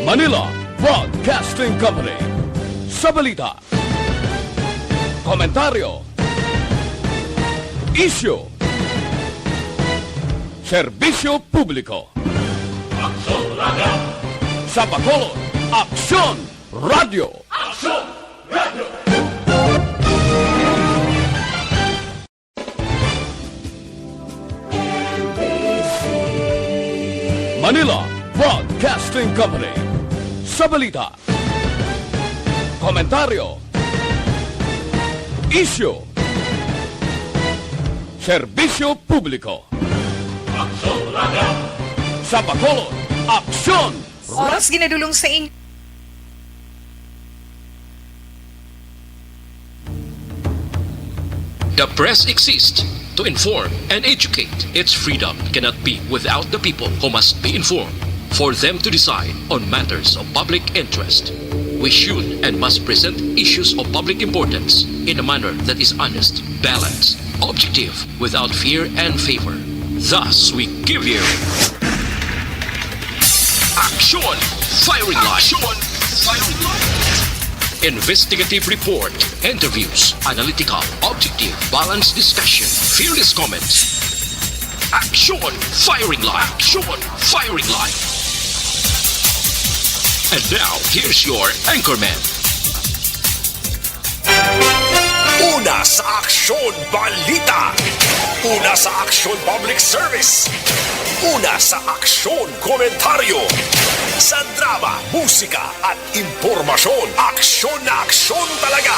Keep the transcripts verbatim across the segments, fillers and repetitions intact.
Manila Broadcasting Company. Sa balita, komentaryo, isyu, serbisyo publiko. Aksyon Radio. Sa Bacolod, Aksyon Radio. Aksyon Radio. Manila Broadcasting Company. Sa balita, komentaryo, isyu, serbisyo publiko. Aksyon Radio. Sa Bacolod, Aksyon. Oras ginadulong sa inyo. The press exists to inform and educate. Its freedom cannot be without the people, who must be informed for them to decide on matters of public interest. We should and must present issues of public importance in a manner that is honest, balanced, objective, without fear and favor. Thus, we give you Aksyon Firing Line. Aksyon Firing Line. Investigative report, interviews, analytical, objective, balanced discussion, fearless comments. Aksyon Firing Line. Aksyon Firing Line. And now, here's your anchorman. Una sa Aksyon Balita. Una sa Aksyon Public Service. Una sa Aksyon Komentaryo. Sa drama, musika, at impormasyon, aksyon na aksyon talaga.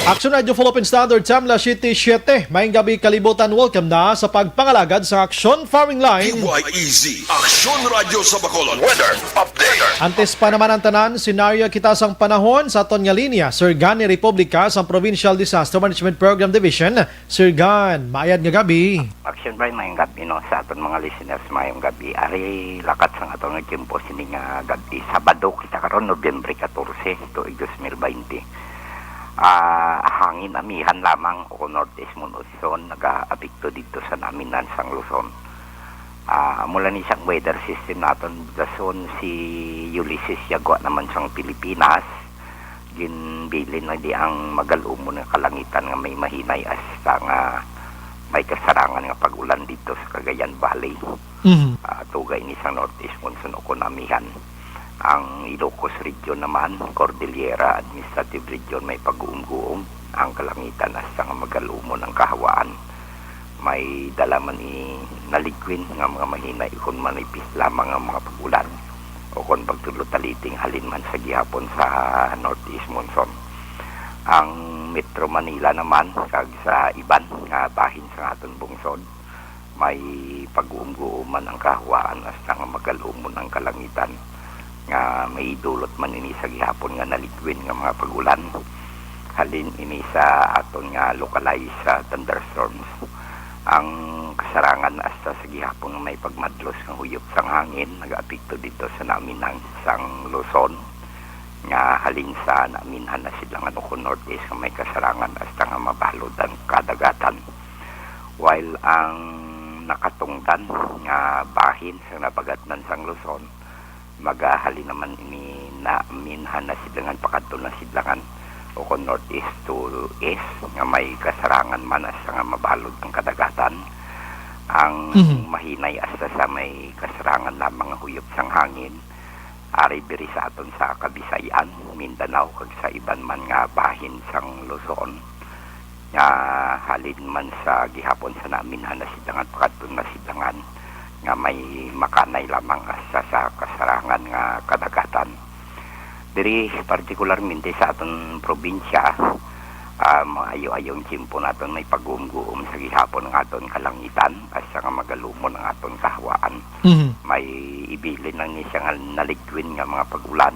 Aksyon Radio Philippine Standard Time, alas siyete siyete. Maayong gabi, kalibutan. Welcome na sa pagpangalagad sa Aksyon Firing Line. P Y E Z, Aksyon Radio sa Bacolod. Weather update. Antes pa naman ang tanan, senaryo kita sang panahon sa aton nga linya, Sir Gan ni Republika sang Provincial Disaster Management Program Division. Sir Gan, maayad nga gabi. Action Brian, maayong gabi, no, sa aton mga listeners, maayong gabi. Ari, lakat sang aton nga tiyempo sini nga gabi. Sabado kita karon, Nobyembre katorse, tuig dos mil baynte. Ah, hangin amihan lamang o kon northeast monsoon nagaapekto didto sa naminhan sang Luzon. Ah, amo lang ni sang weather system naton, dason si Ulysses Yagwa naman sang Pilipinas, ginbilin na di ang magal-umon nga kalangitan nga may mahinay hasta nga may kasarangan nga pag-ulan didto sa Cagayan Valley. Mhm. Ah, tuga ini sang northeast monsoon o kon amihan. Ang Ilocos Region naman, Cordillera Administrative Region, may pag-uumguom ang kalangitan hasta nga magal-umon ang kahawaan. May dala man ni naligwin nga mga mahinay kon manipis lamang ang mga pag-ulan o kon pagtudlo taliting halin man sa gihapon sa northeast monsoon. Ang Metro Manila naman kag sa iban nga bahin sa aton bungsod, may pag-uumguom man ang kahawaan hasta nga magal-umon ang kalangitan, nga may dulot man ini sa gihapon nga naligwin nga mga pag-ulan halin ini sa aton nga localized, ah, thunderstorms. Ang kasarangan hasta sa gihapon nga may pagmadlos nga huyop sang hangin nagaapekto didto sa naminhan sang Luzon, nga halin sa naminhan na silangan o kon northeast nga may kasarangan hasta nga mabalod ang kadagatan. While ang nakatungdan nga bahin sang nabagatnan sang Luzon, magahalin naman ini naminhan na silangan pakadto na silangan o kon northeast to east nga may kasarangan man hasta nga mabalod ang kadagatan. Ang Mhm. mahinay hasta sa may kasarangan lamang nga huyop sang hangin, ari diri sa aton sa Kabisayan, Mindanao, kag sa iban man nga bahin sang Luzon, nga halin man sa gihapon sa naminhan na silangan pakadto na silangan, nga may makanay lamang hasta sa kasarangan nga kadagatan. Diri, partikularmente sa aton probinsya, ah, maayo-ayo ang tiyempo naton, may pag-uumguom sa gihapon ang aton kalangitan, hasta nga magal-umon ang aton kahawaan. Mhm. May ibilin lang ni siya nga naligwin nga mga pag-ulan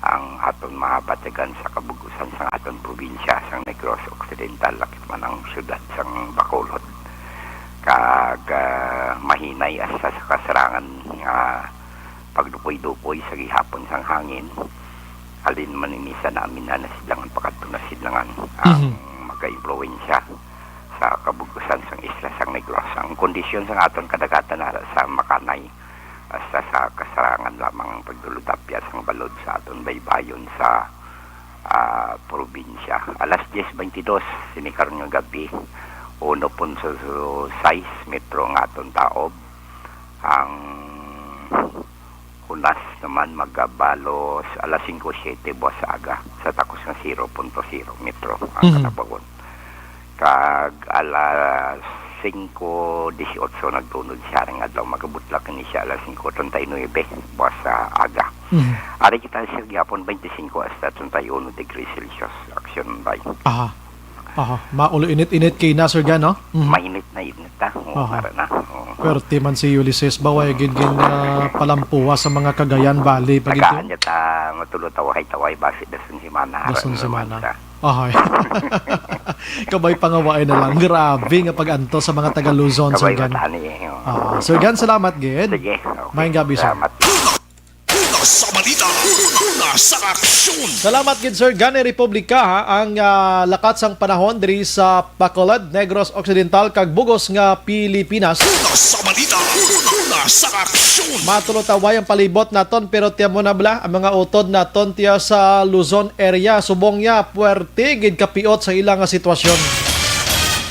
ang aton mabatyagan sa kabug-usan sang aton probinsya sang Negros Occidental, lakip man ang siyudad sang Bacolod. Kag, ah, mahinay hasta sa kasarangan nga pagdupoy-dupoy sa gihapon sang hangin. Halin man ini sa naminhan na silangan pakadto na silangan ang Mhm. magaimpluwensya sa kabug-usan sang isla sang Negros. Ang kondisyon sang aton kadagatan ara sa makanay Basta sa kasarangan lamang ang pagduludapya sang balod sa aton baybayon sa, ah, probinsya. Alas diyes beintidos sini karon nga gabi, uno punto sais metro ang aton taob. Ang hunas naman magabalos alas singko siyete buwas sa aga, sa takos nga zero punto zero metro ang Mhm. katabagon. Kag alas singko dieciocho nagtunod siya ring adlaw, magabutlak kini siya alas singko treinta y nuebe buwas sa aga. Mhm. Ari kita, sir, gihapon, twenty-cinco hasta treinta y uno degrees Celsius, aksyon bay. Aha. Aha. Maulo init-init kay na, Sir Gan, no? Mhm. Mainit na init, ha? Oo, Aha. Para na. Oo. Pero ti man si Ulysses ba, way gid gin, ah, palampuwa sa mga Cagayan Valley pa gid to? Tagaan niya ta, matulo taway-taway, basi dason simana, Dason haro na naman simana. siya. Ahay. Kabay pangawain na lang. Grabe nga pag-anto sa mga taga Luzon, Sir Kabay Gan. matani, eh, oh. Ah, Sir Gan, salamat gid. Sige, okay. Maayong gabi, sir. Salamat. Una sa balita, una sa aksyon. Salamat gid, Sir Gan. Republika, ha, ang, ah, lakat sang panahon diri sa Bacolod, Negros Occidental, kag bug-os nga Pilipinas. Una sa balita, una sa aksyon. Matulo taway ang palibot naton, pero tiyan mo na bala, ang mga utod naton tiya sa Luzon area, subong niya, puwerte gid kapiot sa ila nga sitwasyon.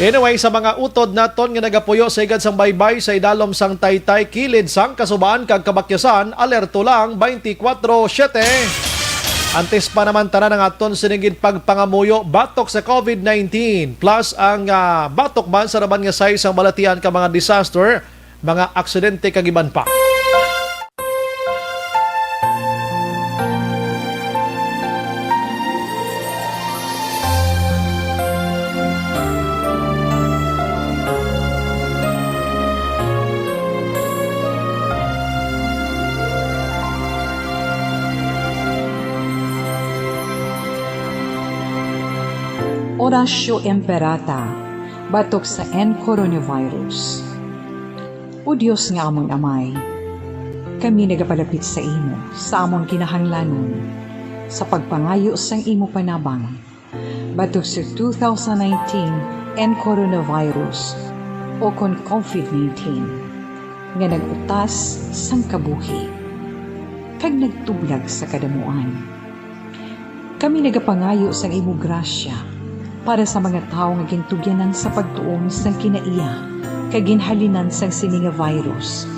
Anyway, sa mga utod naton nga nagapuyo sa higad sang baybay sa idalom sang taytay, kilid sang kasubaan kag kabakyasan, alerto lang twenty-four seven. Antes pa naman tanan ang aton sini gid pagpangamuyo batok sa covid nineteen, plus ang, ah, batok man sa naman nga size sang balatian ka mga disaster, mga aksidente kag iban pa. Oratio Imperata, batok sa N coronavirus. O Dios nga amon Amay, kami nagapalapit sa imo sa amon kinahanglanon, sa pagpangayo sang imo panabang batok sa two thousand nineteen N coronavirus, o kon covid nineteen, nga nag-utas sang kabuhi kag nagtublag sa kadamuan. Kami nagapangayo sang imo grasya para sa mga tawo nga gintugyanan sa pagtuon sang kinaiya kag ginhalinan sang sini nga virus,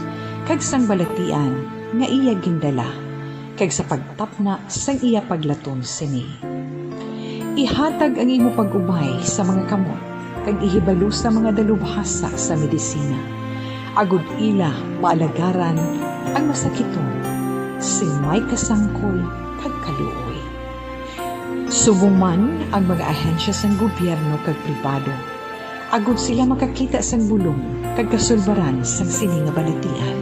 kag sang balatian nga iya gindala, kag sa pagtapna sang iya paglaton sini. Ihatag ang imo pag-ubay sa mga kamot kag ihibalo sa mga dalubhasa sa medisina, agod ila maalagaran ang masakiton sing may kasangkol kag kaluoy. Subong man ang mga ahensya sang gobyerno kag pribado, agod sila makakita sang bulong kag kasulbaran sang sini nga balatian.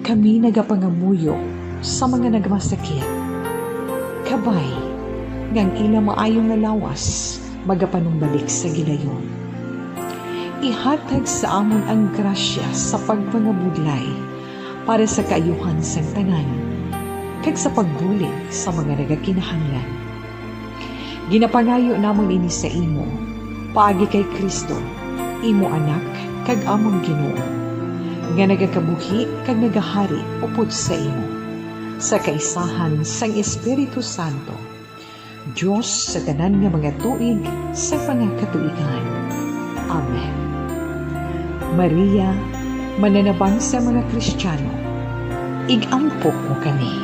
Kami nagapangamuyo sa mga nagmasakit. Kabay nga ang ila maayo nga lawas magapanumbalik sa gilayon. Ihatag sa amon ang grasya sa pagpangabudlay para sa kaayuhan sang tanan, kag sa pagbulig sa mga nagakinahanglan. Ginapangayo namon ini sa imo, paagi kay Cristo, imo Anak kag amon Ginoo, nga nagakabuhi kag nagahari upod sa imo, sa kaisahan sang Espiritu Santo, Dios sa tanan nga mga tuig sa mga katuigan. Amen. Maria, mananabang sa mga Kristiano, ig-ampo mo kami.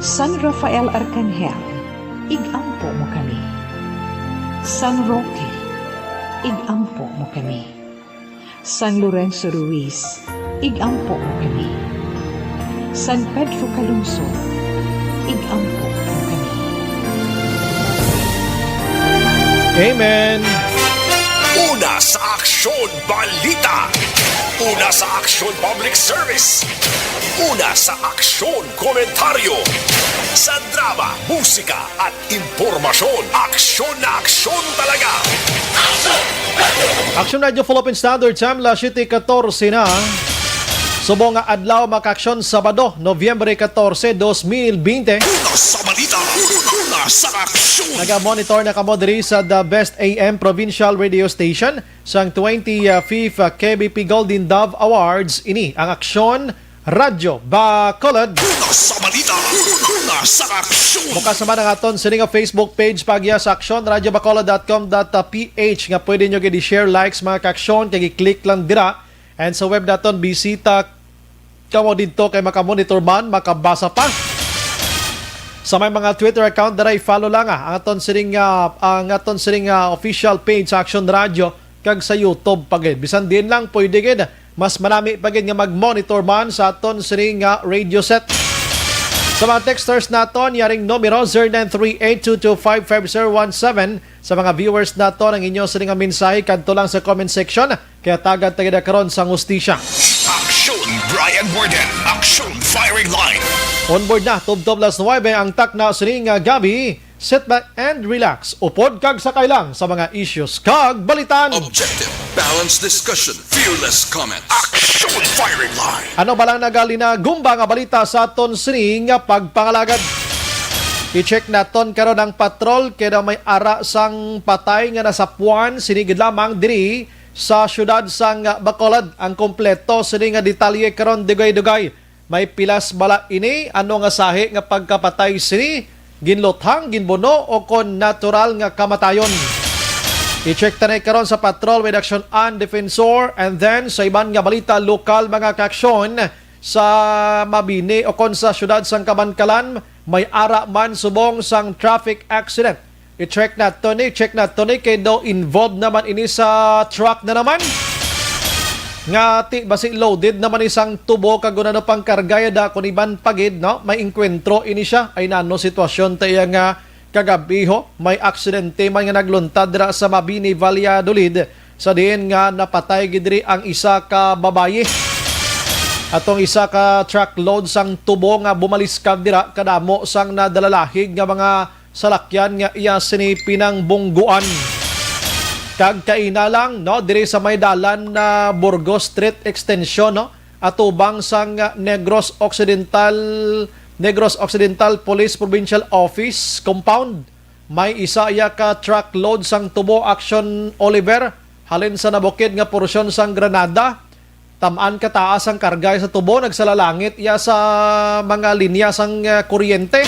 San Rafael Arkanghel, ig-ampo mo kami. San Roque, ig-ampo mo kami. San Lorenzo Ruiz, ig-ampo mo kami. San Pedro Calungsod, ig-ampo mo kami. Amen. Una sa Aksyon Balita. Una sa Aksyon Public Service. Una sa Aksyon Komentaryo. Sa drama, musika, at impormasyon. Aksyon na aksyon talaga. Action Radio Philippine Standard Time, las siete catorce na. Subong nga adlaw, mga kaaksyon, Sabado, Nobyembre katorse, dos mil bente. Una sa balita, una sa aksyon. Naga-monitor na kamo diri sa The Best A M Provincial Radio Station sang twenty-fifth K B P Golden Dove Awards. Ini ang Aksyon Radyo Bacolod. Una sa balita, una sa aksyon. Bukas naman ang aton sini nga Facebook page, pagya sa aksyon radyo bacolod dot com dot p h, nga pwede nyo gid i-share, likes, mga kaaksyon, kay i-click lang dira. And sa web naton, bisita kamo didto kay makamonitor man, makabasa pa. Sa may mga Twitter account dira, i-follow lang, ah, ang aton sining, ah, ang aton sining, ah, official page sa Aksyon Radyo, kag sa YouTube pa gid. Bisan din lang, pwede gid. Mas manami pa gid nga mag-monitor man sa aton sining, ah, radio set. Sa mga texters naton, yaring numero, zero nine three eight two two five five zero one seven. Sa mga viewers naton, ang inyo sining nga mensahe kadto lang sa comment section. Kaya tagad ta gid karon sang hustisya. Aksyon Brian Warden, Aksyon Firing Line. Onboard na, tubtob las nuwebe ang takna sining, ah, gabi. Sit back and relax. Upod kag sakay lang sa mga issues kag balitan. Objective, balanced discussion, fearless comment. Aksyon Firing Line. Ano ba lang nagalina gumba nga balita sa aton sining nga pagpangalagad? I-check naton karon ang patrol, kay daw may ara sang patay nga nasapuan, sini gid lamang diri sa siyudad sang Bacolod. Ang kompleto sini nga detalye karon, dugay-dugay. May pilas bala ini? Ano nga sahi nga pagkapatay sini? Ginluthang, ginbuno, o kon natural nga kamatayon? I-check ta na karon sa Patrol with Action and Defensor. And then, sa iban nga balita, lokal, mga kaaksyon, sa Mabini o kon sa siyudad sang Kabankalan, may ara man subong sang traffic accident. I-check nato ni, check nato ni, kay daw involved naman ini sa truck na naman. Nga ti basi loaded naman isang tubo kag unano pang karga ya da kun iban pa gid, no? May engkwentro ini siya. Ay nano sitwasyon ta iya nga kagabi, ho? May aksidente man nga nagluntad dira sa Mabini, Valladolid, sa diin nga napatay gid diri ang isa ka babayi. Atong isa ka truckload sang tubo nga bumaliskad dira kadamo sang nadalalahig nga mga salakyan nga iya sini pinangbungguan. Kag kaina lang, no, diri sa may dalan na Burgos Street Extension, no, atubang sang Negros Occidental, Negros Occidental Police Provincial Office Compound, may isa iya ka truckload sang tubo, Action Oliver, halin sa nabukid nga porsyon sang Granada. Tam-an kataas ang karga sa tubo, nagsalalangit iya sa mga linya sang, ah, kuryente.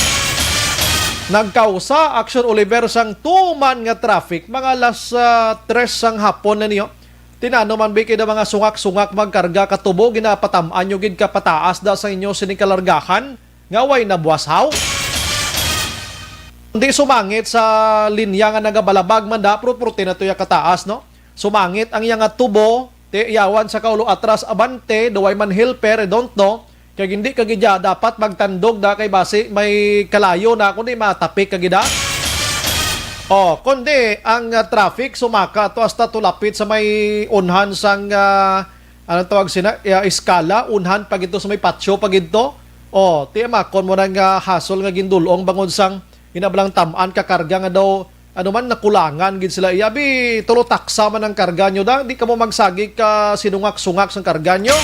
Nagkausa, Action Oliver, sang tuman nga traffic, mga alas, ah, tres sang hapon na niyo. Tinano man bi kay mga sungak-sungak magkarga ka tubo, ginapatam-an nyo gid ka pataas da sa inyo sining kalargahan, nga way nabuwas haw. Hindi sumangit sa linya nga nagabalabag man da, pero purti na to ya kataas, no? Sumangit ang iya nga tubo, ti yawan sa kaulo atras, abante, do way man helper, I don't know. Kay hindi ka gid ya dapat magtandog na kay basi may kalayo na, kundi matapik ka gid, ah. Oh, kundi ang, ah, traffic sumaka to hasta tulapit sa may unhan sang, ah, ano tawag sina, ah, eskala, unhan pa gid to sa may patio pa gid to. Oh, ti makon mo na nga hasol nga gindulong bangod sang inabalang tam-an ka karga nga daw ano man, nakulangan gid sila. Iya, bi, tulo taksa man ang karga nyo da. Di kamo magsagik ka sinungak-sungak sang karga nyo.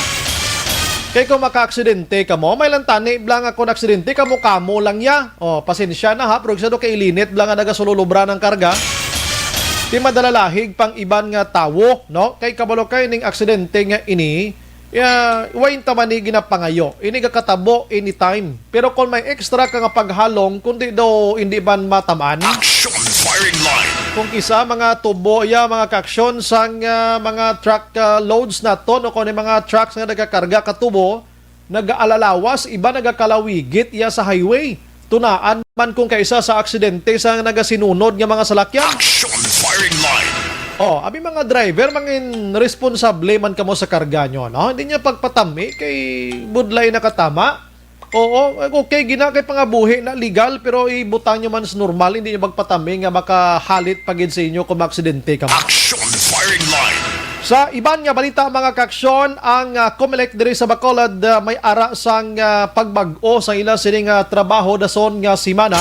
Kay kung makaaksidente kamo, may lang tani bla nga kung aksidente kamo, kamo lang ya. Oh, pasensya na ha, pero sa do kay ilinit bla nga nagasululubra ng karga. Di madalalahig pang iban nga tawo, no? Kay kabalo kay ning aksidente nga ini, ya, way ta man ni ginapangayo. Ini gakatabo anytime. Pero kung may extra ka nga paghalong, kundi daw hindi man matamaan. Action Firing Line. Kung kisa mga tubo, ya, mga kaaksyon sang, ah, mga truck, ah, loads naton, o kung ano yung mga trucks nga nagakarga ka tubo, nagaalalawas, iba nagakalawigit iya sa highway. Tunaan man kung kaisa sa aksidente sa nagasinunod nga mga salakyan. Action Firing Line. Oh, abi mga driver, mangin responsable man kamo sa karga nyo, no? Hindi niya pagpatami kay budlay nakatama. Oo, okay gina kay pangabuhi na legal, pero ibutang nyo man sa normal, hindi nyo magpatami nga makahalit pa gid sa inyo kung maaksidente kamo. Action Firing Line. Sa iban nga balita, mga kaaksyon, ang, ah, Comelec diri sa Bacolod, ah, may ara sang, ah, pagbag-o sa ila sining, ah, trabaho dason nga semana.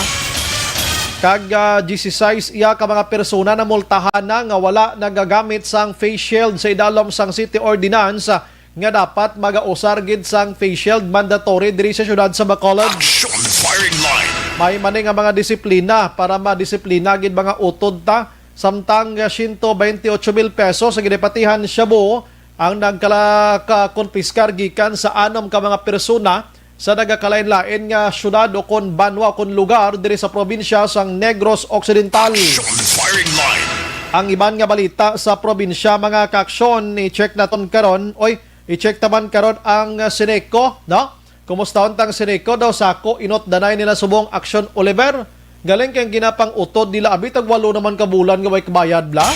Kag, ah, disisais iya ka mga persona na multahan na nga wala nagagamit sang face shield sa idalom sang city ordinance, ah, nga dapat magausar gid sang face shield mandatory diri sa siyudad sa Bacolod. Action Firing Line. May mani nga mga disiplina para madisiplina gid mga utod ta. Samtang, ah, siyento baynte otso mil pesos ang ginapatihan shabu ang nagkala-, ka-, konpiskar gikan sa anom ka mga persona sa nagakalain-lain nga syudad o kon banwa o kon lugar diri sa probinsya sang Negros Occidental. Action Firing Line. Ang iban nga balita sa probinsya, mga kaaksyon, i-check naton karon. Oy, i-check taman karon ang, uh, Seneco, no? Kumusta untang Seneco daw sako inot danay nila subong Action Oliver? Galing kay ginapang-utod nila, abi, tag walo naman ka bulan nga way kabayad, bla?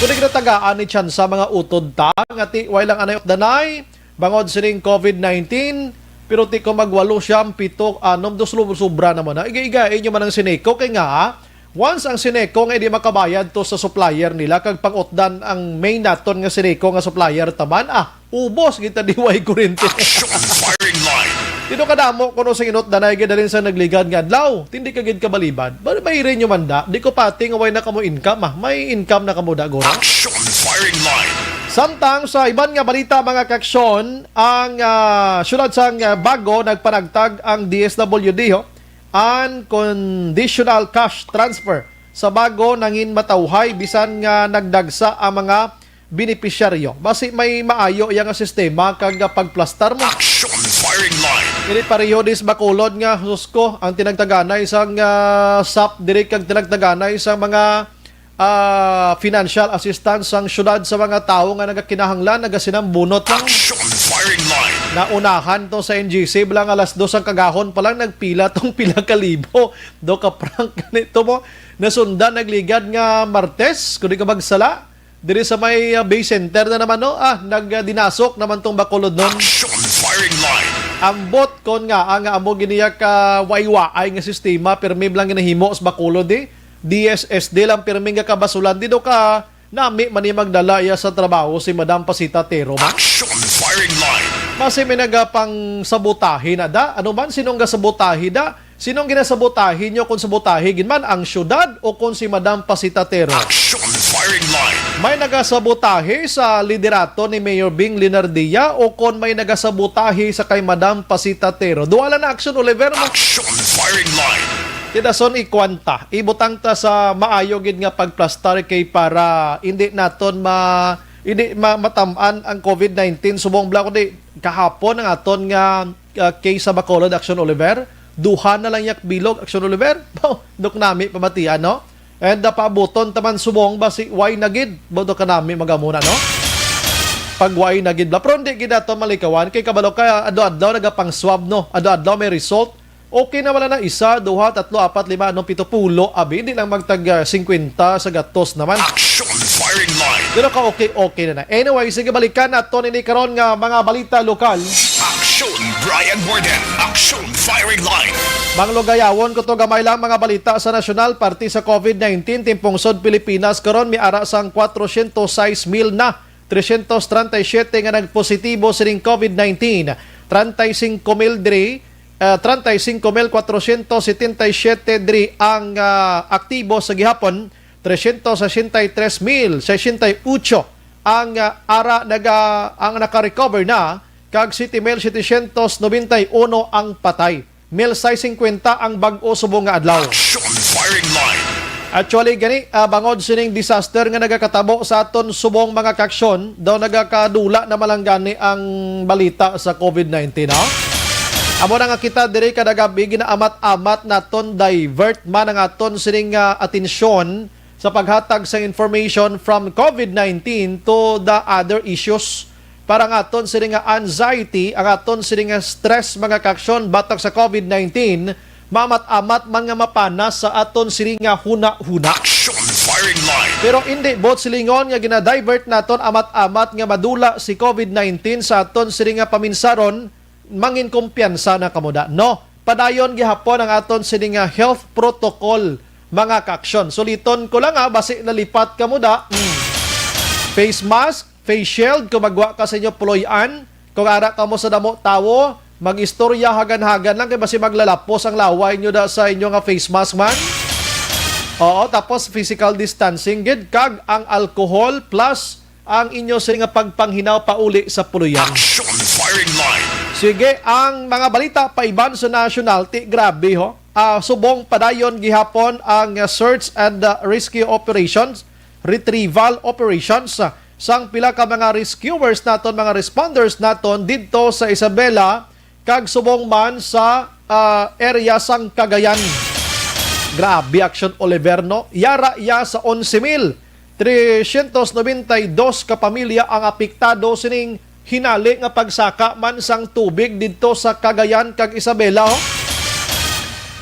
Kung di kita tagaan ni tsansa mga utod ta, nga ti, way lang anay utdanay, bangod sining covid nineteen, pero ti ko magwalo, siyam, pito, anom, dos, sobra naman na. Iga-iga inyo man ang Seneco, kay nga, once ang Seneco nga hindi makabayad to sa supplier nila, kag pangutdan ang main naton nga Seneco nga supplier taman, ah, ubos kita diway kurente. Action Firing Line. Dito kadamo kuno sa inot danay gid dalin sa nagligad nga adlaw. Tindi ka gid kabalibad. Bali, may rin nyo man da. Di ko pati nga way na kamo income, ah. May income na kamo da, guro. Action Firing Line. Samtang sa iban nga balita, mga kaksyon, ang, ah, syudad sang, ah, Bago nagpanagtag ang D S W D, ho, unconditional cash transfer sa Bago nangin matawhay bisan nga nagdagsa ang mga benepisyaryo. Basi may maayo iya nga sistema kag, ah, pagplastar mo. Action Firing Line. Dili pareho dis Bacolod nga, sus ko, ang tinagtaganay sang, ah, sap diri kag tinagtaganay sa mga, ah, financial assistance sang syudad sa mga tawo nga nagakinahanglan, nagasinambunot lang. Action Firing Line. Naunahan to sa N G C, bala nga alas dos ang kagahon pa lang, nagpila tong pila ka libo. Do ka prank ganito mo. Nasundan, nagligad nga Martes, kung di ka magsala. Diri sa may, ah, Bay Center na naman, no? Ah, nagdinasok naman tong Bacolod nun. Action Firing Line. Ambot kon nga ang amo giniya ka waiwaay nga sistema, pirmi lang ginahimo sa Bacolod, eh. D S S D lang pirmi nga kabasulan. Di do ka nami man ni magdala iya sa trabaho si Madam Pasita Tero, man. Action Firing Line. Basi may nagapang sabotahe na da. Ano man, sinong gasabotahe da? Sinong ginasabotahe nyo, kung sabotahe gid man ang syudad o kung si Madam Pasita Tero? Action Firing Line. May nagasabotahe sa liderato ni Mayor Bing Linardia o kung may nagasabotahe sa kay Madam Pasita Tero? Duha lang na, Action Oliver, mo. Action Firing Line. Tidason, ikwanta. Ibutang ta sa maayo gid nga pagplastar kay para hindi naton ma-, hindi ma-, matam-an ang covid nineteen. Subong bala, kundi kahapon ang aton nga ah, case sa Bacolod, Action Oliver. Duha na lang yak bilog, Action Oliver. Dok nami pamatian, no? And, ah, paabuton taman subong, basi way na gid. Bodo ka nami magamuna, no? Pag way na gid bala. Pero hindi gid ato malikawan. Kay kabalo ka, adlaw-adlaw nagapang-swab, no? Adlaw-adlaw may result. Okay na wala na isa, duha, tatlo, apat, lima, anong pito, pulo. Abi, hindi lang magtag, ah, singkwenta sa gatos naman. Action Firing Line. Pero ka okay, okay na na. Anyway, sige, balikan nato nini karon nga mga balita lokal. Action Brian Warden. Action Firing Line. Manglugayawon ko to gamay lang mga balita sa nasyonal, parte sa covid nineteen, timpungsod Pilipinas karon may ara sang kwatrosyentos sais mil na tresyentos treinta y siete nga nagpositibo sining covid nineteen. Treinta y cinco mil diri, ah, treinta y cinco mil cuatrocientos setenta y siete diri ang, ah, aktibo sa gihapon, tresyentos sesenta y tres mil sesenta y ocho ang, ah, ara naga-, ang naka-recover na, kag siete mil setecientos noventa y uno ang patay. Mil sais singkwenta ang bag-o subong nga adlaw. Action Firing Line. Actually, gani, ah, bangod sining disaster nga nagakatabo sa aton subong mga kaaksyon, daw nagakadula na man lang gani ang balita sa covid nineteen, no? Amo na nga kita diri kada gabi, ginaamat-amat naton, divert man ang aton sining, ah, atensyon sa paghatag sang information from covid nineteen to the other issues. Para ang aton sini nga anxiety, ang aton sini nga stress, mga kaaksyon, batok sa covid nineteen, maamat-amat man nga mapanas sa aton sini nga hunahuna. Action Firing Line. Pero indi buot silingon nga ginadivert naton amat-amat nga madula si covid nineteen sa aton sini nga paminsaron, mangin kumpiyansa na kamo da, no? Padayon gihapon ang aton sini nga health protocol, mga kaaksyon. Suliton ko lang, ha, basi nalipat kamo da. Mm. Face mask, face shield, kung magwa ka sa inyo puloy-an, kung ara kamo sa damo tawo, mag-istorya hagan-hagan lang kay basi maglalapos ang laway nyo da sa inyo nga face mask man. Oo, tapos physical distancing gid, kag ang alcohol plus ang inyo sini nga pagpanghinaw pauli sa puloy-an. Action firing line. Sige, ang mga balita pa iban sa national, ti grabe ho. Ah, subong padayon gihapon ang, ah, search and, ah, rescue operations, retrieval operations, ah, sang pila ka mga rescuers naton, mga responders naton didto sa Isabela, kag subong man sa, ah, area sang Cagayan. Grabe aksyon, Oliver, no? Yara ya sa onse mil tresyentos nobenta y dos ka pamilya ang apektado sining hinali nga pagsaka man sang tubig didto sa Cagayan kag Isabela, oh.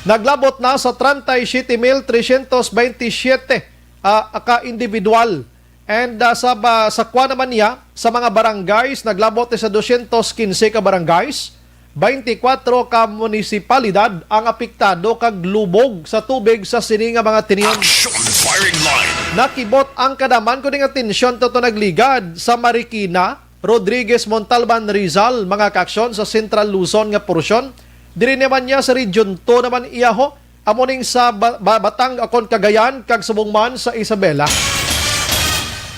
Naglabot na sa treinta y siete mil tresyentos veintisiete, ah, ka individual. And, ah, sa ba-, sa kwa naman niya, sa mga barangays, naglabot sa dosyentos kinse ka barangays, twenty-four ka munisipalidad ang apektado kag lubog sa tubig sa sini nga mga tinion. Action firing line. Nakibot ang kadaman ko ning atensyon to, to nagligad sa Marikina, Rodriguez, Montalban, Rizal, mga kaaksyon sa Central Luzon nga porsyon. Diri naman niya sa Region two naman iyaho, amo ning sa Ba-, Ba-, Batang, akon Cagayan, kag subong man sa Isabela.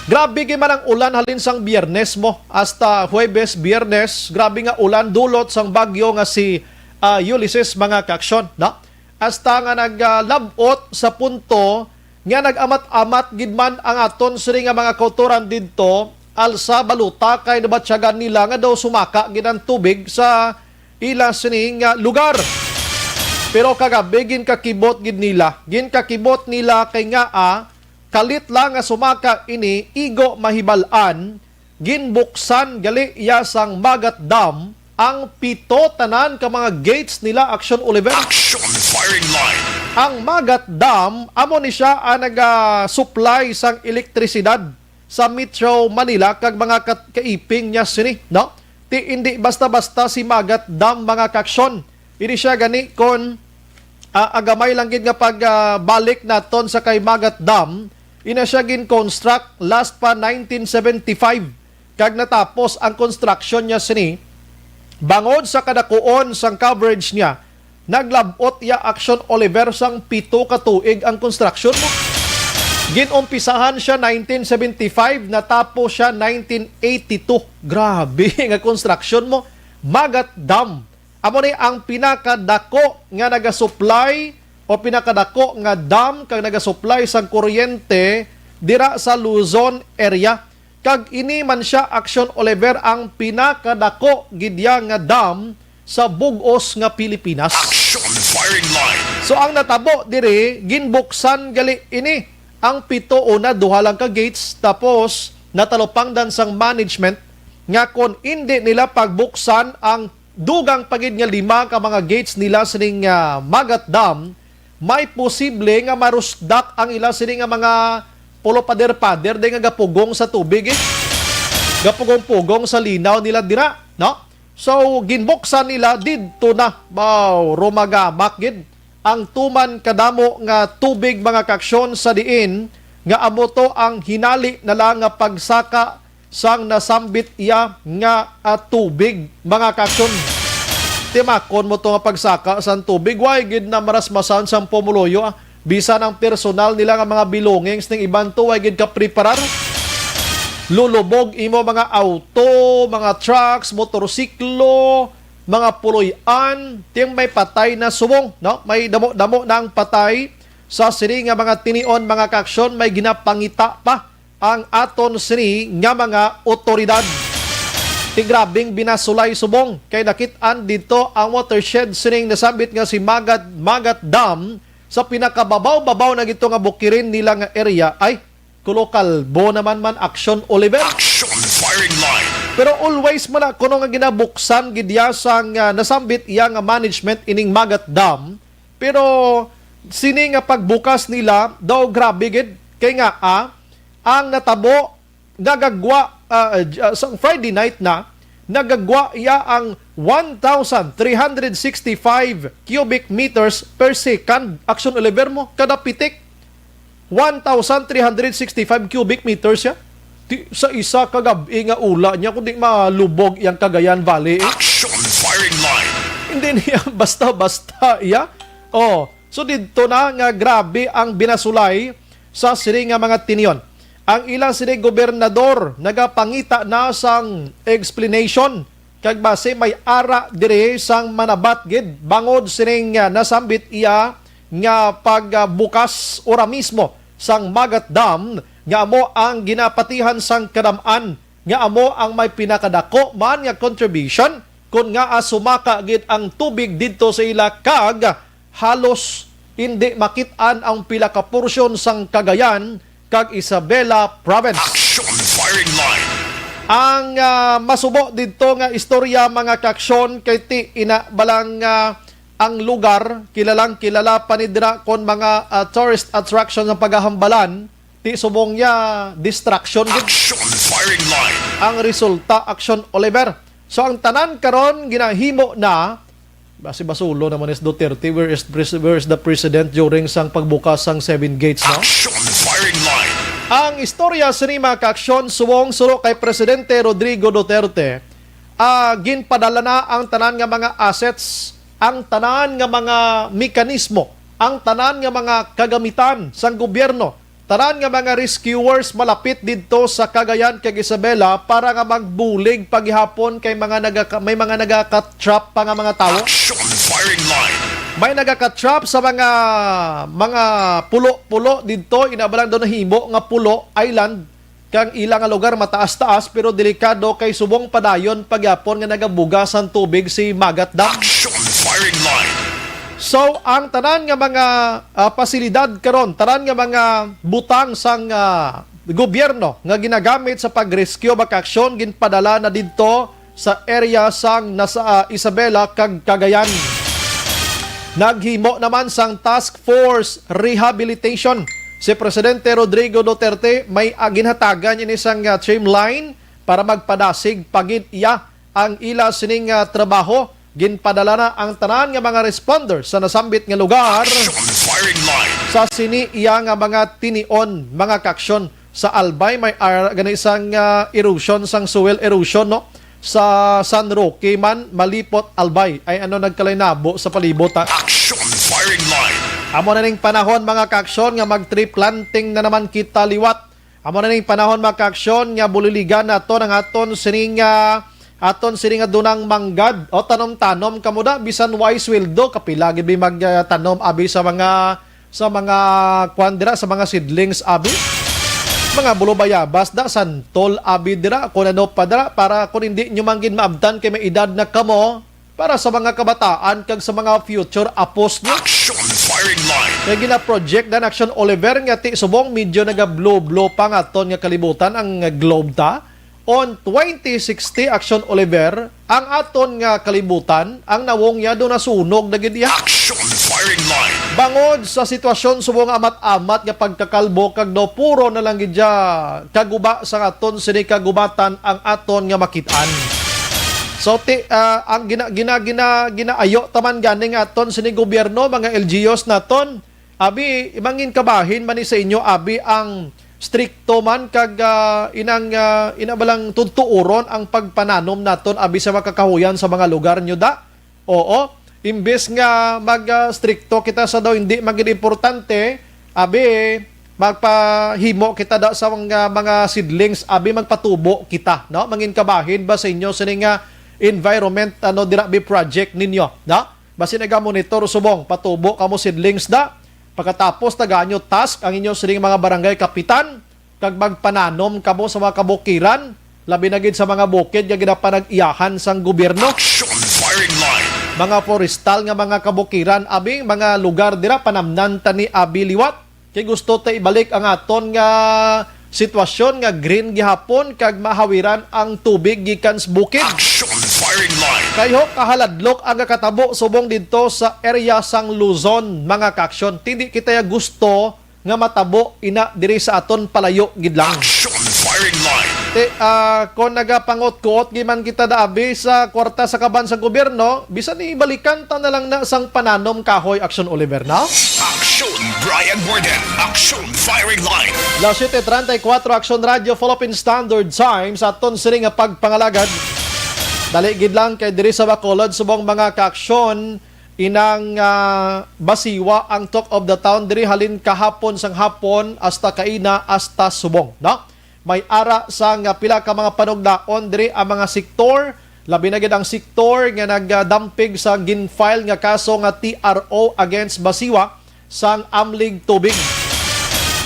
Grabe gid man ang ulan halin sang Biyernes mo hasta Huwebes, Biyernes. Grabe nga ulan dulot sang bagyo nga si, ah, Ulysses, mga kaaksyon, no? Hasta nga naglab-ot sa punto nga nag-amat-amat gid man ang aton sini nga mga kautoran didto, alsa baluta kay nabatyagan nila nga daw sumaka gid ang tubig sa ila sini nga lugar. Pero kagabi, ginkakibot gid nila. Ginkakibot nila kay ngaa, kalit lang nga sumaka ini, igo mahibal-an, ginbuksan gali iya sang Magat Dam ang pito tanan ka mga gates nila, Action Oliver. Action firing line. Ang Magat Dam, amo ni siya ang naga-supply sang elektrisidad sa Metro Manila kag mga kat-, kaiping niya sini, no? Ti indi basta-basta si Magat Dam, mga kaaksyon. Ini siya gani kon, ah, agamay lang gid nga pagbalik naton sa kay Magat Dam, ina siya gin-construct last pa nineteen seventy-five, kag natapos ang construction niya sini. Bangod sa kadakuon sang coverage niya, naglab-ot iya, Action Oliver, sang pito ka tuig ang construction mo. Gin-umpisahan siya nineteen seventy-five, natapos siya nineteen eighty-two. Grabe nga construction mo. Magat Dam. Amo ni ang pinakadako nga nagasupply o pinakadako nga dam kag nagasupply sang kuryente dira sa Luzon area. Kag ini man siya, Action Oliver, ang pinakadako gid ya nga dam sa bug-os nga Pilipinas. Action firing line. So, ang natabo diri, ginbuksan gali ini ang pito, una, duha lang ka gates, tapos natalupangdan sang management nga kon indi nila pagbuksan ang dugang pa gid nga lima ka mga gates nila sining, ah, Magat Dam, may posible nga marusdak ang ila sini nga mga pulo pader-pader day nga gapugong sa tubig, eh. Gapugong-pugong sa linaw nila dira, no? So, ginbuksan nila didto na, baw, rumagamak gid ang tuman kadamo nga tubig, mga kaaksyon, sa diin nga amo to ang hinali na lang nga pagsaka sang nasambit iya nga, ah, tubig, mga kaaksyon. Timakon mo to nga pagsaka sang tubig, way gid na marasmasan sang pumuluyo, ah. Bisan ang personal nila nga mga belongings ning iban to, way gid ka preparar. Lulubog imo mga auto, mga trucks, motorsiklo, mga puloy-an, ting may patay na subong, no? May damo-damo na ang patay sa sini nga mga tinion, mga kaaksyon, may ginapangita pa ang aton sini nga mga otoridad. Ti grabing binasulay subong kay nakit-an didto ang watershed sining nasambit nga si Magat, Magat Dam sa pinakababaw-babaw na gito nga bukirin nila nga area. Ay, kulo kalbo naman man, Action Oliver. Action firing line. Pero always man na kuno nga ginabuksan gid ya sang, ah, nasambit iya nga management ining Magat Dam. Pero sini nga pagbukas nila daw grabe gid kay nga, ah, ang natabo nagagwa, ah, j-, ah, sa Friday night na, nagagwa iya ang one thousand three hundred sixty-five cubic meters per second. Action Oliver mo, kada pitik, one thousand three hundred sixty-five cubic meters siya. Ti-, sa isa ka gab-i nga ula niya, kundi malubog iyang Cagayan Valley, eh. Action firing line. Hindi niya basta-basta iya. Oh, so didto na nga grabe ang binasulay sa sini nga mga tinion. Ang ila sini gobernador nagapangita na sang explanation, kag basi may ara diri sang manabat gid bangod sining, ah, nasambit iya nga pagbukas ora mismo sang Magat Dam nga amo ang ginapatihan sang kadam-an nga amo ang may pinakadako man nga contribution kon ngaa sumaka gid ang tubig didto sa ila kag halos indi makit-an ang pila ka porsyon sang Cagayan kag Isabela Province. Action Firing Line. Ang, ah, masubo didto nga istorya, mga kaaksyon, kay ti ina balang, ah, ang lugar kilalang kilala pa ni dira kon mga, ah, tourist attraction ang pagahambalan, ti subong niya distraction gid. Action Firing Line. Ang resulta, Action Oliver. So, ang tanan karon ginahimo na, basi basulo naman is Duterte, where is pres-, where is the president during sang pagbukas sang seven gates, no? Action Firing Line. Ang istorya sini, mga kaaksyon, subong suno kay Presidente Rodrigo Duterte, ah, ginpadala na ang tanan nga mga assets, ang tanan nga mga mekanismo, ang tanan nga mga kagamitan sang gobyerno, tanan nga mga rescuers malapit didto sa Cagayan kag Isabela para nga magbulig pa gihapon kay mga nagaka-, may mga nagaka-trap pa nga mga tawo. Action Firing Line. May nagaka-trap sa mga, mga pulo-pulo didto, ina balang daw nahimo nga pulo island, kang ila nga lugar mataas-taas pero delikado kay subong padayon pa gyapon nga nagabugas ang tubig si Magat Dam. Action Firing Line. So, ang tanan nga mga, ah, pasilidad karon, tanan nga mga butang sang, ah, gobyerno nga ginagamit sa pag-rescue, mga kaaksyon, ginpadala na didto sa area sang nasa, ah, Isabela kag Cagayan. Naghimo naman sang Task Force Rehabilitation si Presidente Rodrigo Duterte. May, ah, ginhatagan ini sang, ah, trimline para magpadasig pa gid iya ang ila sining, ah, trabaho. Ginpadala na ang tanan nga mga responder sa nasambit nga lugar. Action Firing Line. Sa sini iya nga mga tinion, mga kaaksyon, sa Albay may ara gani sang, ah, erosion, sang soil erosion, no? Sa San Roque man, Malipot, Albay, ay ano nagkalainabo sa palibot, ha? Action Firing Line. Amo na ning panahon, mga kaaksyon, nga mag-tree planting na naman kita liwat. Amo na ning panahon, mga kaaksyon, nga buliligan naton ang aton sining, ah, aton sining nga dunang manggad. O, tanom-tanom kamo da, bisan way sweldo, kapila gid bi mag, ah, tanom abi sa mga, sa mga, kuan dira, sa mga seedlings abi. Mga bulo bayabas da, santol abi dira, kun ano pa dira, para kun hindi nyo man gid maabtan kay may edad na kamo, para sa mga kabataan kag sa mga future apos nyo. Action Firing Line. Kay gina-project na Action Oliver nga ti subong medyo naga-blow-blow pa nga aton nga kalibutan ang globe ta. On twenty sixty, Action Oliver, ang aton nga kalibutan, ang nawong niya do nasunog na gid iya. Action Firing Line. Bangod sa sitwasyon subong amat-amat nga pagkakalbo kag daw puro na lang gid siya kaguba sa aton sini kagubatan ang aton nga makit-an. So, ti, ah, ang gina-, gina-, gina-, ginaayo taman gani nga aton sini gobyerno, mga L G Us naton, abi, mangin kabahin man ni sa inyo, abi, ang strikto man kag, ah, inang, ah, ina ba lang tutuoron ang pagpananom naton, abi, sa makakahuyan sa mga lugar nyo da? Oo, imbes nga mag, ah, strikto kita sa daw hindi man gid importante, abi, magpahimo kita daw sa mga, mga seedlings, abi, magpatubo kita, no? Mangin kabahin ba sa inyo sini nga environment, ano, dira bi project ninyo, no? Basi naga-monitor subong, patubo kamo seedlings da. Pagkatapos, tagaan nyo task ang inyo sining mga barangay kapitan, kag magpananom kamo sa mga kabukiran, labi na gid sa mga bukid nga ginapanag-iyahan sang gobyerno. Action Firing Line. Mga forestal nga mga kabukiran, abing mga lugar dira, panamnan ta ni abi liwat. Kay gusto ta ibalik ang aton nga sitwasyon nga green gihapon kag mahawiran ang tubig gikan sa bukid. Action Firing Line. Kay ho, kahaladlok ang nakatabo subong didto sa area sang Luzon, mga kaaksyon. Hindi kita ya gusto nga matabo ina diri sa aton palayo gid lang. Action Firing Line. Te, ah, kung nagapangot-kuot giman kita daabi sa kwarta sa kaban sa gobyerno, bisan ibalikan ta na lang na sang pananom kahoy, Action Oliver, na? Action Brian Warden. Action Firing Line. Las siete treinta y cuatro, Action Radio, Philippine Standard Time sa aton sini nga pagpangalagad. Dali gid lang kay diri sa Bacolod, subong mga kaaksyon, Inang, ah, Basiwa ang talk of the town diri halin kahapon sang hapon hasta kaina hasta subong, no? May ara sang, ah, pila ka mga panugdaon diri ang mga sektor, labi na gid ang sektor nga nagdampig sa gin-file nga kaso nga T R O against Basiwa sang Amlig Tubig.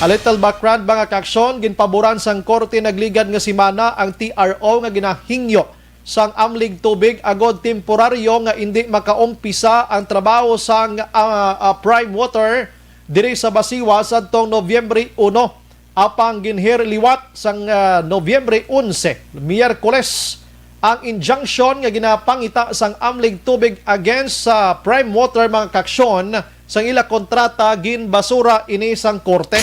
A little background, mga kaaksyon, ginpaboran sang korte nagligad nga semana ang T R O nga ginahingyo sang Amlig Tubig agod temporaryo nga indi makaumpisa ang trabaho sang, ah, ah, Prime Water diri sa Basiwa sadtong Nobyembre uno, apang ginhir liwat sang, ah, Nobyembre onse, Miyerkules, ang injunction nga ginapangita sang Amlig Tubig against sa Prime Water, mga kaaksyon, sang ila kontrata, ginbasura ini sang korte.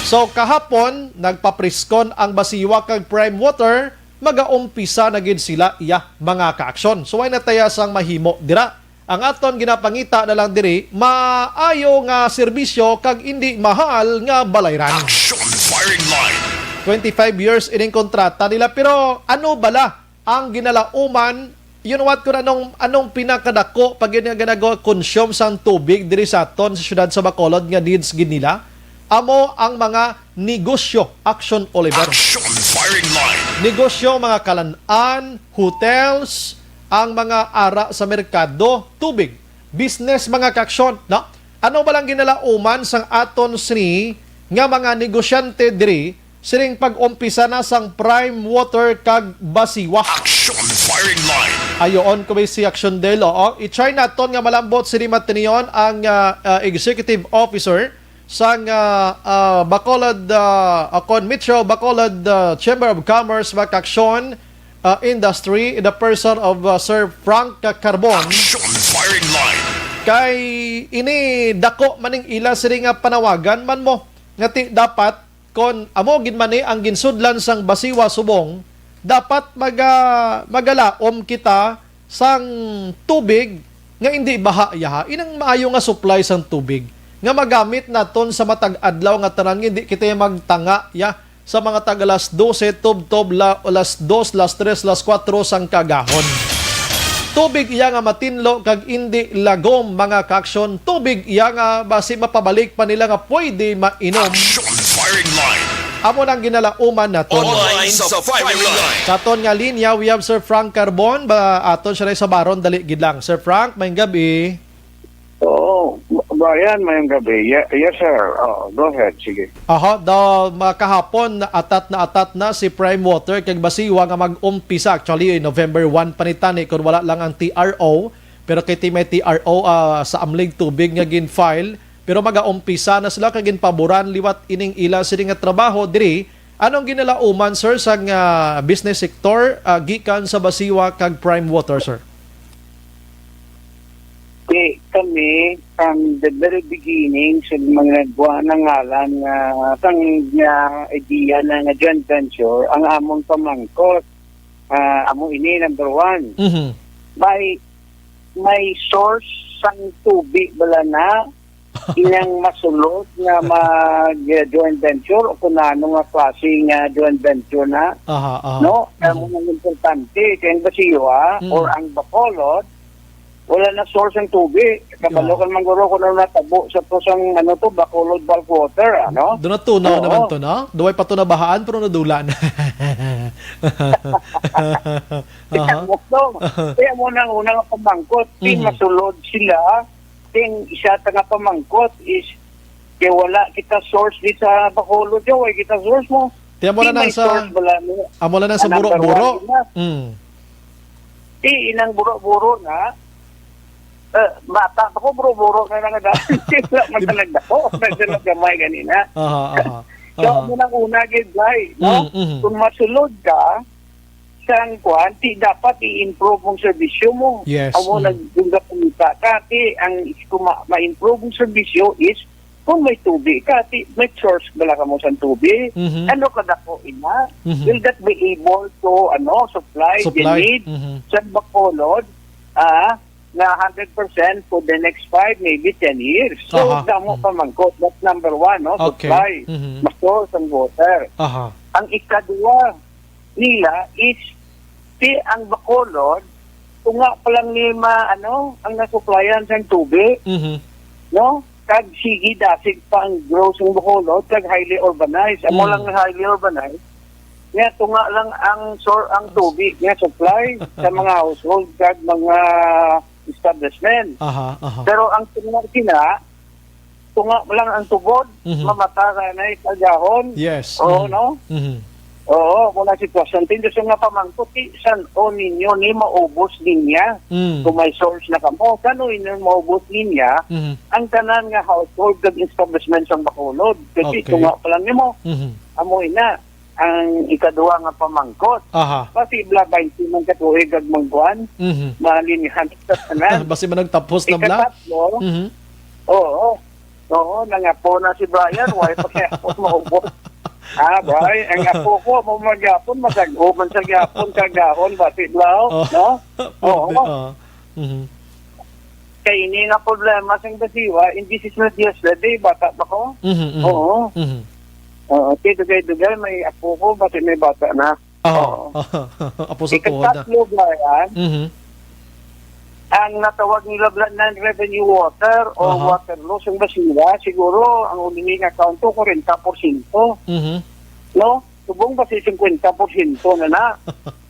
So, kahapon, nagpapriskon ang Basiwa kag Prime Water, magaumpisa na gid sila iya mga kaaksyon. So, way na taya sang mahimo dira. Ang aton ginapangita na lang diri, maayo nga serbisyo kag indi mahal nga balayran. Action Firing Line. Twenty-five years ining kontrata nila, pero ano bala ang ginalauman? You know what, kung anong, anong pinakadako pa gid nga ginagawa consume sang tubig diri sa aton sa siyudad sa Bacolod nga needs gid nila? Amo ang mga negosyo, Action Oliver. Action Firing Line. Negosyo, mga kalan-an, hotels, ang mga ara sa merkado, tubig, business, mga kaaksyon, no? Ano ba lang ginalauman sang aton sini nga mga negosyante diri sining pag-umpisa na sang Prime Water kag Basiwa? Action Firing Line. Ayoon ko may si Action Del, oo. I-try naton nga malambot sini matinion ang, ah, ah, executive officer sang, ah, ah, Bacolod, ah, ah, kon Metro Bacolod, ah, Chamber of Commerce, mga kaaksyon, ah, Industry, in the person of, ah, Sir Frank Carbon. Action Firing Line. Kay ini dako man ning ila sini nga panawagan man mo nga ti dapat kon amo gid man ni ang ginsudlan sang Basiwa subong, dapat maga-, magalaom kita sang tubig nga indi baha yaha, inang maayo nga supply sang tubig nga magamit naton sa matag adlaw nga tanan, nga indi kita magtanga ya sa mga tag alas dose tubtob la alas dos, alas tres, alas kuwatro sang kaagahon. Tubig iya nga matinlo kag indi lagom, mga kaaksyon. Tubig iya nga basi mapabalik pa nila nga pwede mainom. Action Firing Line. Amo nang ginalauman naton. Online sa Firing Line. Sa aton nga linya, we have Sir Frank Carbon. Ba, aton siya na sa baron, dali gid lang. Sir Frank, maayong gabi. Oo, Brian, maayong gabi. Ye-, yes, sir. Oo, go ahead. Sige. Aha, daw makahapon, atat na atat na si Prime Water kag Basiwa nga mag-umpisa. Actually, eh, November one pa ni tani kung wala lang ang T R O. Pero kay ti may T R O, ah, sa Amlig Tubig nga gin-file. Pero mag-aumpisa na sila kag ginpaboran liwat ining ila sini nga trabaho diri. Anong ginalauman, sir, sa nga business sector, ah, gikan sa Basiwa kag Prime Water, sir? Kay kami, from the very beginning, sa mga nagkuha ng ngalan nga, sang nga idea na nga joint venture, ang among pamangkot, ah, amo ini, number one. Mhm. May, may source sang tubig bala na ilang masulod nga mag, eh, joint venture o kung ano nga klase nga joint venture na, Aha, aha. No? Kaya Mhm. mo nang importante, kaya ang Basiwa Mm. or ang Bacolod, wala na source ang tubig. Kabalo Yeah. ka naman, guro, kung ano natabo sa to sang, ano to, Bacolod bulk water, ano? Doon na tunaw Oo. naman to, no? Duway pa to nabahaan, pero nadula na. Aha. Kita mo to. Kaya mo nang una nga pamangkot, di Mhm. masulod sila. Ting isa ta nga pamangkot is kay wala kita source di sa Bacolod, yo, way kita source mo. Ti amo Di na may sa, source bala mo. Amo na na sa Ang number buro-buro. one na. Mm. Ti inang buro-buro na. Eh, bata pa ko, buro-buro na nga dati. Wala man Di ba? Ka nagdako. Nagdala gamay ganina. Aha, aha. So, Aha. Amo nang una gid, Blay, no? Mm, mhm. Kung masulod ka, sang kuan, ti dapat i-improve ang serbisyo mo. Yes, Amo mm. nagdungga kumita ka, ti ang kung ma-, ma-improve ang serbisyo is kung may tubig ka, ti may source bala ka mo sang tubig. Mhm. Ano kadako ina? Mhm. Will that be able to, ano, supply the Supply. need Mhm. sa Bacolod? Ah, nga hundred percent for the next five, maybe ten years. So, Aha. damo Mm. pamangkot. That's number one, no? Okay. Supply. Mhm. Masource ang water. Aha. Ang ikaduha nila is, ti ang Bacolod, tunga pa lang ni ma-, ano, ang nasuplayan sang tubig, Mhm. no? Kag sige, dasig pa ang growth sang Bacolod, kag highly urbanized. Amo Mm. lang highly urbanized, nga tunga lang ang sor-, ang tubig nga supply sa mga household kag mga establishment. Aha, aha. Pero ang tunga sina, tunga lang ang tubod, Mhm. mamata ka na sa gahon. Yes. Oo, Mhm. no? Mhm. Oo, muna sitwasyon. Tinduso nga pamangkot, ti, san-o ninyo ni maubos niya? Mm. Kung may source na kamo, san-o ninyo maubos niya Mhm. ang tanan nga household kag establishment sang Bacolod? Kasi Okay. tunga pa lang nimo. Mhm. Amo ina ang ikaduha nga pamangkot. Aha. Basi bla baynte man ka tuig ag mangkuan, Mhm. malinyahan sa tanan. Basi man nagtapos na bla? Ikatatlo, Mhm. Oo. Oo, nangapo na si Brian, why pa kaya ako maubos? Ah, boy, ang apo ko, mo magyapon, masag-o man sa gyapon, kagahon, bati, blaw, Oh. no? Oo. Pwede, ah. Mhm. Kay ini nga problema sing basiwa, in this is not yesterday, bata pa ko. Mhm, mhm. Oo. Mhm. Oo, kay dugay-dugay, may apo ko, bati may bata na. Oh, Oo. Apo sa tuhod na. Ikatatlo, Brian, Mhm. ang natawag nila bla-, non-revenue water o Aha. water loss, ang basura, siguro, ang uling account ko, kwarenta porsyento. Mhm. No? Subong ba si cincuenta porsyento na na?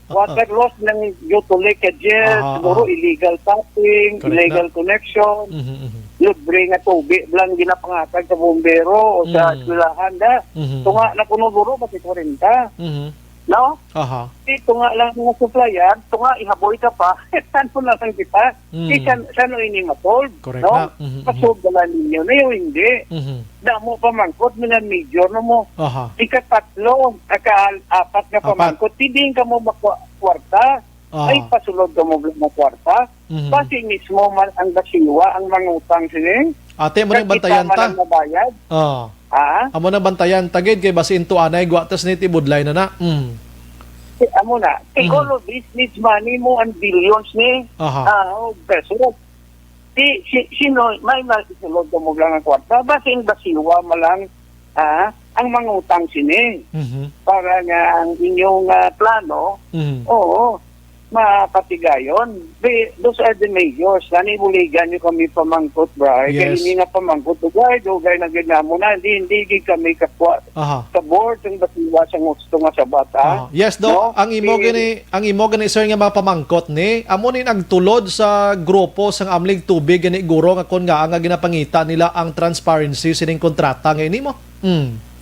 Water loss ng due to leakages, Aha, siguro aha. illegal tapping, Correct illegal na. connection, Mhm, mhm. libre nga tubig lang ginapangatag sa bombero o sa Mm. eskwelahan na. Mhm, Tunga mhm. na kuno guro, basi kwarenta. Mhm. No? Aha. Di tunga lang nga supplier, tunga ihaboy ka pa, ano na lang kita? Mm. Di san-, sano ini ma-solve, Correct no? na. Mhm, mhm. Ma-solve na lang ninyo na yung hindi. Mhm. Damo pamangkot, mga major na mo. Aha. Ikatatlo, ika-apat nga Apat. pamangkot, di din ka mo makwa-, kwarta. Aha. Ay, pasulod ka mo lang ng kwarta. Mhm. Basi mismo man ang basiwa ang mangutang sini. Ate, mo Kag nang kita bantayan man ta. ang mabayad. Ah. Ha? Amo na bantayan ta gid kay basi intuanay gwa tas ni tibudlay na na. Mm. Si, amo na. Take Mhm. all of this, needs money mo and billions ni, Aha. ah, oh, pesos. Si, si, sino, may na isulod ka mo lang ang kwarta. Basi ang basiwa man lang, ah, ang mangutang sini. Mhm. Para nga ang inyong, ah, plano, Mhm. oo, mapatigayon. Di, those are the majors. Nani buligan niyo kami pamangkot, bra. Kay Yes. ini nga pamangkot, dugay, dugay na gid namo na. Hindi, hindi gid kami kapwa Aha. sa board, ang basiwa sa gusto nga sa bata. Aha. Yes, Doc. No? Ang imo Di- gani, ang imo gani, sir, nga mga pamangkot ni, amo ni nagtulod sa grupo sang Amlig Tubig gani guro nga kon nga nga ginapangita nila ang transparency sining kontrata nga ini mo. Mm.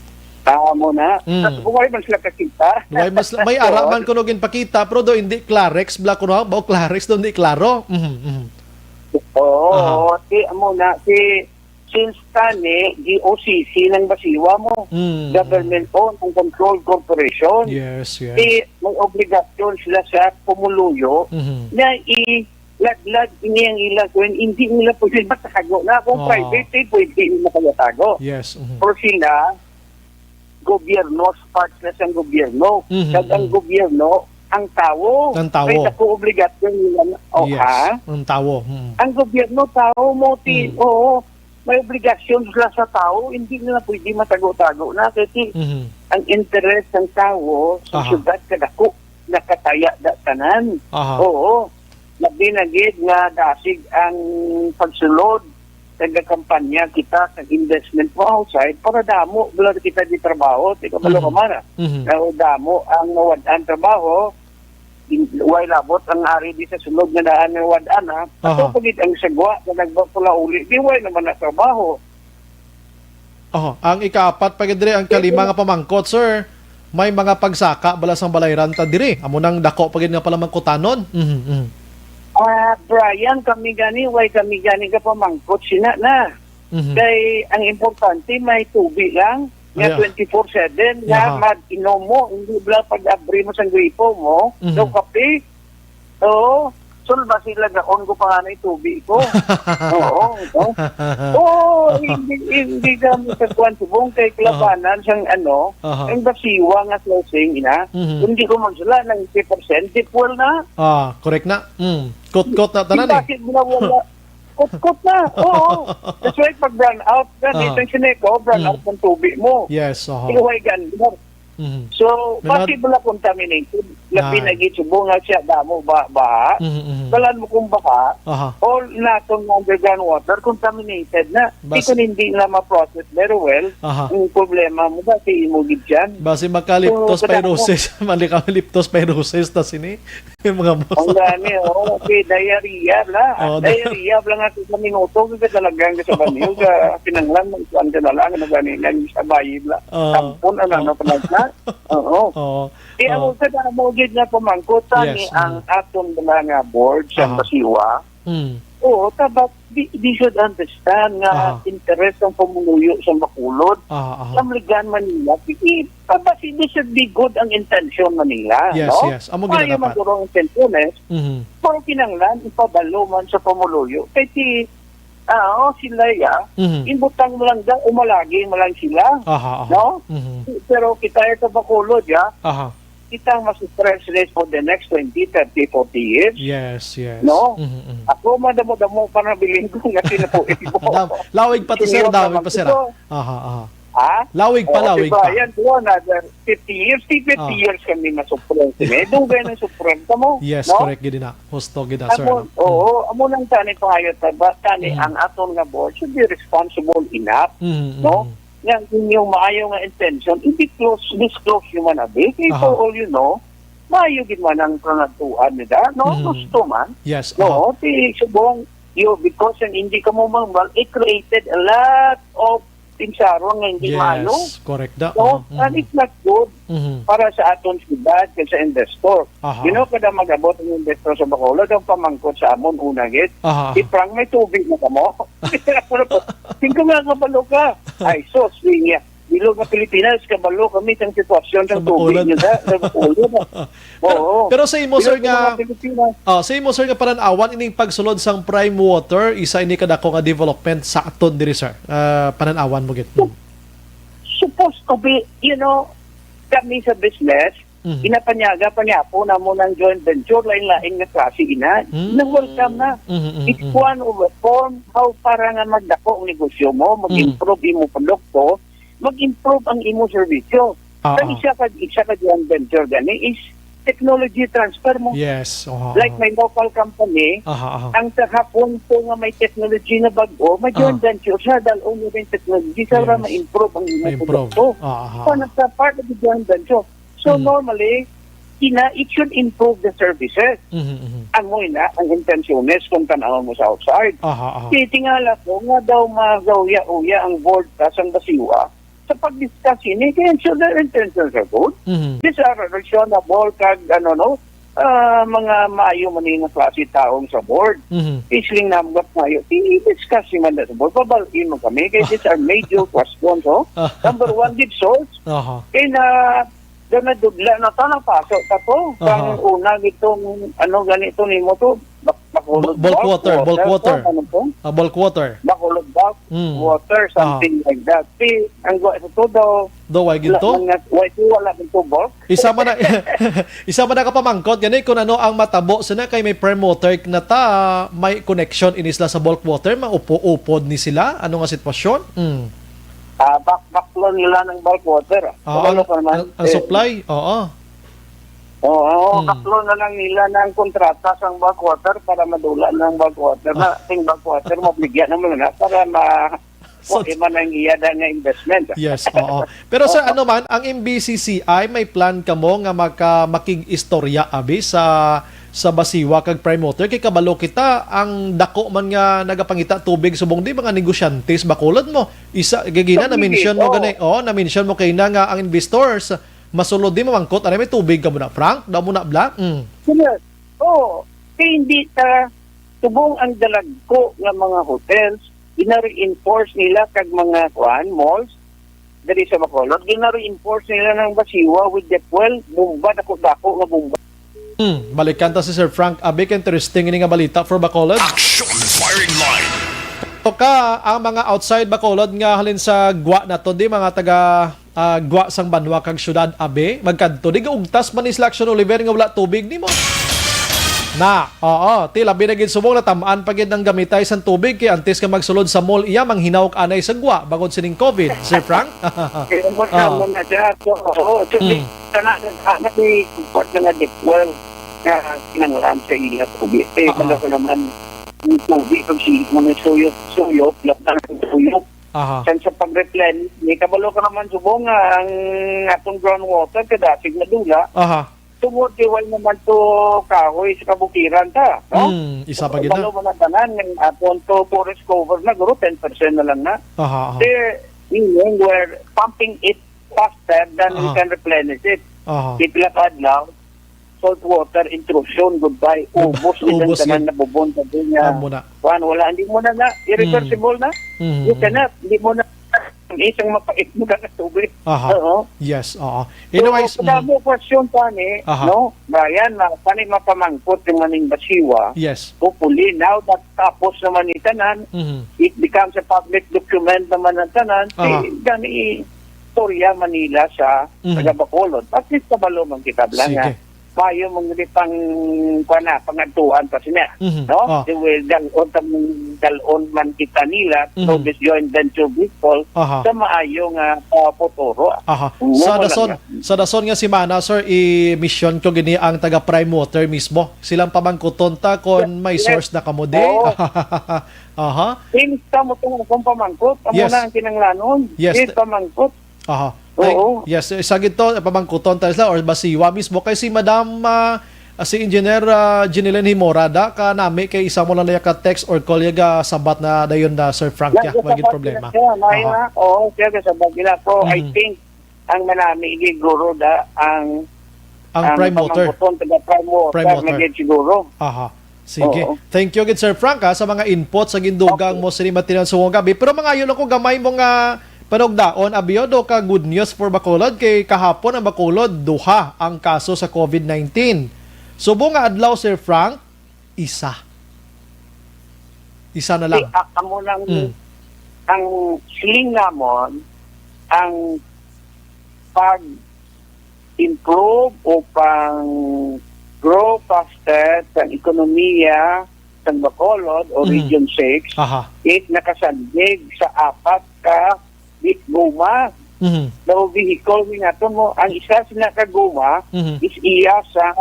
Tama na. Mm. Tapos buhay man sila kakita. Buhay mas, may Oo. ara man kuno ginpakita, pero do hindi Clarex bla kuno, ba Clarex do hindi klaro. Mhm, mhm. Oo, Aha. si, amo na, si, since tani, G O C C ng basiwa mo. Mm, Government mm. owned and controlled corporation. Yes, yes. Si, may obligasyon sila sa pumuluyo Mhm. na i-, laglag ini ang ilang kung hindi nila pwede matago na kung Oo. private, eh, pwede nila kaya tago. Yes, mhm. Pero sila, gobyerno, part na siyang gobyerno. Mhm, Kag ang mhm. gobyerno, ang tawo. Ang tawo. May dako obligasyon nila na, oh, Yes, ha? ang tawo. Mhm. Ang gobyerno, tawo mo, ti-, Mhm. oo, may obligasyon sila sa tawo, hindi nila pwede matago-tago na. Kasi Mhm. ang interes ng tawo sa Aha. syudad kadako, nakataya da tanan. Aha. Oo. Labi na gid nga dasig ang pagsulod, nagakampanya kita sa investment mo outside para damo bala kita di trabaho, di ka balo Mhm. ka mara. Mhm. Na damo ang nawad-an trabaho, in-, way labot ang ari di sa sulod nga daan nga nawad-an, ha. Ato Aha. pa gid ang sagwa nga nagpapulauli, di way naman na trabaho. Oh, ang ikaapat pa gid diri, ang kalima nga pamangkot, sir. May mga pagsaka bala sang balayran ta diri. Amo nang dako pa gid nga palamangkutanon. Mhm, mhm. Ah, Brian, kami gani, way kami gani ka pamangkot sina na. Mhm. Kay ang importante may tubig lang, nga Ay, ah. twenty-four seven, nga Aha. mag-inom mo, hindi bala pag-abri mo sang gripo mo, Mhm. no kape. Oo. Sulba sila gaon ko pa nga na tubig ko. Oo, no? Oo, hindi, hindi kami sa kuwan subong kay kalabanan sang ano, Aha. ang basiwa nga closing ina. Mhm. Hindi ko magsula ng fifty percent, di full na. Ah, correct na. Mm. Kot-kot na tanan eh. Bakit mo na wala? Kot-kot na. Oo. That's why pag brownout, na, Aha. di sang sineko, brownout Mm. ng tubig mo. Yes, aha. Iluhay ganda. Mhm. So, may mga possible na contaminated. Labi na gid subong nga siya damo ba, baha. Mhm, mhm. Balaan mo kung baha, aha, all naton nga underground water contaminated na. Di bas- kung hindi na ma-process very well, aha, ang problema mo ba, si imo gid yan. Basi magka-leptospirosis. So, mali ka, leptospirosis ta sini. Yung mga boss. Ang gani, oo. Okay, diarrhea bla. Oh, di- diarrhea bla nga sa minuto, kasi talagang sa banyo, sa pinanglan, ang kuwan ka na lang, ano gani, nang sa bayi bla. Oh. Tampon, ano, ano, oh, pa lang na. Oo. Oo. Kaya, oh, ako sa damo gid nga pamangkot, tani, yes, ang, mm, aton bla nga board sa, aha, Basiwa. Mm. Oo, tabak, they, they should understand nga, aha, interest ang pamumuyo sa Bacolod. Aha, aha. Sa Maligan, Manila, sige, tabak, they should be good ang intention man nila, yes, no? Yes. Amo gid dapat. Maayo man siguro ang intensyon, eh. Mhm. Pero kinahanglan, ipabalo man sa pamuluyo. Kay si, ah, oh, sila, ya, mhm, ibutang mo lang daw, umalagi mo lang sila, aha, aha, no? Mhm. Pero kita sa Bacolod, ya, aha, kita mas stress less for the next twenty, thirty, forty years. Yes, yes. No? Mhm, mhm. Ako, madamo-damo pa na bilin ko nga sinukuin ko. Dam-, lawig pa to, sir. Senior Dawig naman pa, sir, ah. Ito. Aha, aha. Ha? Lawig pa, oh, lawig diba? Pa. Yan, diba? Another fifty years, di fifty, ah, years kami masupran. Eh, dugay na supran ka mo, yes, no? Correct, gid na. Husto gid na, sir, amo, no? Oo, mm, amo nang tani pangayo ta ba, tani, mm, ang aton nga board should be responsible enough, mm, no? Mm. Nga ang inyong maayo nga intention, i-disclose, disclose nyo man abi. Kay, aha, for all you know, maayo gid man ang pangadtuan nila, no? Mm. Gusto man. Yes, no, aha. Ti subong, yo, because ang hindi ka mo mambal, it created a lot of pinsarong nga hindi, yes, maayo. Correct da. No? Oh, mm. And it's not good, mhm, para sa aton siyudad kag sa investor. Aha. You know, kada mag-abot ang investor sa Bacolod, ang pamangkot sa amon, una gid, aha, aha, si Frank, may tubig na kamo? Singko nga kabalo ka. Ay, sus, niya. Bilog nga Pilipinas, kabalo kami sang sitwasyon sa tubig, Bacolod, nyo sa, sa Bacolod. Pero, oo, pero sa imo, sir, nga, ah, sa imo, sir, nga panan-awan, ining pagsulod sang Prime Water, isa ini kadako nga development sa aton diri, sir. Ah, panan-awan mo gid. Sup-, supposed to be, you know, kami sa business, mhm, ginapanyaga pa niya po namo ng joint venture, lain-lain nga klase ina. Mm. Na-welcome na. Mhm, mhm, mhm. It's one of a form how para nga magdako ang negosyo mo, mag-improve imo produkto, mag-improve ang imo serbisyo. Ah, ang ah, isa ka, isa ka joint venture gani is technology transfer mo. Yes, aha, like aha, may local company, aha, aha, ang sa Hapon po nga may technology na bag-o, may joint, ah, venture siya, dahil mo rin technology, sa, yes, ma-improve ang imo, ma-improve, produkto. Ah, aha. So, nagsa-part of the joint venture. So, mm, normally, ina, it should improve the services. Mhm, mhm. Ang mo ina, ang intensyones kung tanawon mo sa outside. Aha, aha. Titingala ko nga daw magauya-uya ang board ta sang Basiwa sa pag-discuss ini, kaya I'm sure their intentions are good. Mhm. These are reasonable kag, ano, no, ah, mga maayo man nga klase taong sa board. Mhm. Isling nambot maayo. I-discuss man na sa board. Babal-in man kami. Kaya these are major questions, oh. Ah. Number one, gid source. Aha. Kaya na, daw nadudla na to, napaso ka to. Aha. Kang una, gitong, ano, ganito nimo to, bak-, Bacolod bulk, bulk water, water, bulk water. Ano to? Ah, bulk water. Bacolod bulk, mm, water, ah, something like that. Si, ang gwa sa to daw, do, why ginto? Wala man nga, why to, wala man to bulk? Isa man na, isa man na kapamangkot, gani, kung ano ang matabo sina kay may Prime Water na ta, may connection ini sila sa bulk water, maupo-upod ni sila? Ano nga sitwasyon? Mm. Ah, bak-, baklon nila ng bulk water. Oo, kabalo ka naman, ang, ang, eh, supply? Oo. Oo, oo, hmm, baklon na lang nila na ang kontrata sang bulk water para madula na ang bulk water na. Ah. Sing bulk water, mabligyan naman na para ma-, so, kuha man ang iya na nga investment. Yes, oo. Pero, sir, oo, ano man, ang M B C C I, may plan kamo nga maka-, makig-istorya, abi, sa, sa Basiwa kag Prime Water? Kay kabalo kita, ang dako man nga nagapangita tubig subong di mga negosyante sa Bacolod mo. Isa, gagina, tubig, na-mention mo, oo, gani, oo, na-mention mo kay na nga ang investors, masulod di mamangkot, anay may tubig ka muna, Frank? Daw muna, bla? Mm. Sila, oo. Kay hindi ta, subong ang dalagko nga mga hotels, gina-reinforce nila kag mga, kuan, malls, diri sa Bacolod, gina-reinforce nila ng Basiwa with the fuel, bomba, dako-dako nga bomba. Hmm, balikan ta si Sir Frank Abic. Interesting ini nga balita for Bacolod. Action Firing Line. To ka, ang mga outside Bacolod nga halin sa gwa nato, di, mga taga, ah, gwa sang banwa kag syudad, abi, magkadto. Di gaugtas man ni sila, Action Oliver, nga wala tubig nimo. Na, oo, ti labi na gid subong natam-an pa gid ang gamitay sang tubig kay antes nga magsulod sa mall iya manghinaw ka anay sa gwa bangod sining COVID, Sir Frank? Kaya mo Oo. Tama na siya. So, oo, so, Mm. di, sana, sana may support na nga deep well na kinanglan sa ila tubig. Eh, Ah. Wala ko naman yung tubig, pag sige mo na suyop, suyop, lahat na lang suyop. Aha. San sa pag-replenish, may kabalo ka naman subong nga ang atong groundwater, kadasig na dula. Aha. Tungod kay wala naman to kahoy sa kabukiran ta, no? Mm, isa pa gid na. Balo man ang tanan, nga aton to forest cover na, guro, ten percent na lang na. Aha, aha. They, meaning, we're pumping it faster than we Aha. can replenish it. Aha. Di pila ka adlaw, salt water intrusion, goodbye. Goodbye. Ubos gid ang Ubos tanan gid. Nabubon sa dunya. Amo na. Kuan, wala, hindi mo na na, irreversible Mm. na. Mhm. You cannot, hindi mo na isang mapait mo na tubig. Aha. Oo. Yes, oo. So, Anyways, mm. Madamo question pa ni, Aha. no? Brian, na, pa ni mapamangkot yung maning basiwa. Yes. Hopefully, now that tapos naman ni tanan, Mhm. it becomes a public document naman ang tanan, Aha. si gani istorya Manila sa Mhm. taga Bacolod. At least kabalo man kita bala Sige. nga. Payo mong di pang, kuwan na, pangadtuan pa sila. Mhm. No? Ah. Di, well, dal-on, tam-, dal-on man kita nila, Mhm. through this joint venture vehicle, Aha. sa maayo nga, ah, futuro. Aha. Oo, Sa wala dason, nga. Sa dason nga semana, sir, i-mission ko gini ang taga Prime Water mismo. Silang pamangkuton ta kung Yes, may yes. source na kamo di. Oo. Aha. Since kamo tong akong pamangkot, amo Yes. na ang kinanglanon. Yes. Please pamangkot. Aha. Ay, Oo. Yes, isa gid to, pamangkuton ta sila or basiwa mismo kay si Madam, ah, ah, si Engineer, ah, Jeneline Himora da, kanami kay isa mo lang na ka text or call ya ga sabat na dayon na Sir Frank, ya, Yes, may gid sabat problema. Sila, sila, may Aha. na. Oo, siya, sabat nila. So, I Mhm. think, ang manami, siguro, da, ang, Ang ang Prime Water. Pamangkuton, taga Prime Water, Prime Water. May gid siguro. Aha. Sige. Oo. Thank you gid, Sir Frank, ha, sa mga input sa gindugang Okay. mo sini matinan subong gabi. Pero mangayo lang ko gamay mo nga panugdaon, abi, o, do ka good news for Bacolod kay kahapon ang Bacolod, duha ang kaso sa COVID nineteen. Subong nga adlaw, Sir Frank, isa. Isa na lang. Si, a-, amo nang, Mm. ang siling namon, ang pag-improve o pang-grow faster sang ekonomiya sang Bacolod o Mhm. Region six, Aha. it nakasandig sa apat ka bi-, goma. Mhm. Daw vehicle ni nato mo. Ang isa sina ka goma Mhm. is iya sa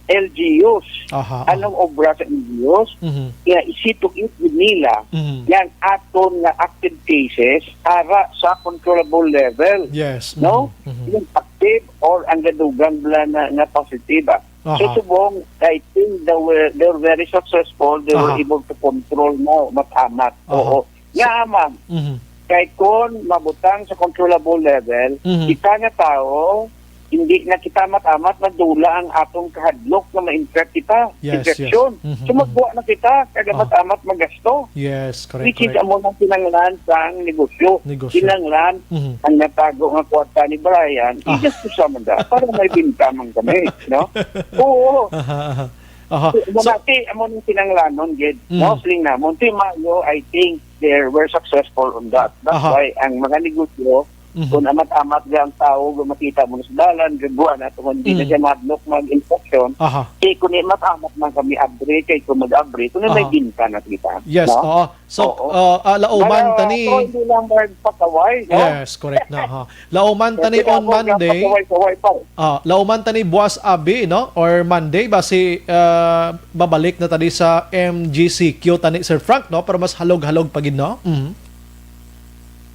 L G Us. Aha, aha. Anong obra sa L G Us? Mhm. Kaya isituit gid nila Mhm. yang aton nga active cases ara sa controllable level. Yes. No? Mhm. Mhm. Yung active or ang gadugang bala na, na positive, ah. So, Aha. Subong, I think they were, they were very successful. They were Aha. able to control now, matamat. Aha. Oo. Nga, ma'am, Mhm. kay kon mabutang sa controllable level, Mhm. kita nga tawo, hindi na kita amat-amat madula ang atong kahadlok nga ma-infect kita. Yes, yes. Infection. Mhm, So, mhm. magbuwa na kita, kag Oh. amat-amat magasto. Yes, correct, Which is correct. amo nang kinahanglan sang negosyo. Negosyo. Kinahanglan Mhm. ang natago nga kwarta ni Brian, Aha. i-just to sa man da, para may binta man kami, no? Oo. Aha, aha. Aha. So, So, muna, ti, amo nang kinahanglanon, gid, Mhm. no? Siling namon, ti, maayo, I think, they were successful on that. That's Aha. why ang mga negosyo, Mhm. kung amat-amat nga ang tao, kung makita mo na sa dalan, gabuan na, kung hindi na Mhm. siya madlok mag-infection, Aha. eh, kung amat-amat man kami abri, kay kung mag-abri, kung may Aha. binta na kita. Yes, No? oo. So, Oo. uh, uh, lauman Para tani. ako, hindi lang magpakaway, no? Yes, correct na, ha. Lauman tani Kasi on ako, Monday. Kaway-kaway pa. Ah, lauman tani buwas abi, no? Or Monday, basi, ah, babalik na tani sa M G C Q tani, Sir Frank, no? Pero mas halog-halog pa gid, no? Mhm.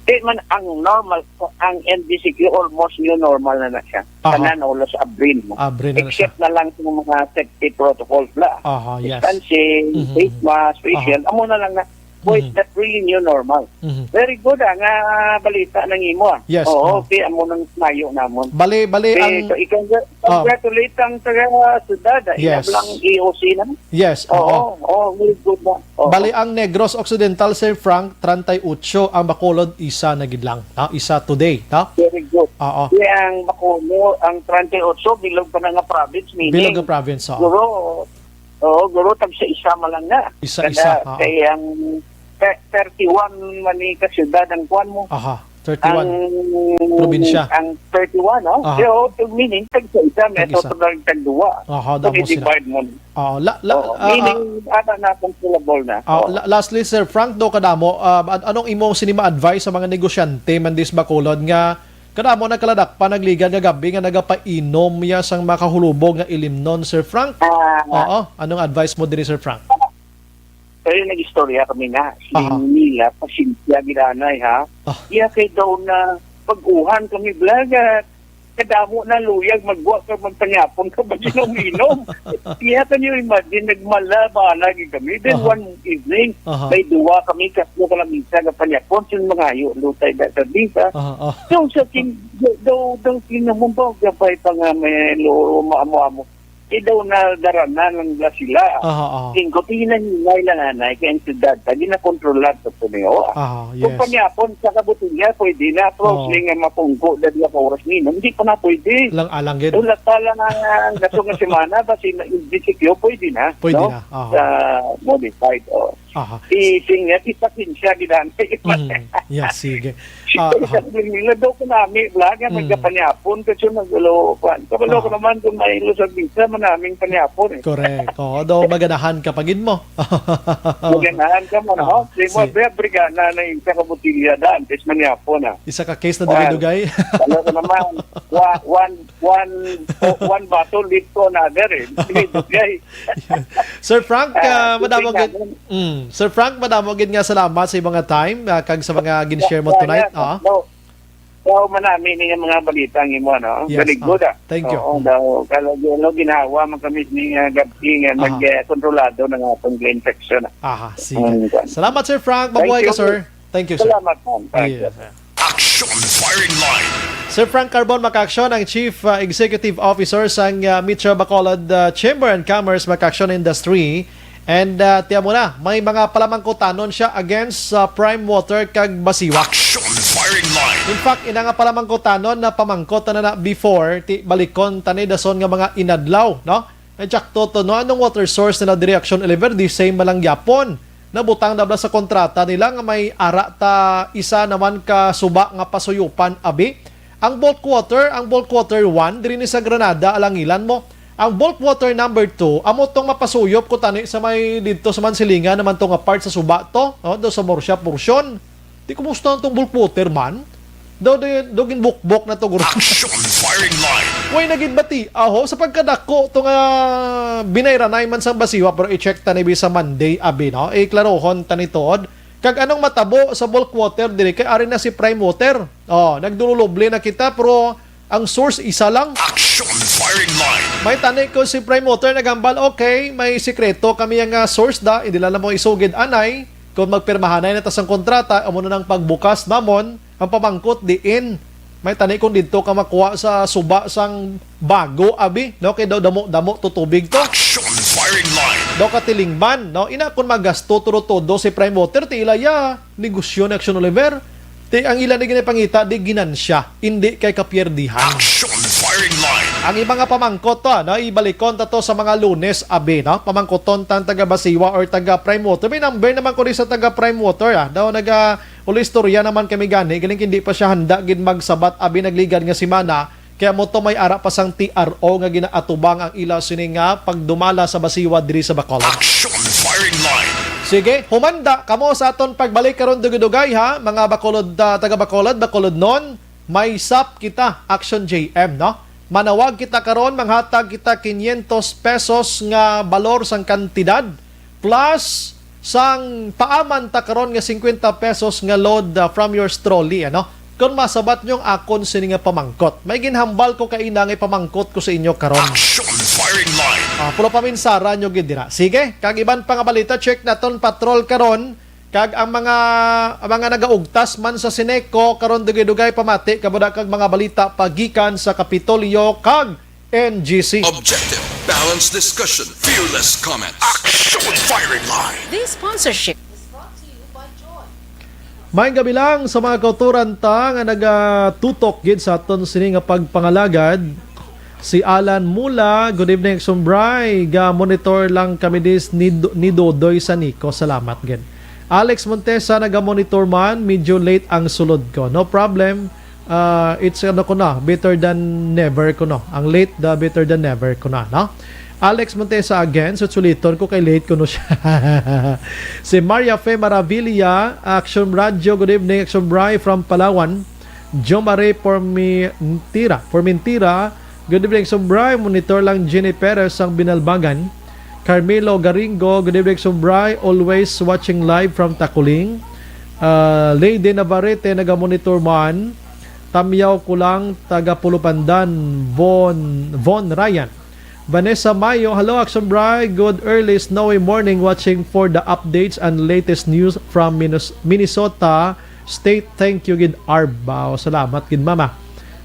Di man ang normal, ang M G C Q almost new normal na na siya. Aha. Tanan ulo sa Abril mo. Abril na na siya. Except na lang sa mga safety protocols la. Aha, yes. Distancing, Mhm. face mask, face Aha. shield, amo na lang na. Boy, Mhm. that really new normal. Mhm. Very good, ah, nga balita nang imo, ah. Yes, Oo, ma'am. Okay, amo nang mayo namon. Bali, bali Eh, ang so, i-congr-, Ah. congratulate ang taga syudad, ah. Yes. Ila lang E O C na. Yes, Oo, oo. oo, very good na. Oo. Bali, ang Negros Occidental, Sir Frank, treinta y ocho, ang Bacolod, isa na gid lang, no? Isa today, no? Very good. Oo. Kaya ang Bacolod, ang treinta y ocho, bilog pa na nga province, meaning, Bilog nga province, oo. Guro, oo, guro, tag sa isa man lang na. Isa-isa, Kada, oo. Kay ang thir-, thirty-one man ni ka syudad ang kuwan mo. Aha. Thirty-one. Ang, Probinsya. Ang thirty-one, no? Aha. So, meaning, tag-isa, may Tag-isa. Total ng tag-duwa. Aha, So, damo sila. I-divide mo. Oo, la-, la-, Oo, ah, meaning, ah, ana na akong syllable na. Ah, Oo. la-, lastly, Sir Frank, do kadamo, ah, an-, anong imo sini ma-advise sa mga negosyante man dis Bacolod nga kadamo nagkaladakpan, nagligad nga gabi nga nagapainom ya sang makahulubog nga ilimnon, Sir Frank? Ah. Oo, anong advice mo diri, Sir Frank? Kaya nag-istorya kami na. Si Aha. Nila, pasensya, gidanay, ha? Ah. Iya kay daw na pag-uhan kami, blaga. Kadamo na luyag, magwa ka, magpanyapon ka, ba sila uminom? Iya, can you imagine, nagmala, bahala gid kami. Then Aha. one evening, Aha. may duwa kami, kaslo ka lang isa, nga panyapon, sin mga hayo, lutay na sa bisa. Aha, ah. So, sa kin-, daw, daw, kinamumbaw, gabay pa nga may lo, maamo-amo. Di daw nadaranan lang nila sila. Aha, aha. Singko, hinay-hinay lang, anay, kay ang syudad, ta, ginakontrolar sa Tuneo, ah. Aha, Kung yes. panyapon sa kabutilya, pwede na. Pero Oo. siling nga mapungko, dali ka oras ni, hindi pa na pwede. Lang alang gid. Ulat pa lang ang, ang gato nga semana, basi na, D C Q, pwede na, Pwede no? na, aha. Sa modified, oh. Aha. Si, sing, si Pakinsya, gidan. Mm, yeah, sige. Ah, Sa aha. Nila daw ko nami, bla, nga Mm. magkapanyapon, kasi nagalo, kwan. Kabalo ko Aha. naman kung may lusag minsan, manaming panyapon, eh. Correct. Oo, daw maganahan ka pa gid mo. Maganahan ka mo, no? Ah, Di mo, si be, brigana na yung sa kabutilya daan, tis manyapon, ah. Isa ka case na Kwan. dugay-dugay. Kabalo ko naman, wa-, one, one, o, one bottle lead to another, eh. Dugay. Sir Frank, Ah, ah, madamo tingnan gid, mo. mm, Sir Frank, madamo gid nga salamat sa imong time, ah, kag sa mga gin-share mo Yeah, tonight, yeah, ah. no. So, manami ni nga mga balita ang imo, no? Yes, Very good, ah. ah. Thank you. Oo, Mm. daw, kala, ano, ginhawa man kami ni, ah, gabti nga Aha. mag, eh, kontrolado ng atong infection, ah. Aha, sige. Mm, kwan. Salamat, Sir Frank. Thank Mabuhay ka, you. sir. Thank you, sir. Salamat, ma'am. Thank you. Yes, sir. Action Firing Line. Sir Frank Carbon, Makaaksyon, ang Chief, uh, Executive Officer sang, uh, Metro Bacolod, uh, Chamber and Commerce, Makaaksyon Industry. And, uh, tiyan mo na, may mga palamangkutanon siya against, uh, Prime Water kag Basiwa. Action Firing Line. In fact, ina nga palamangkutanon na pamangkot na na before, ti balikon tani dason nga mga inadlaw, no? Ay, tsakto to, no? Anong water source nila diri, Action Oliver? Di same man lang gyapon. Nabutang na bala sa kontrata nila nga may ara ta isa naman ka suba nga pasuyupan, abi? Ang bulk water, ang bulk water one, diri ni sa Granada, alangilan mo. Ang bulk water number two, amo tong mapasuyop ko tani sa may didto sa Mansilingan naman to nga part sa suba to, no? Do sa Murcia portion. Di, kumusta ang tong bulk water man? Daw, daw, daw ginbukbok na to, guro. Action Firing Line. Way na gid bati, aho, sa pagkadako to nga binayranay man sang Basiwa, pero i-check ta ni sa Monday, abi, no? Iklarohon ta ni tuod. Kag anong matabo sa bulk water diri kay ari na si Prime Water. Oh, nagdululubli na kita, pero ang source isa lang. Action Firing Line. May tani ko si Prime Water nagambal, okay, may sikreto kami nga source da, hindi lang mo isugid anay. Kung magpirmahanay na ta sang kontrata, amo na nang pagbukas namon, ang pamangkot diin. May tani kung didto ka makuha sa suba sang bago, abi, no? Kay daw damo-damo to tubig to. Action Firing Line. Daw katilingban, no? Ina, kung magasto todo-todo si Prime Water, ti ila ya negosyo ni Action Oliver. Ti ang ila ni ginapangita, di ginansya, hindi kay kapierdihan. Action Firing Line. Ang iba nga pamangkot to, no? Ibalikon ta to sa mga Lunes, abi, no? Pamangkoton tang taga Basiwa or taga Prime Water. May number naman ko di sa taga Prime Water, ah. Daw naga, ulo istorya naman kami gani, galing hindi pa siya handa gid magsabat, abi, nagligad nga semana. Kaya mo to may ara pa sang T R O nga ginaatubang ang ila sini nga pagdumala sa Basiwa diri sa Bacolod. Action Firing Line. Sige, humanda kamo sa aton pagbalik karon dugay-dugay, ha, mga Bacolod, ah, taga Bacolod, Bacolodnon, may sap kita, Action J M, no? Manawag kita karon, manghatag kita quinientos pesos nga balor sang kantidad plus sang paaman ta karon nga cincuenta pesos nga load, ah, from your trolley, ano? Kung masabat nyo ang akon sini nga pamangkot, may ginhambal ko kaina nga ipamangkot ko sa inyo karon. Action Firing Line. Ah, pero paminsara nyo gid dira. Sige, kag iban pa nga balita, check naton patrol karon. Kag ang mga, ang mga nagaugtas man sa Sineco karon dugay-dugay pamati, kabuda kag mga balita pagikan sa Kapitolyo kag N G C. Objective, balanced discussion, fearless comment. Action Firing Line. This sponsorship is brought to you by Joy. Maayong gabi lang sa mga kauturan ta nga nagatutok gid sa aton sini nga pagpangalagad. Si Alan Mula, good evening, Action Bri. Ga-monitor lang kami dis ni, ni Dodoy sa Nico. Salamat gid. Alex Montesa, naga-monitor man, medyo late ang sulod ko. No problem. Ah, it's ano ko na, better than never ko no. Ang late, the better than never ko na, no? Alex Montesa again, so suliton ko kay late ko no siya. Si Maria Fe Maravilla, Action Radio, good evening, Action Bri from Palawan. Jomare Formentira, Formentira, good evening, Action Bri, monitor lang Jenny Perez ang Binalbagan. Carmelo Garingo, good evening, Action Bri, always watching live from Taculing. Ah, Lady Navarrete, naga-monitor man. Tamyaw ko lang, taga Pulupandan, Von, Von Ryan. Vanessa Mayo, hello, Action Bri. Good early snowy morning, watching for the updates and latest news from Minnes-, Minnesota State. Thank you, gid, Arb. Wow, salamat, gid, mama.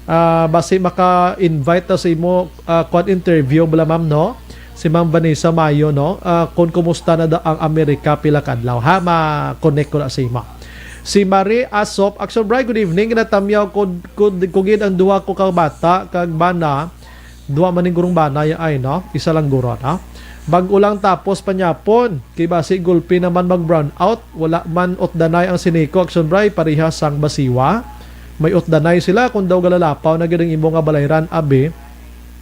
Ah, basi maka-invite ta sa imo, ah, kwan, interview bala, ma'am, no? Si Ma'am Vanessa Mayo, no? Ah, kung kumusta na da ang Amerika pila kadlaw, ha? Ma-connect ko na sa imo. Si Marie Asop, Action Bri, good evening. Ginatamyaw ko, ko, ko gid ang duha ko ka bata, kag bana, duha man ning gurong bana ya ay, no? Isa lang guro, no? Bag-o lang tapos panyapon, kay basi gulpi naman mag-brown out, wala man utdanay ang Sineco, Action Bri, parehas sang Basiwa. May utdanay sila kung daw galalapaw na gid ang imo nga balayran, abi,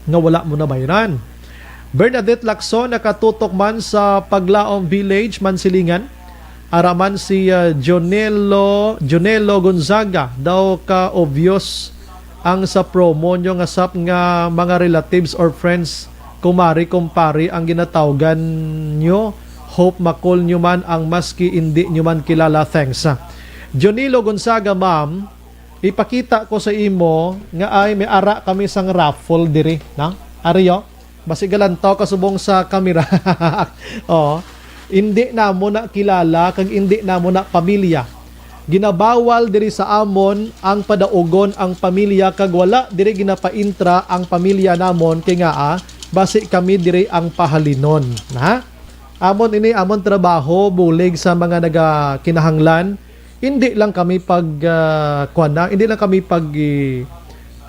nga wala mo nabayran. Bernadette Lacson nakatutok man sa Paglaom Village, Mansilingan. Ara man si, ah, Jonelo, Jonelo Gonzaga, daw ka obvious ang sa promo nyo nga sap nga mga relatives or friends, kumari, kumpare ang ginatawgan nyo. Hope makol nyo man ang maski indi nyo man kilala. Thanks. Jonilo Gonzaga, ma'am, ipakita ko sa imo nga ay may ara kami sang raffle diri, na? Ari, oh. Basi galantaw ka subong sa kamera. Oh. Indi namo na kilala kag indi namo na pamilya. Ginabawal diri sa amon ang padaugon ang pamilya kag wala diri ginapaintra ang pamilya namon kay ngaa basi kami diri ang pahalinon, ha? Amon ini, amon trabaho, bulig sa mga nagakinahanglan. Hindi lang kami pag, ah, kuwan na, hindi lang kami pag, eh,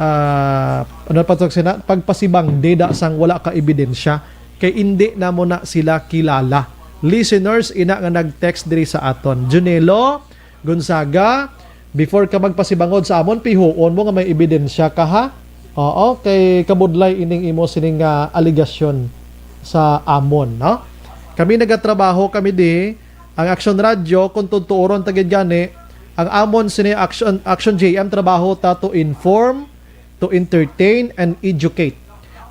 ah, ano pa to, sina-, pagpasibangdi da sang wala ka ebidensya. Kay hindi namo na sila kilala. Listeners, ina nga nag-text diri sa aton. Junelo Gonzaga, before ka magpasibangod sa amon, pihuon mo nga may ebidensya ka, ha? Oo, kay kabudlay ining imo sining, ah, aligasyon sa amon, no? Kami nagatrabaho kami di, ang Action Radio, kung tutuoron ta gid gani, ang amon sini Action, Action J M, trabaho ta to inform, to entertain, and educate.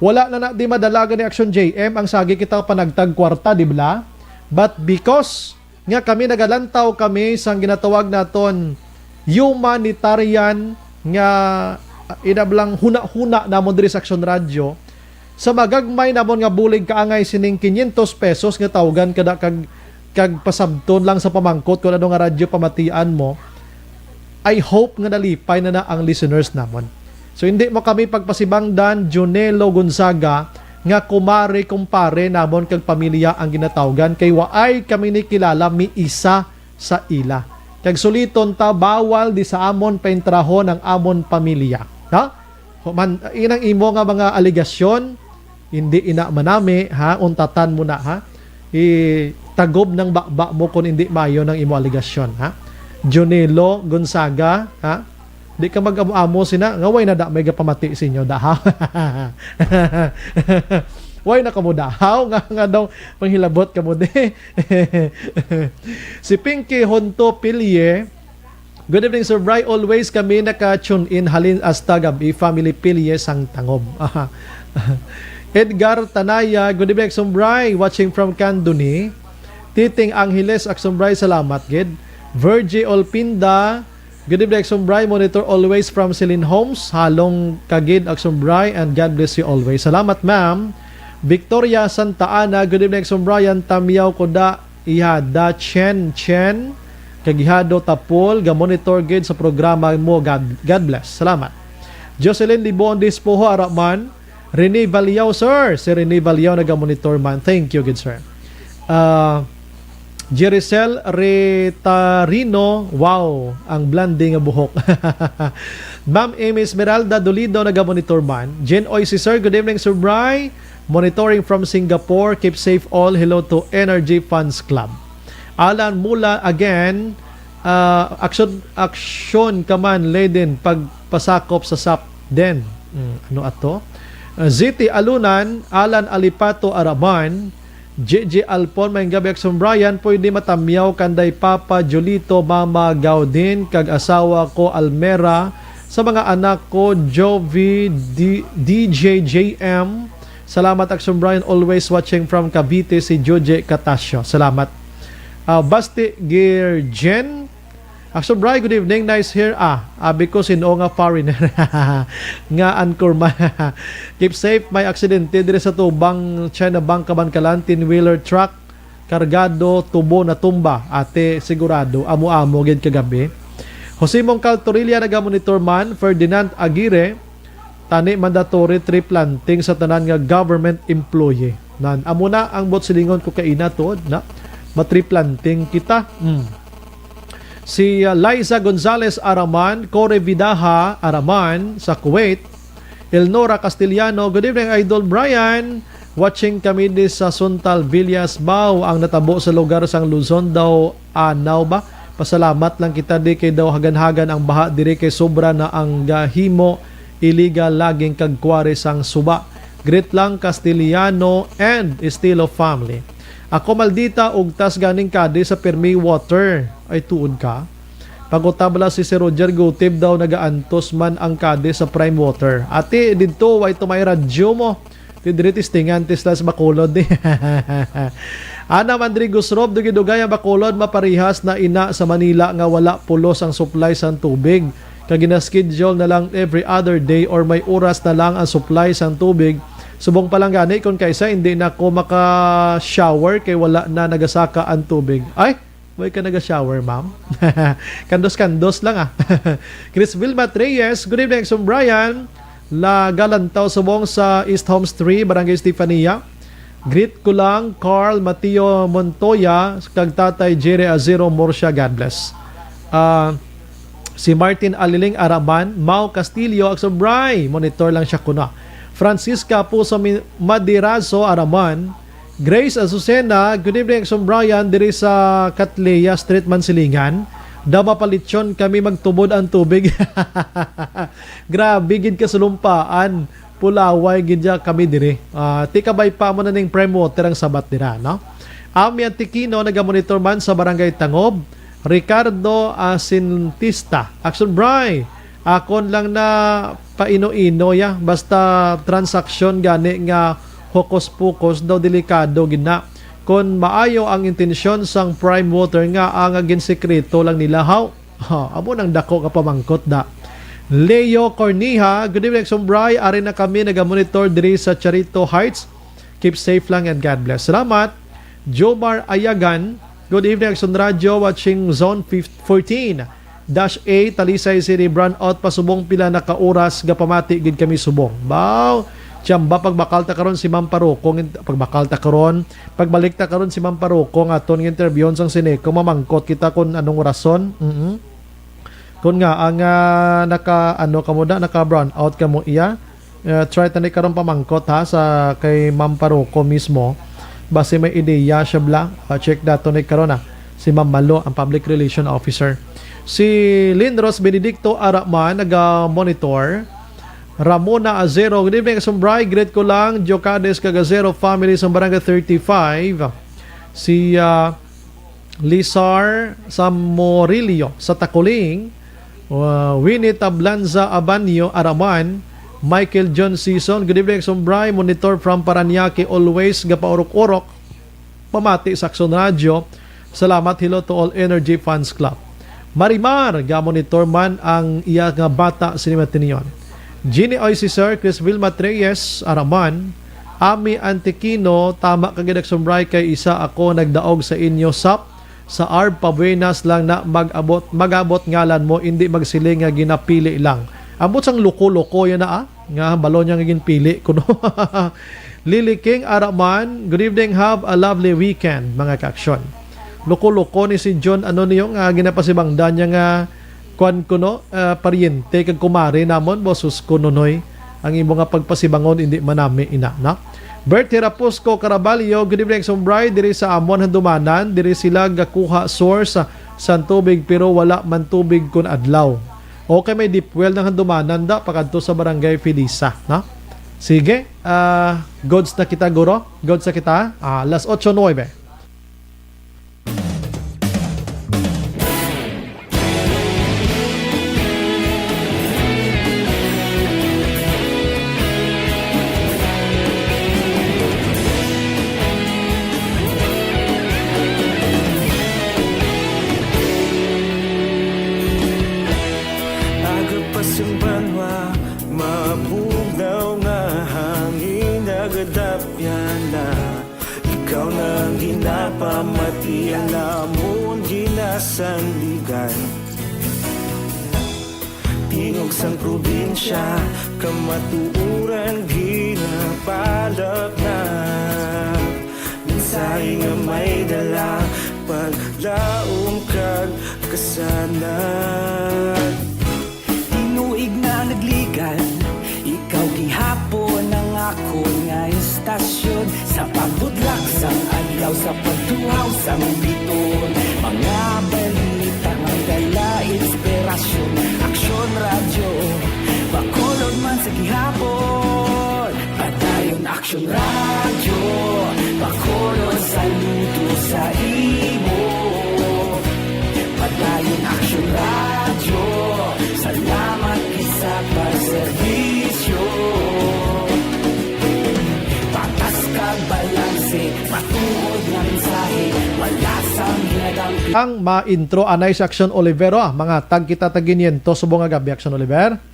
Wala na na di madala gani Action J M ang sagi kita panagtag kwarta, di bala? But because nga kami nagalantaw kami sang ginatawag naton humanitarian nga, ah, inablang huna-huna namon diri sa Action Radio, sa magagmay namon nga bulig kaangay sining quinientos pesos nga tawgan kada kag, kag pasabton lang sa pamangkot kung ano nga radyo pamatian mo, I hope nga nalipay na na ang listeners namon. So, hindi mo kami pagpasibangdan, Junelo Gonzaga, nga kumare, kumpare namon kag pamilya ang ginatawgan, kay waay kami ni kilala miisa sa ila. Kag suliton ta, bawal di sa amon paintrahon ang amon pamilya. Ha? Human, inang imo nga mga alegasyon, hindi ina manami, ha? Untatan mo na, ha? Itagob ng bakba mo kung hindi mayo ng imo alegasyon, ha? Junelo Gonzaga, ha? Di ka mag-amo-amo sina, nga way na da may gapamati sa inyo, da, ha? Way na kamo dahaw, nga, nga daw panghilabot kamo di. Si Pinky Honto Pilye, good evening, Sir Bry. Always kami naka-tune in halin hasta gab-i, family Pilye sang Tangom. Aha. Edgar Tanaya, good evening, Sir Bry. Watching from Candoni. Titing Angeles, Action Bry, salamat gid. Virgie Olpinda, good evening, Action Bry. Monitor always from Celine Homes. Halong kagid, Action Bry, and God bless you always. Salamat, ma'am. Victoria Santa Ana, good evening, Action Bry. Ang tamyaw ko da, ihada, Chen, Chen. Kag ihado, Tapol, ga-monitor gid sa programa mo. God, God bless. Salamat. Jocelyn Libon Dispoho, ara man. Rene Valiao, sir. Si Rene Valiao naga-monitor man. Thank you, good sir. Ah, Jericel Retarino, wow, ang blondie nga buhok. Ma'am Amy Esmeralda Dolido naga-monitor man. Jen Oy, si sir, good evening, Sir Bry. Monitoring from Singapore. Keep safe all. Hello to Energy Fans Club. Alan Mula again, ah, aksyon, aksyon ka man, Leden, pagpasakop sa sap den. Mm, ano ato? Ah, Z T Alunan, Alan Alipato Araman, J J Alpon, may gabi, Akson Brian, pwede matamyaw kanday Papa Julito, Mama Gaudin, kag asawa ko Almera, sa mga anak ko, Jovi, D-, D J J M. Salamat, Akson Brian, always watching from Cavite, si Joje Catasio. Salamat. Ah, Basti Girjen, Akson Brian, good evening. Nice hair, ah. Abi ko, sino nga foreigner nga anchorman. Keep safe. May aksidente diri sa tubang China Bank, Kabankalan, ten-wheeler truck, kargado, tubo na tumba. Ate, sigurado, amo-amo gid kagabi. Jose Mongcal Torilla, nagamonitor man. Ferdinand Aguirre, tani mandatory tree planting sa tanan nga government employee. Nan, amo na ang buot silingon ko kaina tuod na ma-tree planting kita. Mm. Si, uh, Liza Gonzalez Araman, Corey Vidaha Araman sa Kuwait, Elnora Castellano, good evening, Idol Brian. Watching kami di sa Suntal, Villas, Bao. Ang natabo sa lugar sang Luzon daw, anaw ba? Pasalamat lang kita di kay daw hagan-hagan ang baha diri kay sobra na ang gahimo iliga laging kag kuwari sang suba. Greet lang Castellano and Estilo family. Ako maldita, ugtas ganing kadi sa pirmi water. Ay, tuod ka? Pag-utab la si Sir Roger Gutib daw nagaantos man ang kadi sa Prime Water. Ati, didto, way to may radyo mo. Ti diri testingan, ti sila sa Bacolod, eh. Ana man diri, Gus Rob, dugay-dugay ang Bacolod, maparihas na ina sa Manila nga wala pulos ang supply sang tubig. Kag gina-schedule na lang every other day or may oras na lang ang supply sang tubig. Subong pa lang gani kung kaisa hindi na ko maka-shower kay wala na nagasaka ang tubig. Ay, way ka naga-shower, ma'am? Kandos-kandos lang, ah. Chris Vilma Reyes, good evening, Akson Brian. La Galantaw Subong sa East Homes three, Barangay Estefania. Greet ko lang Carl Mateo Montoya kag Tatay Jerry Azero Murcia. God bless. Ah, si Martin Aliling Araman, Mau Castillo, Akson Bri, monitor lang siya kuna. Francisca Puso Mi-, Madirazo Araman, Grace Azucena, good evening, Akson Brian, diri sa Catleya Street, Mansilingan. Daw mapalitson kami magtubod ang tubig. Grabe gid ka sulumpaan. Pulaway gid ya kami diri. Ah, ti kabay pa mo na ning Prime Water ang sabat dira, no? Ami Antiquino nagamonitor man sa Barangay Tangob. Ricardo Asintista, Akson Bri, akon lang na paino-ino ya. Basta transaksyon gani nga hokus-pokus daw, delikado gid na. Kon maayo ang intensyon sang Prime Water nga ang ginsikreto lang nila, haw? Ha, amo nang dako nga pamangkot da. Leo Corniha, good evening, Akson Bri. Ari na kami nagamonitor diri sa Charito Heights. Keep safe lang and God bless. Salamat. Jomar Ayagan, good evening, Akson Radyo, watching Zone fif-, fourteen dash A, Talisay City, brownout pa subong pila na ka oras, gapamati gid kami subong. Baw, tiyamba, pagbakal ta karon si Ma'am Parokong, pagbakal ta karon, pagbalik ta karon si Ma'am Parokong, aton nga interviewon sang Sineco, mamangkot kita kung anong rason. Mm-mm. Kung nga ang, ah, naka, ano ka mo da, naka-brownout ka mo iya, ah, try tani karon pamangkot ha sa kay Ma'am Paroko mismo. Basi may ideya siya bla. Ah, check dato ni karon, ah. Si Ma'am Malo, ang public relation officer. Si Lynn Rose Benedicto Araman, naga-monitor. Ramona Azero, good evening, Akson Bri. Greet ko lang Diocades kag Azero family sa Barangay thirty-five. Si, ah, Lizar Samorillo sa Taculing, uh, Winnie Tablanza Abanyo Araman, Michael John Season, good evening, Akson Bri, monitor from Parañaque, always gapaurok-urok, pamati sa Akson Radyo. Salamat, hello to all Energy Fans Club. Marimar, gamonitor man ang iya nga bata sini Matinion. Jeannie Oy, si Sir Chris Vilma Treyes Araman, Ami Antiquino, tama ka gid, Akson Bri, kay isa ako nagdaog sa inyo sap sa arb pabuenas lang na mag-abot, mag-abot ngalan mo, hindi magsiling nga ginapili lang. Ambot sang loko-loko yan na, ah, nga balo niya nga ginpili kuno. Lily King Araman, good evening, have a lovely weekend, mga kaaksyon. Loko-loko ni si John, ano niyo nga ginapasibangdan niya nga kwan kuno, ah, paryente kag kumare namon, bosus ko, Nonoy. Ang imo nga pagpasibangon indi manami ina, no? Bert Hirapusco Caraballo, good evening, Action Bride. Diri sa amon handumanan, diri sila gakuha source sa, sang tubig, pero wala man tubig kun adlaw. Okay, may deep well ng handumanan da, pakadto sa Barangay Felisa, no? Sige, ah, goods na kita, guro. Goods na kita. Ah, alas otso nuebe. Aga pa sang banwa, mabugnaw nga hangin, nagadapyan na. Ikaw na ang ginapamati, ang amon ginasandigan. Tingog sang probinsya, kamatuoran ginapalapnap. Mensahe nga may dala, paglaom kag kasanag. Tinuig na nagligan, ikaw gihapon ang akon nga istasyon. Sa pagbudlak sang adlaw, sa pagtuhaw sang biton, mga balita nga dala inspirasyon. Aksyon Radyo, Bacolod man sa gihapon. Padayon Aksyon Radyo, Bacolod, saludo sa imo. Padayon Aksyon Radyo, salamat gid sa pagserbisyo. Patas kag balanse, matuod nga mensahe, wala sang ginadampi. Ang ma-intro anay si Action Olivero, ah, mga tag kita tag kinyentos subong nga gab-i, Action Oliver.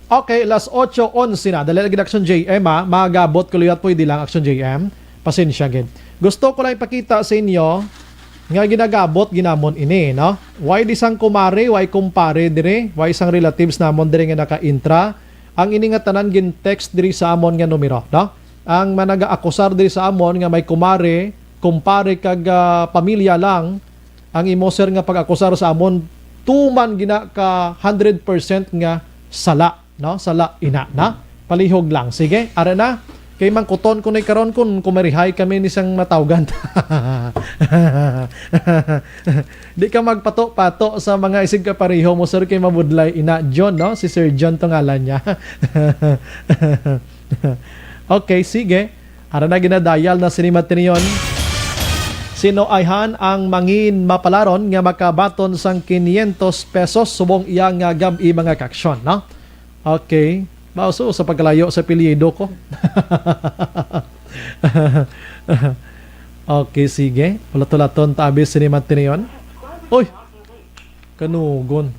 Okay, las otso onse na. Dali lagi, Action J M, ha. Magabot ko liwat, pwede lang, Action J M. Pasensya gid. Gusto ko lang ipakita sa inyo nga ginagabot ginamon ini, no? Way di sang kumare, way kumpare diri, way sang relatives namon diri nga naka-intra. Ang ini nga tanan gin-text diri sa amon nga numero, no? Ang managaakusar diri sa amon nga may kumare, kumpare kag, ah, pamilya lang, ang imo, sir, nga pag-akusar sa amon, tuman gina ka hundred percent nga sala, no? Sala ina na. Palihog lang. Sige, ara na. Kay mangkuton ko ni karon kung kumarihay kami ni sang matawgan. Di ka magpato-pato sa mga isig kapareho mo, sir, kay mabudlay ina. John, no? Si Sir John to ngalan niya. Okay, sige. Ara na, ginadayal na sini matinion. Sino ayhan ang mangin mapalaron nga makabaton sang kinyentos pesos subong iya nga gab-i, mga kaaksyon, no? Okay. Mauso sa pagkalayo sa apelyido ko. Okay, sige. Ulat-ulaton ta abi sini matinion. Uy! Kanugon.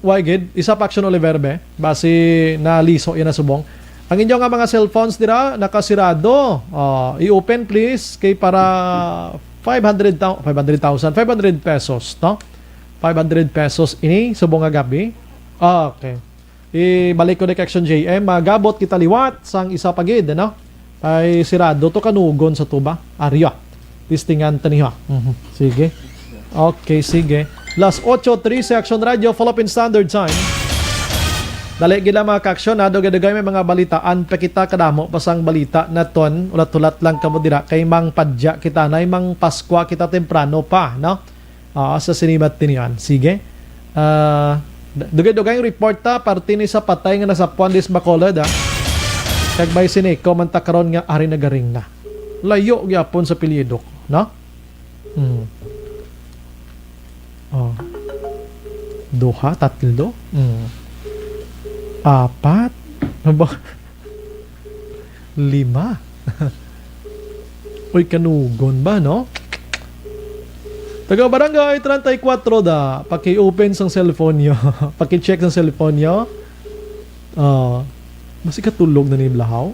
Why gid? Isa pa, Action Oliver, be. Basi naliso yan na subong. Ang inyo nga mga cellphones dira, nakasirado. Ah, i-open, please. Kay para five hundred thou-, five hundred thousand, five hundred pesos, no? Five hundred pesos ini, subong nga gab-i. Ah, okay. Ibalik ko ni Action J M, magabot kita liwat sang isa pa gid, ano? Ay sirado to, kanugon sa tuba. Arya. Testingan ta niya. Mhm. Sige. Okay, sige. Las otso trese, Action Radio, Philippine Standard Time. Dali gid lang, mga kaaksyon, ha? Dugay-dugay may mga balitaan pa kita, kadamo pa sang balita naton. Ulat-ulat lang kamo dira kay mangpadya kita, nay, mangpaskwa kita temprano pa, no? Ah, sa sinimat tinian. Sige. Ah, d-, dugay-dugay ang report ta, parte ni sa patay nga nasapuan dis Bacolod, ha. Kag may sini, comment ta karon nga ari nagaring na. Layo gyapon sa apelyido ko, no? Hmm. Oh. Duha, tatlo, hmm. Apat. Ano ba? Lima. Uy, kanugon ba, no? Taga Barangay treinta y cuatro da, paki-open sang cellphone nyo. Paki-check sang cellphone nyo. Ah, mas ikatulog na ni Blahaw?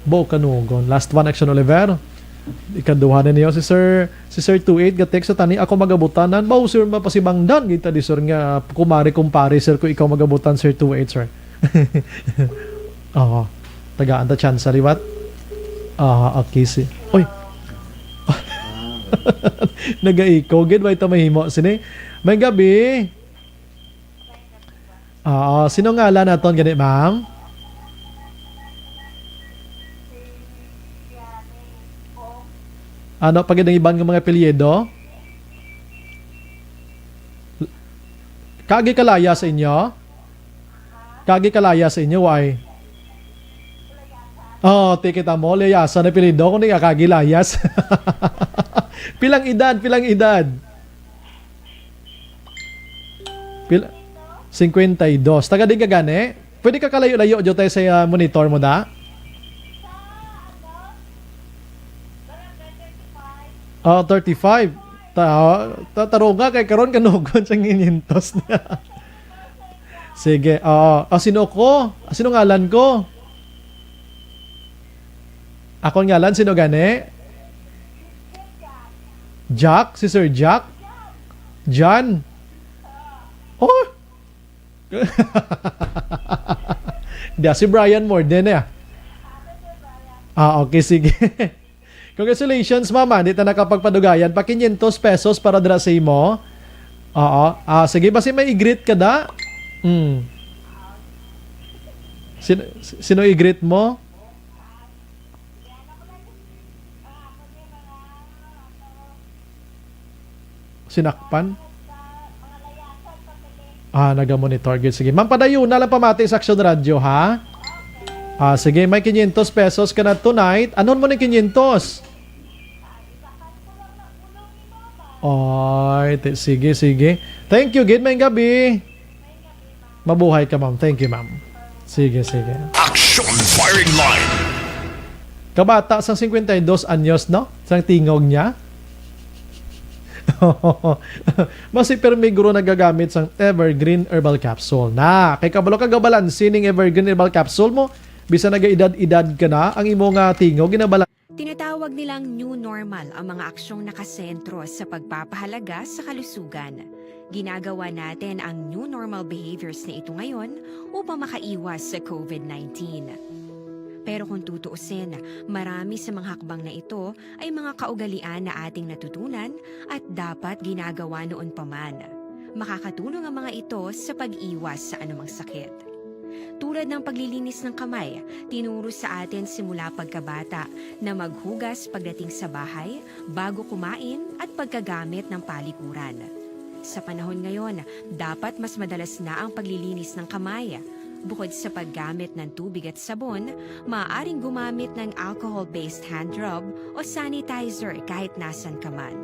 Bo kanugon. Last one, Action Oliver. Ikaduha na niyo si Sir, si Sir two eight ga-text sa tani, "Ako magabutanan." Bao, sir, mapasibangdan kita di, sir, nga kumare, kumpare, sir, ko ikaw magabutan, Sir two eight, sir. Oo. Tagaan ta chance liwat. Ah, okay, si. Oy. Nagaiko gid, way ta mahimo sini. May gabi. Oo, sino ngalan naton gani, ma'am? Ano pa gid ang iban nga mga apelyido? Kagi kalaya sa inyo? Kagi kalaya sa inyo, why? Oh, ti kita mo, Layasa na apelyido, kung di ka kagi layas. Pilang edad, pilang edad? Pila? Cincuenta y dos. Taga di ka gani? Pwede ka kalayo-layo, Jotay, sa, ah, monitor mo, da? Oh, thirty-five. Ta, ta, tarunga kay karon kanugon sa quinientos niya. Sige, oo. Ah, sino ko? Ah, sino ngalan ko? Akon ngalan, sino gani? Jack? Si Sir Jack? John? Oh! Di, si Brian Morden eh. Ah, okay, sige. Congratulations, mama. Di ta nakapagpadugayan. Pa quinientos pesos para dira sa imo. Oo. Ah, sige, basi may i-greet ka da? Hmm. Sino, sino i-greet mo? Sinakpan? Ah, naga-monitor. Good, sige. Ma'am, padayon na lang pamati sa Action Radio, ha? Ah, sige, may quinientos pesos ka na tonight. Anon mo ni quinientos? Ay, te, sige, sige. Thank you, gid. May gabi. Mabuhay ka, ma'am. Thank you, ma'am. Sige, sige. Action Firing Line. Kabata sang cincuenta y dos anyos, no? Sang tingog niya. Mas si Permi guro nagagamit sang Evergreen Herbal Capsule. Na, kay kabalo ka gabalansi ning Evergreen Herbal Capsule mo, bisan nagaedad-edad ka na, ang imo nga tingog ginabalansi. Tinatawag nilang new normal ang mga aksyong nakasentro sa pagpapahalaga sa kalusugan. Ginagawa natin ang new normal behaviors na ito ngayon upang makaiwas sa covid nineteen. Pero kung tutuusin, marami sa mga hakbang na ito ay mga kaugalian na ating natutunan at dapat ginagawa noon pa man. Makakatulong ang mga ito sa pag-iwas sa anumang sakit. Tulad ng paglilinis ng kamay, tinuro sa atin simula pagkabata na maghugas pagdating sa bahay, bago kumain, at pagkagamit ng palikuran. Sa panahon ngayon, dapat mas madalas na ang paglilinis ng kamay. Bukod sa paggamit ng tubig at sabon, maaaring gumamit ng alcohol-based hand rub o sanitizer kahit nasan ka man.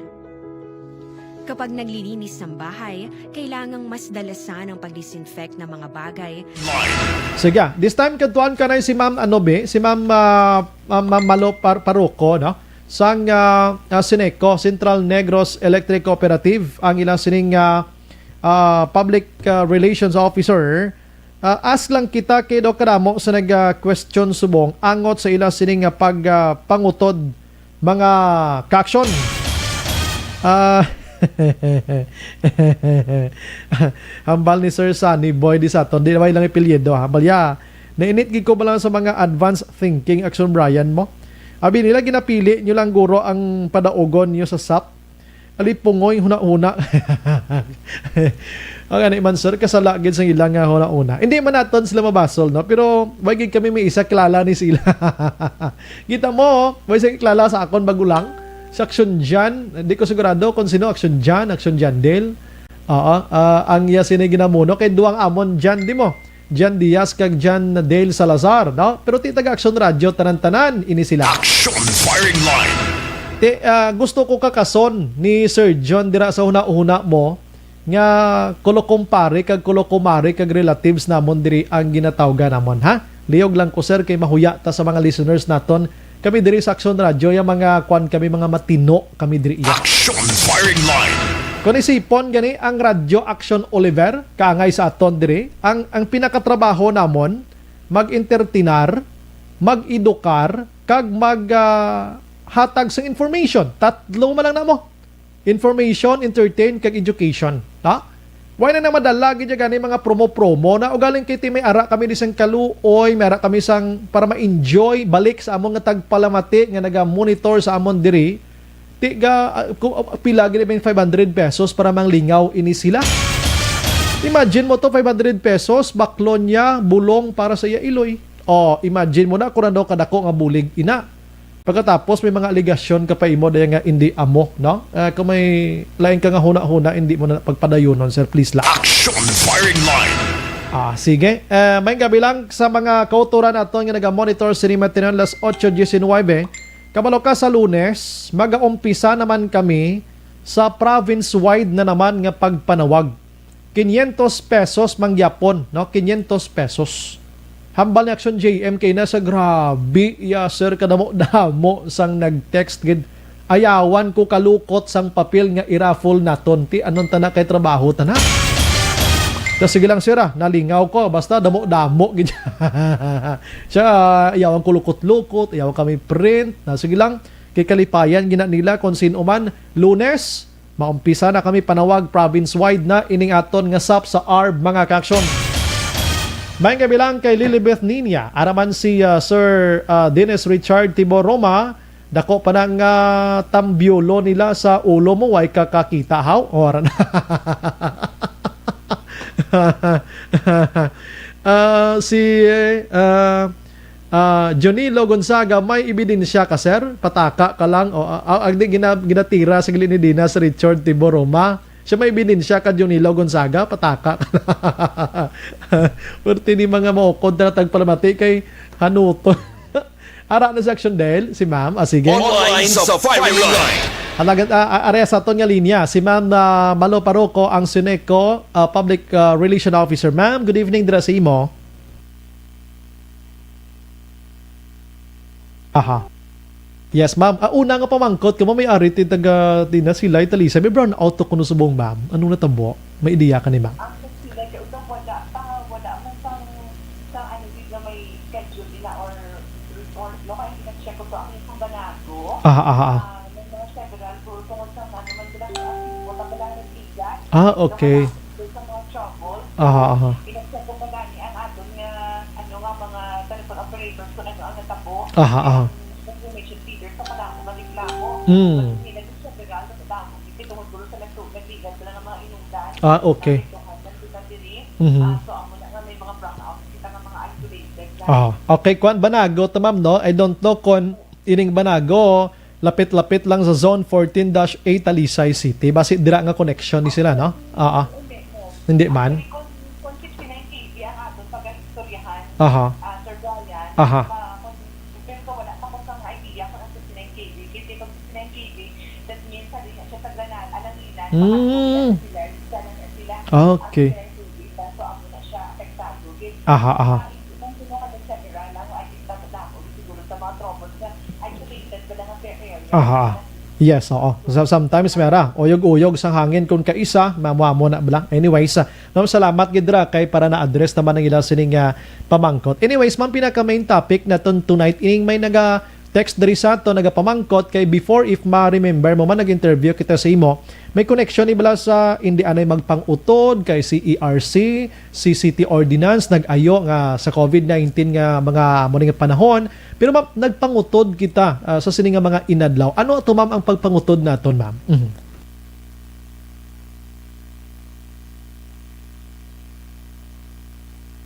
Kapag naglilinis ng bahay, kailangang mas dalasan ang pag-disinfect ng mga bagay. Sige, this time, kadtuan ka na si Ma'am, ano, be? Si Ma'am, ah, Ma'am, Ma'am Malo Par-, Paruco, no? Sang, ah, ah, Sineco, Central Negros Electric Cooperative, ang ilang sining, ah, ah, Public, ah, Relations Officer. Ah, ask lang kita kay daw kadamo sa nag, ah, question subong angot sa ila sining, ah, pag, ah, pangutod, mga ka-aksyon. Ah, hambal ni Sir Sunny Boy di sa aton, di na lang ipilyedo, ha? Balya, nainit gid ko ba lang sa mga advanced thinking, Action Brian, mo? Abi nila, ginapili nyo lang guro ang padaugon nyo sa sap. Alipungoy hunahuna. Ang ani man, sir, kasala gid sang ila nga hunahuna. Hindi man naton sila mabasol, no? Pero way gid kami may isa kilala ni sila. Kita mo, way sa kilala sa akon bago lang. Si Action Jan, di ko sigurado kung sino Action Jan, Action Jan Del. Oo, ah, ang iya sini ginamuno kay duwang amon Jan, di mo? Jan Diaz kag Jan Dale Salazar, no? Pero ti taga Action Radio, tanan-tanan ini sila. Action Firing Line. Ti, ah, gusto ko kakason ni Sir John dira sa hunahuna mo nga kulo kumpare kag kulo kumare kag relatives namon diri ang ginatawgan namon, ha? Liyog lang ko, sir, kay mahuya ta sa mga listeners naton Kami diri sa Action Radio, yung mga kwan kami, mga matino kami diri iya. Action Firing Line. Kung isipon gani ang Radyo Action Oliver, kaangay sa aton diri, ang, ang pinakatrabaho namon, mag-entertainar, mag-edukar, kag mag, ah, hatag sa information. Tatlo man lang namo. Information, entertain, kag education. Ha? Why na na madala gid gani mga promo-promo na ugaling kay ti may ara kami di sang kaluoy, may ara kami sang para ma-enjoy balik sa amon nga tagpalamati nga naga-monitor sa amon diri. Ti ga, ah, ku-, ah, pila gid may five hundred pesos para manglingaw ini sila. Imagine mo to, five hundred pesos, baklon niya, bulong para sa iya iloy. Oh, imagine mo na kung ano kadako nga bulig ina. Pagkatapos may mga alegasyon ka pa imo daya nga hindi amo, no? Ah, kung may lain ka nga huna-huna, hindi mo na pagpadayunon, sir, please lang. Action Firing Line. Ah, sige. Eh, may gabi lang sa mga kauturan naton nga naga-monitor sini matinon las ocho diecinuebe. Kabalo ka sa Lunes, magaumpisa naman kami sa province-wide na naman nga pagpanawag. Quinientos pesos mangyapon, no? Quinientos pesos. Hambal ni Action J M kay na sa grabe, ya, sir, kadamo-damo sang nag-text gid. Ayawan ko kalukot sang papel nga i-raffle naton. Ti anon tana kay trabaho tana. Ta sige lang, sir, ah, nalingaw ko. Basta damo-damo gid. Siya, ayawan ko lukot-lukot, ayawan kami print. Na sige lang, kay kalipayan gina nila kung sino man. Lunes, maumpisa na kami panawag province-wide na ining aton nga sap sa arb, mga kaaksyon. May kabilang kay Lilibeth Ninia, araman si, ah, Sir, ah, Dennis Richard Tibo Roma, dako pa na nga tambyulo nila sa ulo mo, way kakakita, haw? O, ara na. Ah, si, ah, ah, Jonilo Gonzaga, may ebidensya ka, sir? Pataka ka lang. O, ah, ah, ang di gina-, ginatira sa gili ni Dinas Richard Tiboroma. Siya may ebidensya ka, Jonilo Gonzaga? Pataka ka lang. Pwerte ni mga maukod na tagpalamati kay hanuton. Ara na sa action dahil si ma'am. Ah, sige. Online sa firing line. Halagan, ah, ah, are sa aton nga linya, si Ma'am, ah, Malo Paroco, ang Suneco, ah, Public, ah, Relation Officer. Ma'am, good evening dira sa imo. Aha. Yes, ma'am. Ah, una nga pamangkot, kamo may ari ti taga, di na sila, Talisay. May brownout to kuno subong, ma'am. Anong natabo? May ideya ka ni ma'am? Ang sila kay usab wala pa, wala man sang, sang ano, di na may schedule nila or, or, no, kaya hindi na-check ko to ang isang banago. Aha, aha, aha. Ah, may mga several, pero tungod sa ano man sila, sa wala pa lang nagbigat. Ah, okay. Sa mga, sa mga trouble. Aha, aha. Pinag-check ko pa gani ang aton nga, ano nga, mga telephone operators kung ano ang natabo. Aha, aha. Ang information feeder sa mga reklamo. Mm. Kasi nila sa several, sa damo. Kasi tungod sa nagtu-, nagbigat sila ng mga inulan. Ah, okay. Ang ito, hanggang kita diri. Mhm. Ah, so, amo na nga may mga brownout. Kita nga mga isolated lang. Ah, okay, kwan, banago to, ma'am, no? I don't know kung ining banago, lapit-lapit lang sa Zone fourteen dash eight Talisay City. Basi dira nga connection ni sila, no? Ah, ah. Hindi, no. Hindi man. Actually, kung, kung sixty-nine K V ang aton pagaistoryahan, aha, ah, Sir Brian, aha, ah, kung, pero kung wala pa ko sang idea kung ang sixty-nine K V, kasi kung sixty-nine K V, that means sa diha siya sa Granada, Alangilan, mm, sila, sila, sila. Ah, okay. Ang sixty-nine K V, so amo na siya apektado. Aha, aha. Ah, hindi man kuno ka general lang, I think dapat ako siguro sa mga troubles na isolated ba lang ang area. Aha. Yes, oo. So, sometimes mera, uyog-uyog sang hangin kung kaisa, mamuamo na bala. Anyways, ah, ma'am, salamat gid ra kay para na-address naman ang ila sining, ah, pamangkot. Anyways, ma'am, pinaka main topic naton tonight, ining may naga-text diri sa ato, nagapamangkot kay before, if ma-remember mo man, nag-interview kita sa imo, may connection ni bala sa hindi anay magpang-utod kay si E R C, si city ordinance nag-ayo nga sa covid nineteen nga mga amo ni nga panahon, pero, ma'am, nagpangutod kita, ah, sa sini nga mga inadlaw. Ano ato, ma'am, ang pagpangutod naton, ma'am? Mhm.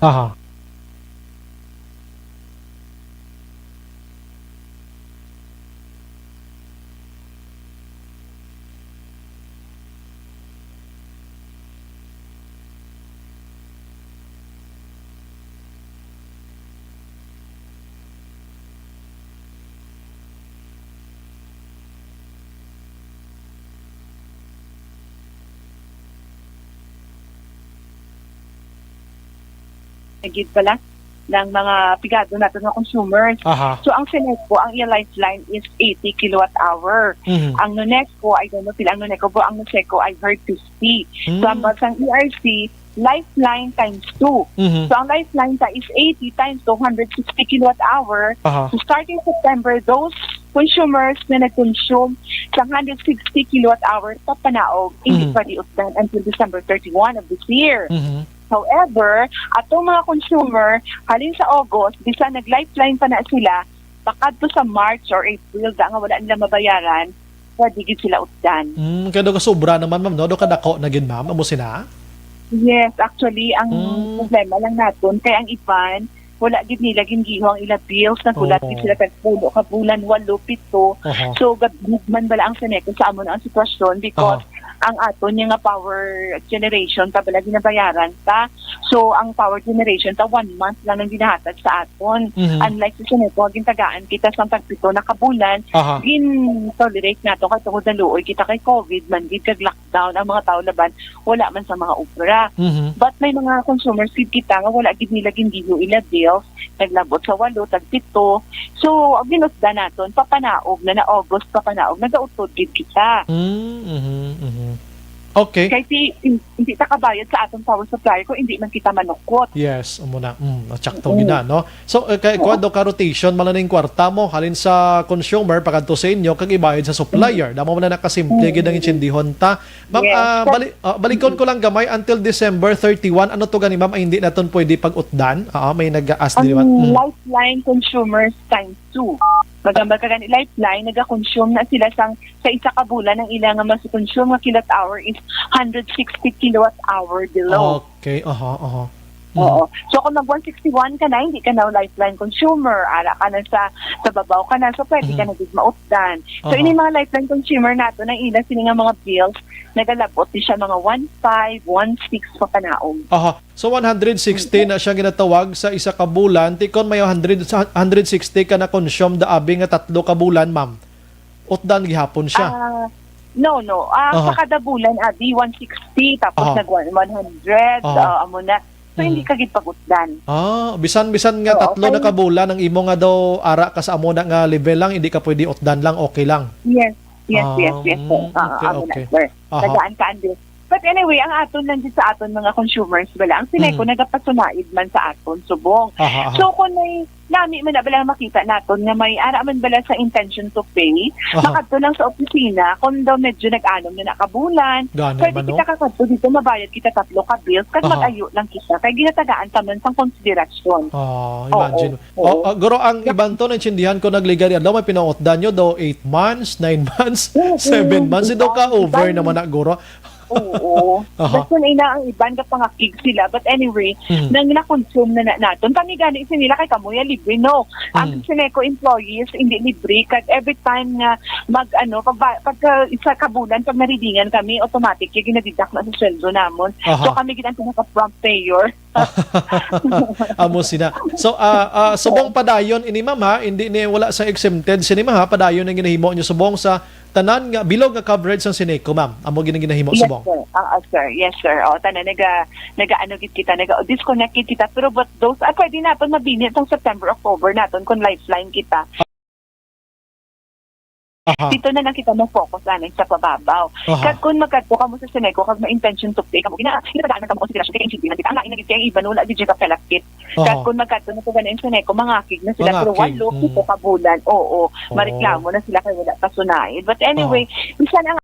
Aha. Nagid pala. ng mga pigado nato nga consumers. Aha. So, ang Seneco, ang iya lifeline is eighty kilowatt hour. Mhm. Ang Noneco, I don't know pila ang Noneco, pero ang Noseco, I heard fifty. So, ang Mm. sa E R C, lifeline times two. Mhm. So, ang lifeline ta is eighty times two hundred sixty kilowatt hour. Aha. So, starting September, those consumers na nag-consume sa hundred sixty kilowatt hour papanaog, hindi Mhm. pwede utdan until December thirty-one of this year. Mhm. However, atong mga consumer, halin sa August, bisan nag-lifeline pa na sila, pakadto sa March or April, da nga wala nila mabayaran, pwede gid sila utdan. Mm, kaya daw kasobra naman, ma'am, no? Daw kadako na gid, ma'am. Amo sina? Yes, actually, ang Mm. problema lang naton kay ang iban, wala gid nila gingiho ang ila bills, naghulat Oo. gid sila tag pulo ka bulan, walo, pito. Aha. So, gabig man bala ang Seneco sa amo na ang sitwasyon because Aha. ang aton nga power generation ta bala ginabayaran ta. So, ang power generation ta one month lang ang ginahatag sa aton. Mhm. Unlike sa Seneco, gintagaan kita sang tagpito na ka bulan, Aha. gin-tolerate nato kay tungod naluoy kita kay COVID man gid kag lockdown ang mga tao laban wala man sa mga obra. Mhm. But may mga consumers gid kita nga wala gid nila gingiho ila bills, naglabot sa walo, tagpito. So, ginutdan naton, papanaog na, na August, papanaog, nagautod gid kita. Mm, mhm, mhm. Okay. Kay si, hin-, hindi ta kabayad sa atong power supplier kung hindi man kita manukot. Yes, amo na. Mm, tsakto Mm. gid na, no? So, eh, kay Oo. kuwan daw ka rotation, man lang ning kwarta mo, halin sa consumer, pakadto sa inyo, kag ibayad sa supplier. Mm. Damo man na nakasimple gid ang Mm. intindihon ta. Ma'am, Yes, ah, sir. bali-, ah, balikon ko lang gamay, until December thirty-one, ano to gani, ma'am, ay hindi naton pwede pag-utdan? Oo, may nag-ask diri, ma'am. Ang Mm. Lifeline consumers times two. Magambal ka gani, Lifeline, naga-consume na sila sang, sa isa ka bulan, ang ilang nga mas-consume nga kilowatt hour is hundred sixty kilowatt hour below. Okay, aha, aha. Mm. Oo. So, kung mag one sixty-one ka na, hindi ka na Lifeline consumer. Ara ka na sa, sa babaw ka na, so pwede ka Mhm. na gid mautdan. So, Aha. ini mga Lifeline consumer nato, ang ila sini nga mga bills, nagalabot ni siya mga one five, one six papanaog. Aha. So, one hundred sixty Mm. na siya ginatawag sa isa ka bulan. Ti kon may hundred, sa hundred sixty ka na-consume da abi nga tatlo ka bulan, ma'am, utdan gihapon siya? Ah, no, no. Ah, Aha. sa kada bulan, abi, one sixty, tapos Aha. nag one, one hundred, Aha. ah, amo na. So, hindi Mm. ka gid pag-utdan. Ah, bisan, bisan nga Oo, tatlo na kay ka bulan ang imo nga daw ara ka sa amo na nga level lang, hindi ka pwede utdan lang, okay lang? Yes, yes, yes, yes, sir. Ah, mm, Ah, okay, amo na, okay. sir. Aha. Tagaan ka ang bill. But anyway, ang aton lang gid sa aton mga consumers, bala, ang Seneco Mm. nagapasunaid man sa aton subong. Aha, aha. So, kung may nami man na bala makita naton nga may ara man bala sa intention to pay, Aha. makadto lang sa opisina, kung daw medyo nag-anom na na ka bulan, Gani pwede man, no? kita kakadto dito, mabayad kita tatlo ka bills, kag Aha. mag-ayo lang kita, kay ginatagaan ta man sang konsiderasyon. Ah, Oo, imagine. oo. Oh, ah, guro, ang Yak- iban to, naintindihan ko, nagligad yan daw, may pinautdan nyo daw, eight months, nine months, Oo, seven months, ito ka diba? over Iban- naman na, guro. Oo. Aha. Basta na ina ang iban, kapangakig sila. But anyway, Mhm. nang na-consume na, na naton. Kami gani, isin nila kay kamuya libre, no? Ang Mhm. Seneco employees, hindi libre. Kag every time nga mag, ano, pag, pagka isa ka bulan, pag naridingan kami, automatic yung ginadidak na sa sweldo namon. Aha. So kami gid ang pinaka-prompt payer. Amo sina. So, ah, ah, subong padayon ini, ma'am, ha? Hindi ni, wala sa exempted sini, ma'am, ha? Padayon ang ginahimo nyo subong sa tanan nga bilog nga coverage sang Seneco, ma'am. Amo gid ang ginahimo Yes, subong. sir. Ah, ah, sir. Yes, sir. Oh, tanan naga, naga ano gid kita, naga disconnect gid kita. Pero but those, ah, pwede naton mabinit sang September, October naton kung lifeline kita. Aha. Dito na lang kita mo-focus anay sa pababaw. Aha. Kag kung magkadto kamo sa Seneco, kag may intention to pay kamo, gina-, ginatagaan man kamo konsiderasyon kay N G T man kita. Ang lain na gid kay ang iban, wala gid siya kapalapit. Kag Aha. kung magkadto na to gani ang Seneco, mangakig na sila, pero Mangakig, walo, mm. pito ka bulan. Oo, Oo. mareklamo na sila kay wala pa sunaid. But anyway, Aha. bisan ang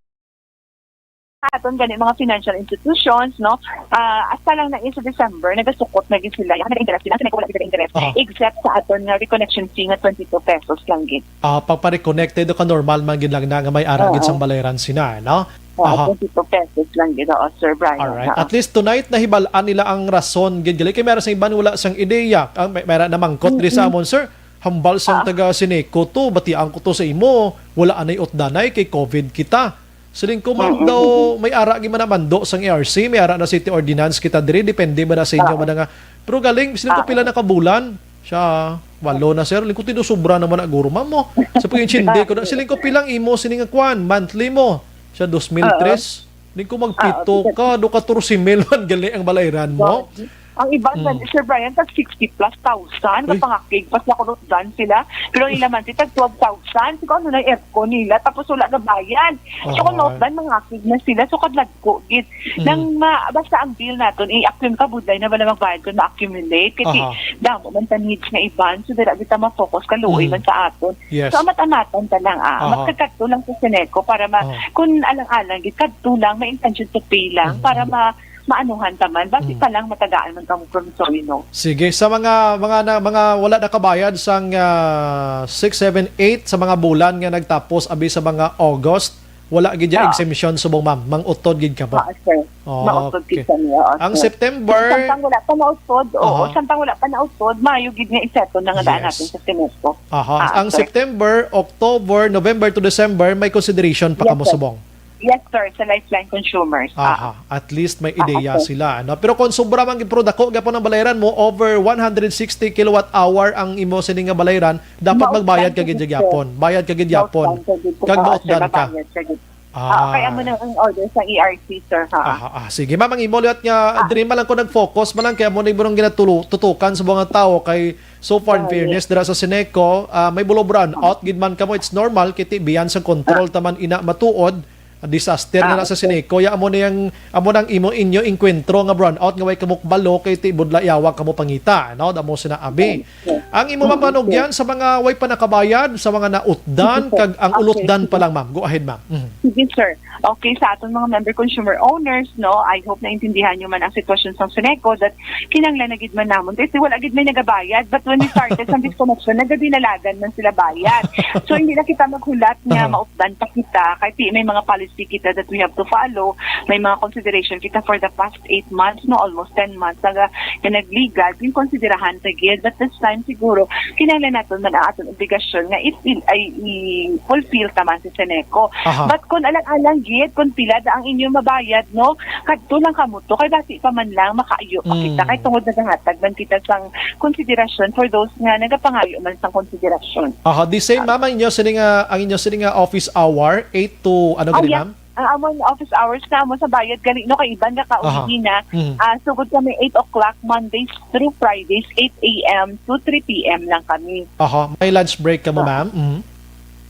aton gani mga financial institutions, no? Ah, hasta lang na sa December, nagasukot na gid sila. Yan, nag-interest sila. Seneco, wala gid interest. Aha. Except sa aton nga reconnection fee nga twenty-two pesos lang gid. Ah, pagpa-reconnected ka, normal man gid lang na nga may ara gid Oo. sang balayran sina, no? Oo, Aha. twenty-two pesos lang gid, oo, Sir Brian. Alright. Oo. At least tonight, nahibal-an nila ang rason gid gali. Kay may ara sang iban wala sang ideya. Ang may, may ara namangkot diri sa Mm-mm. amon, sir. Hambal sang Ah. taga Seneco to, batian ko to sa imo. Wala anay utdanay kay COVID kita. Siling ko, ma'am, Mm-mm. daw may ara gid man namando sang E R C, may ara na city ordinance kita diri, depende man na sa inyo Oo. man nga. Pero galing, siling ko, Oo. pila na ka bulan? Siya, walo na, sir. Lingkod, tino sobra naman na guro, ma'am, mo. Sa pag-intindi ko na, siling ko, pilang imo, siling nga kwan, monthly mo. Siya, dos mil tres. Oo. Lingkod, magpito Oo, ka, do katorse mil man gali ang balayran mo. Gani. Ang iban man, Mm. Sir Brian, tag sixty plus thousand, Uy. Kapangakig pa sila, kung utdan sila. Pero ang ila man, tag twelve thousand. Siguro ano na yung aircon nila, tapos wala na bayad. So, kung Aha. Mautdan, mangakig na sila. So, kadlagko, gid. Mm. Nang ma-, basta ang bill naton, i-accum-, kabudlay na wala magbayad kung ma-accumulate. Kasi Aha. damo man ta needs nga iban. So, dira kita ma-focus, kaluoy Mm. man sa aton. Yes. So, amat-amatan ta lang, ah. Aha. Mas kadto lang sa Seneco para ma-, Aha. kung alang-alang, gid, kadto lang, may intention to pay lang Mm. para ma-, maanuhan ta man. Basi Mm. pa lang matagaan man kamo promissory note. Sige, sa mga, mga na, mga wala nakabayad sang, ah, six, seven, eight sa mga bulan nga nagtapos abi sa mga August, wala gid ya Ah. exemption subong, ma'am. Mangutod gid kamo. Ah, sir. Oh, Mautod okay. Gid kami, oo, Ang sir. September Samtang wala pa nautod, oo, Aha. samtang wala pa nautod, maayo gid nga isettle na nga daan Yes. natin sa Seneco. Aha. Ah, Ang sir. September, October, November to December, may consideration pa Yes, kamo sir. subong. Yes, sir, sa Lifeline consumers. Ah. Aha, at least may Ah, ideya okay. sila, ano? Pero kung sobra man gid, pero dako gyapon ang balayran mo, over one hundred sixty kilowatt hour ang imo sini nga balayran, dapat Mautdan magbayad ka ka gid gid, sir. gyapon. Bayad ka gid gyapon. Mautdan ka gid, Kag ah, sir, mautdan ka. mabayad ka gid. Ah, kaya mo Ah. na ang order sa E R C, sir, ha? Ah, ah, sige. Ma'am, ang imo liwat nga, Ah. diri man lang ko nag-focus, man lang kaya mo na yung ginatulo-, tutukan sa mga tao kay so far, in Ah, fairness, yes. dira sa Seneco, ah, may bulo brownout, Ah. gid man kamo, it's normal, kay ti beyond sa control, Ah. taman ina matuod, disaster na na sa Okay. Seneco. Ya, amo na yang, amo nang imo inyo inkwentro nga brownout nga way kamo kabalo kay ti budla yawa kamo pangita, no? Damo sina abi. Yes, yes. Ang imo Mm, mapanugyan yes. sa mga way pa nakabayad, sa mga nautdan, Sige, sir. kag ang Okay, ulutdan pa sige. lang, ma'am. Go ahead, ma'am. Mhm. Sige, sir. Okay, sa aton mga member consumer owners, no, I hope naintindihan nyo man ang sitwasyon sa Seneco that kinahanglan na gid man namon kasi wala gid may nagabayad. But when we started sa disconnection, nagadinalagan man sila bayad. So, hindi na kita maghulat nga Aha. maupdan pa kita. Kay ti-, may mga policy kita that we have to follow. May mga consideration kita for the past eight months, no, almost ten months na, na nag-legal. Yung konsiderahan ta gid. But this time, siguro, kinahanglan naton man ang aton obligasyon nga i-, i-, ay, i-fulfill ta man si Seneco. Aha. But kung alang-alang gid, kung pila da ang inyo mabayad, no? Kadto lang kamo to, kay basi pa man lang makaayo pa Mm. kita, kay tungod nagahatag man kita sang konsiderasyon for those nga nagapangayo man sang konsiderasyon. Aha, the same, Ah. ma'am, ang inyo sini nga, ang inyo sini nga office hour, eight to, ano Ah, gani, yeah. ma'am? Ang amon office hours na mo sa bayad gali, no, kay iban nga Aha. kaulihi na. Mm. Ah, sugod kami eight o'clock, Mondays through Fridays, eight a m to three p m lang kami. Aha, may lunch break ka mo, Ah. ma'am? Mhm.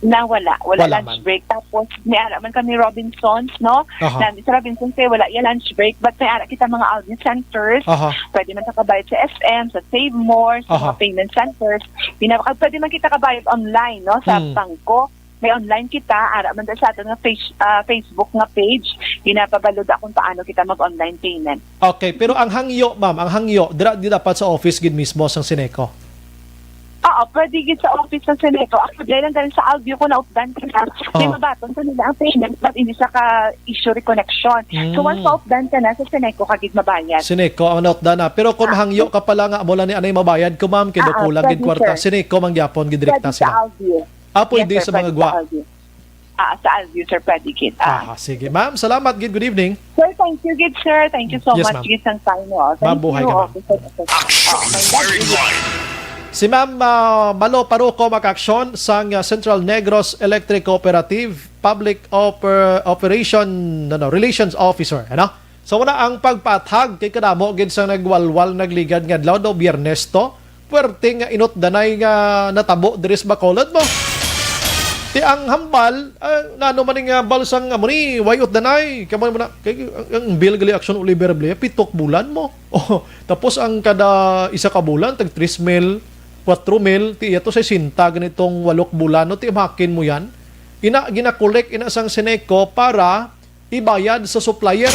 Na wala, wala Wala lunch man. break. Tapos, may ara man kami Robinsons, no? Aha. Na, sa Robinsons, eh, wala yung lunch break, but may ara kita mga Aldi centers. Aha. Pwede man ka kabayad sa S M, sa Save More, sa Aha. mga payment centers. Pinaka-, pwede man kita kabayad online, no? Sa Hmm. bangko. May online kita, ara man sa aton nga face-, ah, Facebook nga page. Ginapabalo da kung paano kita mag-online payment. Okay, pero ang hangyo, ma'am, ang hangyo, dira di dapat sa office gid mismo sang Seneco? Oo, pwede gid sa office sa Seneco. Actually, lang galing sa Alvio ko nautdan ka na. May Oo. mabaton sa nila ang payment, but hindi sa ka-issue reconnection. So, Mm. once mautdan ka na, sa Seneco ka gid mabayad. Seneco ang nautdan na. Pero kung Ah, mahangyo ka pala nga, amo lang ni anay mabayad ko, ma'am, kay Ah, ah, kulang gid pwede, kwarta. sir. Seneco, mangyapon, gid direkta Pwede sa sila. Alvio. Ah, pwede Yes, sir, sa mga pwede gwa. sa Alvio. Ah, sa Alvio, sir, pwede gid. Ah. Ah, sige. Ma'am, salamat gid. Good evening. Sir, thank you gid, sir. Thank you so Yes, much ma'am. gid sang time, oh. Thank Mabuhay you. ka, ma'am. Okay, sir. Action Oh, thank you. Firing Line. Si Ma'am, ah, Malo Paruco, makaaksyon sang, ah, Central Negros Electric Cooperative Public Oper-, Operation, ano, Relations Officer, ano? So, wala ang pagpaathag kay kadamo gid sang nagwalwal, nagligad nga adlaw, daw Biyernes to. Puwerte nga inutdanay nga natabo diri sa Bacolod mo. Ti ang hambal, ah, nano man ning hambal sang amo ni, way utdanay? Kamo mo na, kay ang, ang bill gali aksyon Oliver Blea, pitok bulan mo. Oh, tapos ang kada isa ka bulan, tag tres mil, kwatro mil, ti iya to sesenta ganitong walok bulan, no? Ti makin mo yan. Ina, ginakolek ina sang Seneco para ibayad sa supplier.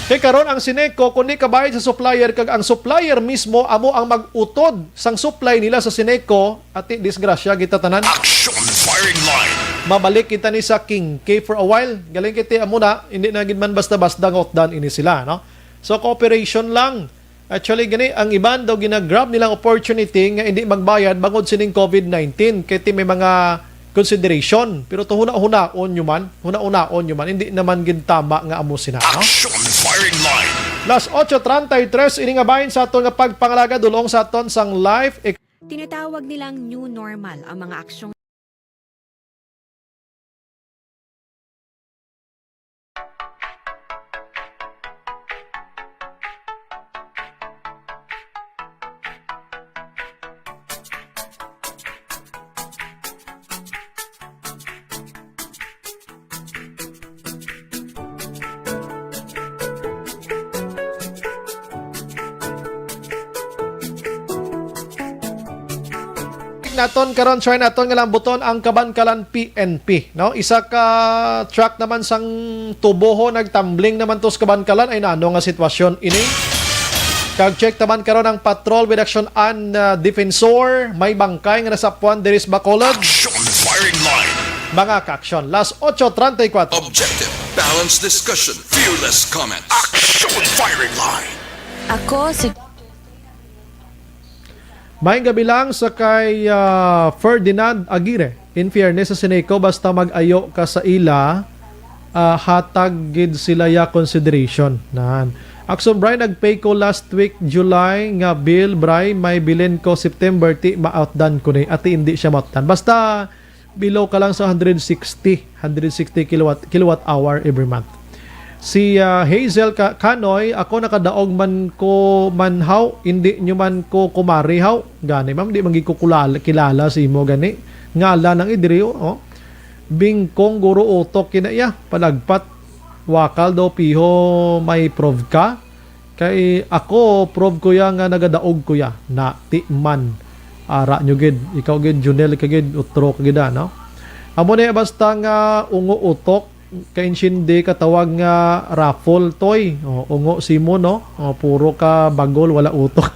Kay karon ang Seneco, kung di kabayad sa supplier, kag ang supplier mismo amo ang mag-utod sang supply nila sa Seneco, ati disgrasya kita tanan. Action Firing Line. Mabalik kita ni sa King K for a while. Galing kiti amo na, hindi na gid man basta-basta nga utdan ini sila, no? So, cooperation lang. Actually, gani, ang iban daw gina-grab nilang opportunity nga hindi magbayad bangod sining covid nineteen, kay ti may mga consideration. Pero to huna-hunaon nyo man, huna-hunaon nyo man, hindi naman gid tama nga amo sina, no? Action Firing Line. Las ocho treinta y tres, ini nga bahin sa aton nga pagpangalaga, dulong sa aton sang life. Tinatawag nilang new normal ang mga aksyong Aton karon, try naton nga lambuton ang Kabankalan P N P, no? Isa ka truck naman sang tubo ho nagtumbling naman to sa Kabankalan. Ay, nano nga sitwasyon ini? Kag check naman karon ang Patrol with Action and, uh, Defensor. May bangkay nga nasapuan diri sa Bacolod. Action Firing Line. Mga ka-action, las ocho treinta y cuatro. Objective, balanced discussion, fearless comment. Action Firing Line. Ako si Maayong gabi lang sa kay, ah, Ferdinand Aguirre. In fairness sa Seneco, basta mag-ayo ka sa ila, ah, hatag gid sila ya consideration. Nan. Action Brian, nag-pay ko last week, July, nga bill, Bray, may bilin ko September, ti ma-outdan ko ni. Ati, hindi siya ma-outdan. Basta, below ka lang sa hundred sixty, hundred sixty kilowatt, kilowatt hour every month. Si, ah, Hazel Ka-, Kanoy, "Ako nakadaog man ko man haw, hindi nyo man ko kumari haw." Gani, ma'am, di man gid ko kulala, kilala sa imo gani. Ngalan ang idri, oh. Bingkong guro utok kina iya, palagpat. Wakal daw piho may prove ka. Kay ako, prove ko ya nga nagadaog ko ya. Na, ti man. Ara nyo gid. Ikaw gid, Junel, ka gid, utro ka gid, ah, no? Amo na ya, basta nga ungo utok, kainsyindi, katawag nga raffle toy. O, ungo simo, no? O, puro ka bagol, wala utok.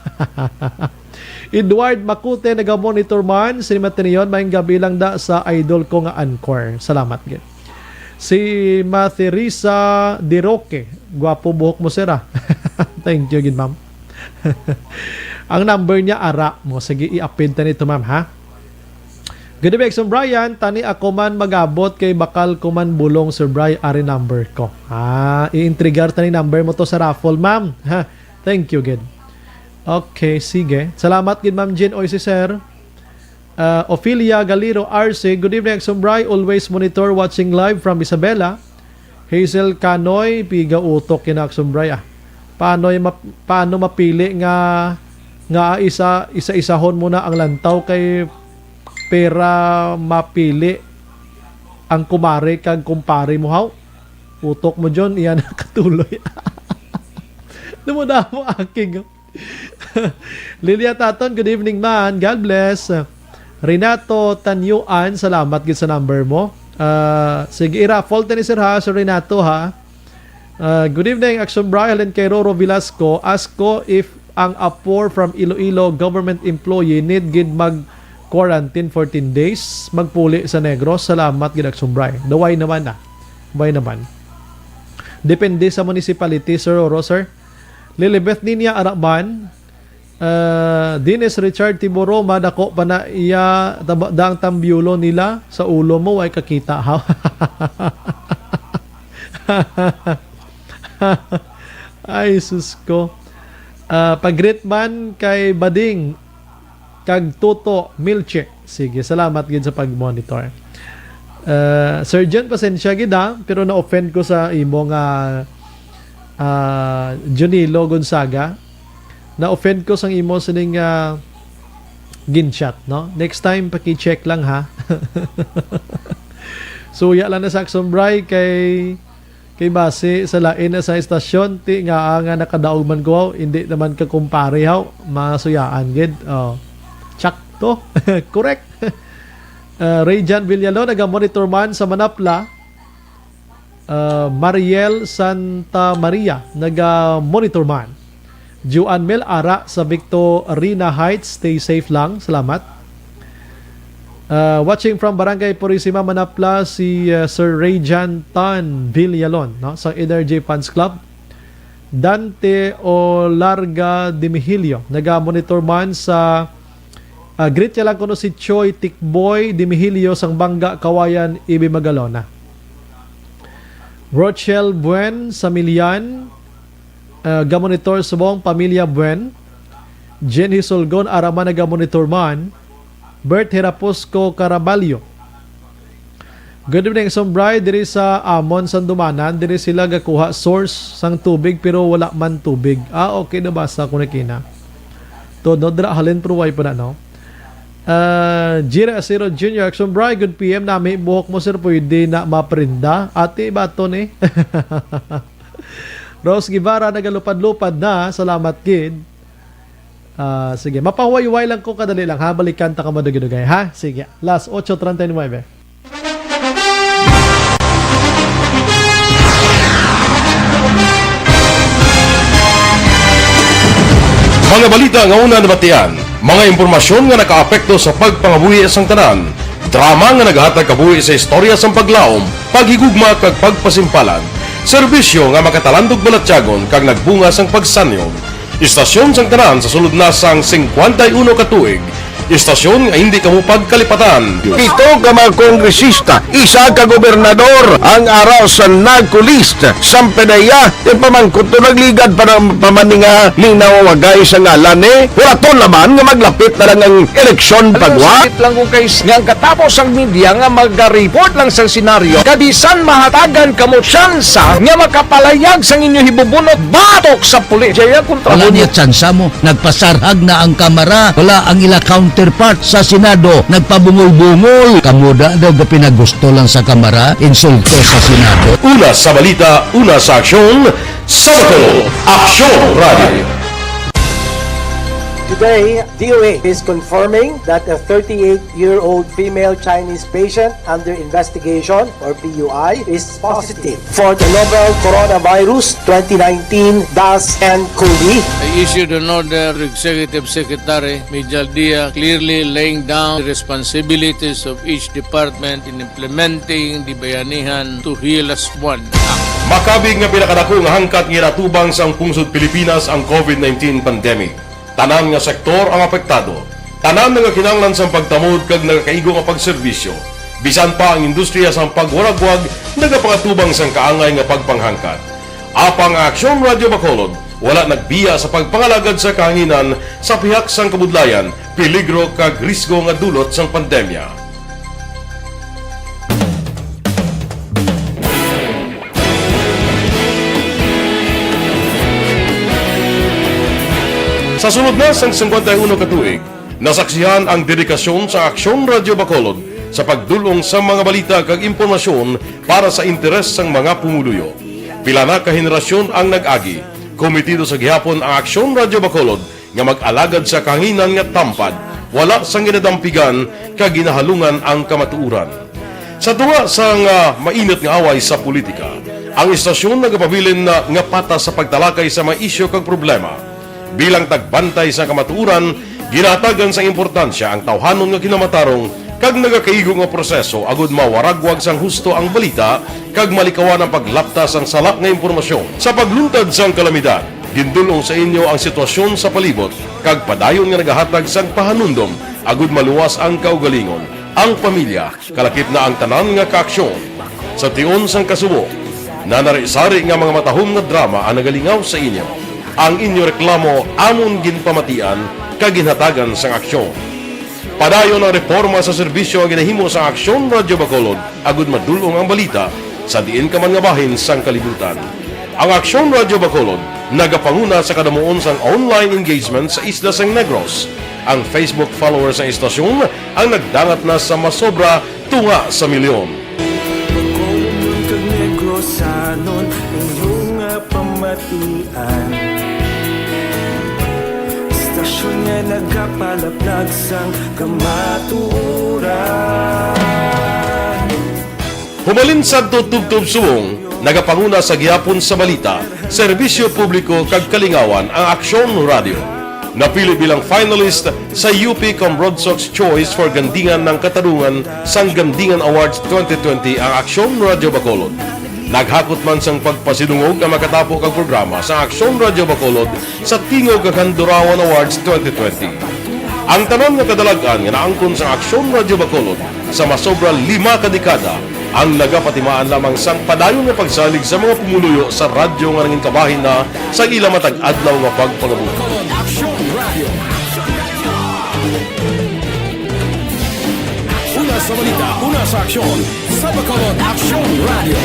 Edward Macute, naga-monitor man, sini Matinion, maayong gabi lang da sa idol ko nga anchor. Salamat gid. Si Matheresa De Roque, gwapo buhok mo, sir, ah. Thank you gid, ma'am. Ang number niya, ara mo. Sige, i-apid ta nito, ma'am, ha? Good evening, Sir Brian. Tani ako man mag-abot kay bakal ko man bulong, Sir Brian, ari number ko. Ah, i-intrigar tani number mo to sa raffle, ma'am. Ha? Thank you, gid. Okay, sige. Salamat gid, Ma'am Jean. Oy, si Sir. Uh, Ophelia Galiro R C, "Good evening, Aksumbray. Always monitor, watching live from Isabela." Hazel Canoy, "Piga utok kina Aksumbray, ah. Paano, map-, paano mapili nga, nga isa, isa-isahon mo na ang lantaw kay pera mapili ang kumare kag kumpare mo, haw? Utok mo, John, iyan ang katuloy." Dumudamo aking. Lilia Taton, good evening man. God bless. Renato Tanyuan, salamat gid sa number mo. Ah, sige, i-raffle ta ni sir ha, Sir Renato ha. Ah, good evening, Action Bry, Helen kay Roro Velasco. Ask ko if ang apor from Iloilo government employee need gid mag quarantine fourteen days, magpuli sa Negros. Salamat gid, Action Bry. Daway naman na. Daway naman. Depende sa municipality, Sir Roro, sir. Lilibeth Ninia Araman, ah, Dennis Richard Tiboro, madako pa na iya taba-, dang tambyulo nila sa ulo mo, way kakita, ha? Ay, sus ko. Ah, pag-greet man kay Bading, kag Toto Milche. Sige, salamat gid sa pag-monitor. Uh, Sir John, pasensya gid ha, pero na-offend ko sa imo nga, ah, Junilo Gonzaga. Na-offend ko sang imo sining, ah, gin-chat, no? Next time, paki-check lang ha. Suya lang na sa Action Bry kay Kay basi sa lain na sa istasyon, ti nga, ah, nga nakadaog man ko, hindi naman ka kumpare, haw. Masuyaan gid. Oh. Tsakto. Correct. Ah, Ray John Villalon, naga-monitor man sa Manapla. Ah, Mariel Santa Maria, naga-monitor man. Juan Mel Ara sa Victorina Heights, stay safe lang. Salamat. Uh, watching from Barangay Purisima, Manapla, si, uh, Sir Rayjan Tan Villalon, no, sa Energy Fans Club. Dante Olarga Dimihilio, naga-monitor man sa, uh, greet niya lang kuno si Choi Tikboy Dimihilio sang Bangga, Kawayan, Ibi Magalona. Rochelle Buen sa Milian, uh, ga-monitor subong pamilya Buen. Jen Hisulgon, ara man naga-monitor man. Bert Heraposco Caraballo. Good evening, Sombray. Diri sa amon, Sandumanan, diri sila gakuha source sang tubig pero wala man tubig. Ah, okay, nabasa ko na kina. Tunod ra halin pero way pa na, no? Ah, Jira Asiro Junior, Sombray, good P M nami, buhok mo, sir, pwede na maprinda. Ati, bato ni. Rose Guevara, nagalupad-lupad na. Salamat gid. Ah, sige, mapahuway-huway lang ko, kadali lang, ha? Balikan ta ka madugay-dugay, ha? Sige, las ocho treinta y nueve. Mga balita nga una nabatian, mga impormasyon nga nakaapekto sa pagpangabuhi sang tanan, drama nga naghatag kabuhi sa istorya sang paglaom, paghigugma kag pagpasimpalan, serbisyo nga makatalandog balatyagon kag nagbunga sang pagsanyog. Istasyon sang tanan sa sulod na sang singkwenta y uno ka tuig. Istasyon nga hindi kamo pagkalipatan. Pito ka mga kongresista, isa ka gobernador ang ara sa NAGCO list. Sampanaya, ipamangkot to nagligad pa na, pa man ni nga linaw wagay sa ngalan ni. Wala to laman nga maglapit na lang ang eleksyon. Alam mo, pagwa. Sakit lang kung kay s-, nga ang katapos ang media nga magareport lang sa senaryo, kabisan mahatagan kamo tsansa nga makapalayag sang inyo hibubunot batok sa pulis. Jaya kontra. Wala mo niya tsansa mo. Nagpasarhag na ang Kamara. Wala ang ila counterpart sa Senado. Nagpabungol-bungol. Kamo da daw ga pinagusto lang sa Kamara, insulto sa Senado. Una sa balita, una sa aksyon, sa Bacolod, Aksyon Radio. Today, D O A is confirming that a thirty-eight-year-old female Chinese patient under investigation, or P U I, is positive for the novel coronavirus twenty nineteen dash nCoV. I issued an order to Executive Secretary Mijal Dia, clearly laying down the responsibilities of each department in implementing the Bayanihan to Heal Us One Act. Makabig nga pinakadako nga hangkat nga ginatubang sang pungsod Pilipinas ang COVID nineteen pandemic. Tanan nga sektor ang apektado. Tanan nga kinahanglan sang pagtamod kag nagakaigo nga pagserbisyo. Bisan pa ang industriya sang pagwaragwag nagapangatubang sang kaangay nga pagpanghangkat. Apang ang Aksyon Radio Bacolod wala nagbiya sa pagpangalagad sa kahanginan sa pihak sang kabudlayan, peligro kag risgo nga dulot sang pandemya. Sa sulod na sang singkwenta y uno ka tuig, nasaksihan ang dedikasyon sa Aksyon Radio Bacolod sa pagdul-ong sa mga balita kag impormasyon para sa interes sang mga pumuluyo. Pila na ka henerasyon ang nag-agi. Komitido sa gihapon ang Aksyon Radio Bacolod nga mag-alagad sa kahanginan nga tampad, wala sang ginadampigan kag ginahalungan ang kamatuoran. Sa tunga sang, ah, mainit nga away sa politika, ang istasyon nagapabilin na nga patas sa pagtalakay sa mga isyu kag problema. Bilang tagbantay sa kamatuoran, ginahatagan sang importansya ang tawhanon nga kinamatarong kag nagakaigo nga proseso agud mawaragwag sang husto ang balita kag malikawan ang paglapta sang sala nga impormasyon. Sa pagluntad sang kalamidad, gindul-ong sa inyo ang sitwasyon sa palibot kag padayon nga nagahatag sang pahanumdom agud maluwas ang kaugalingon, ang pamilya, kalakip na ang tanan nga kaaksyon. Sa tion sang kasubo, nanari-sari nga mga matahom nga drama ang nagalingaw sa inyo. Ang inyo reklamo amon ginpamatian kag ginhatagan sang aksyon. Padayon ang reporma sa serbisyo nga ginahimo sang Aksyon Radio Bacolod agud madul-ong ang balita sa diin ka man nga bahin sang kalibutan. Ang Aksyon Radio Bacolod nagapanguna sa kadamuon sang online engagement sa isla sang Negros. Ang Facebook followers sang istasyon ang nagdangat na sa masobra tunga sa milyon. Bacolod kag Negrosanon, inyo nga pamatian. Istasyon nga nagapalaplag sang kamatuoran. Humalin sadto tubtob subong, nagapanguna sa gihapon sa balita, serbisyo publiko kag kalingawan ang Aksyon Radio. Napili bilang finalist sa U P Comrade Sox Choice for Gandingan ng Katarungan sang Gandingan Awards twenty twenty ang Aksyon Radio Bacolod. Naghakot man sang pagpasidungog ang makatapo kag programa sa Aksyon Radio Bacolod sa Tingog kag Handurawan Awards twenty twenty. Ang tanan nga kadalag-an nga naangkon sa Aksyon Radio Bacolod sa masobra lima ka dekada ang nagapatimaan lamang sang padayon nga pagsalig sa mga pumuluyo sa radyo nga nangin kabahin na sa ila matag adlaw nga pagpangabuhi. Aksyon Radio. Una sa balita, una sa aksyon, sa Bacolod Aksyon Radio.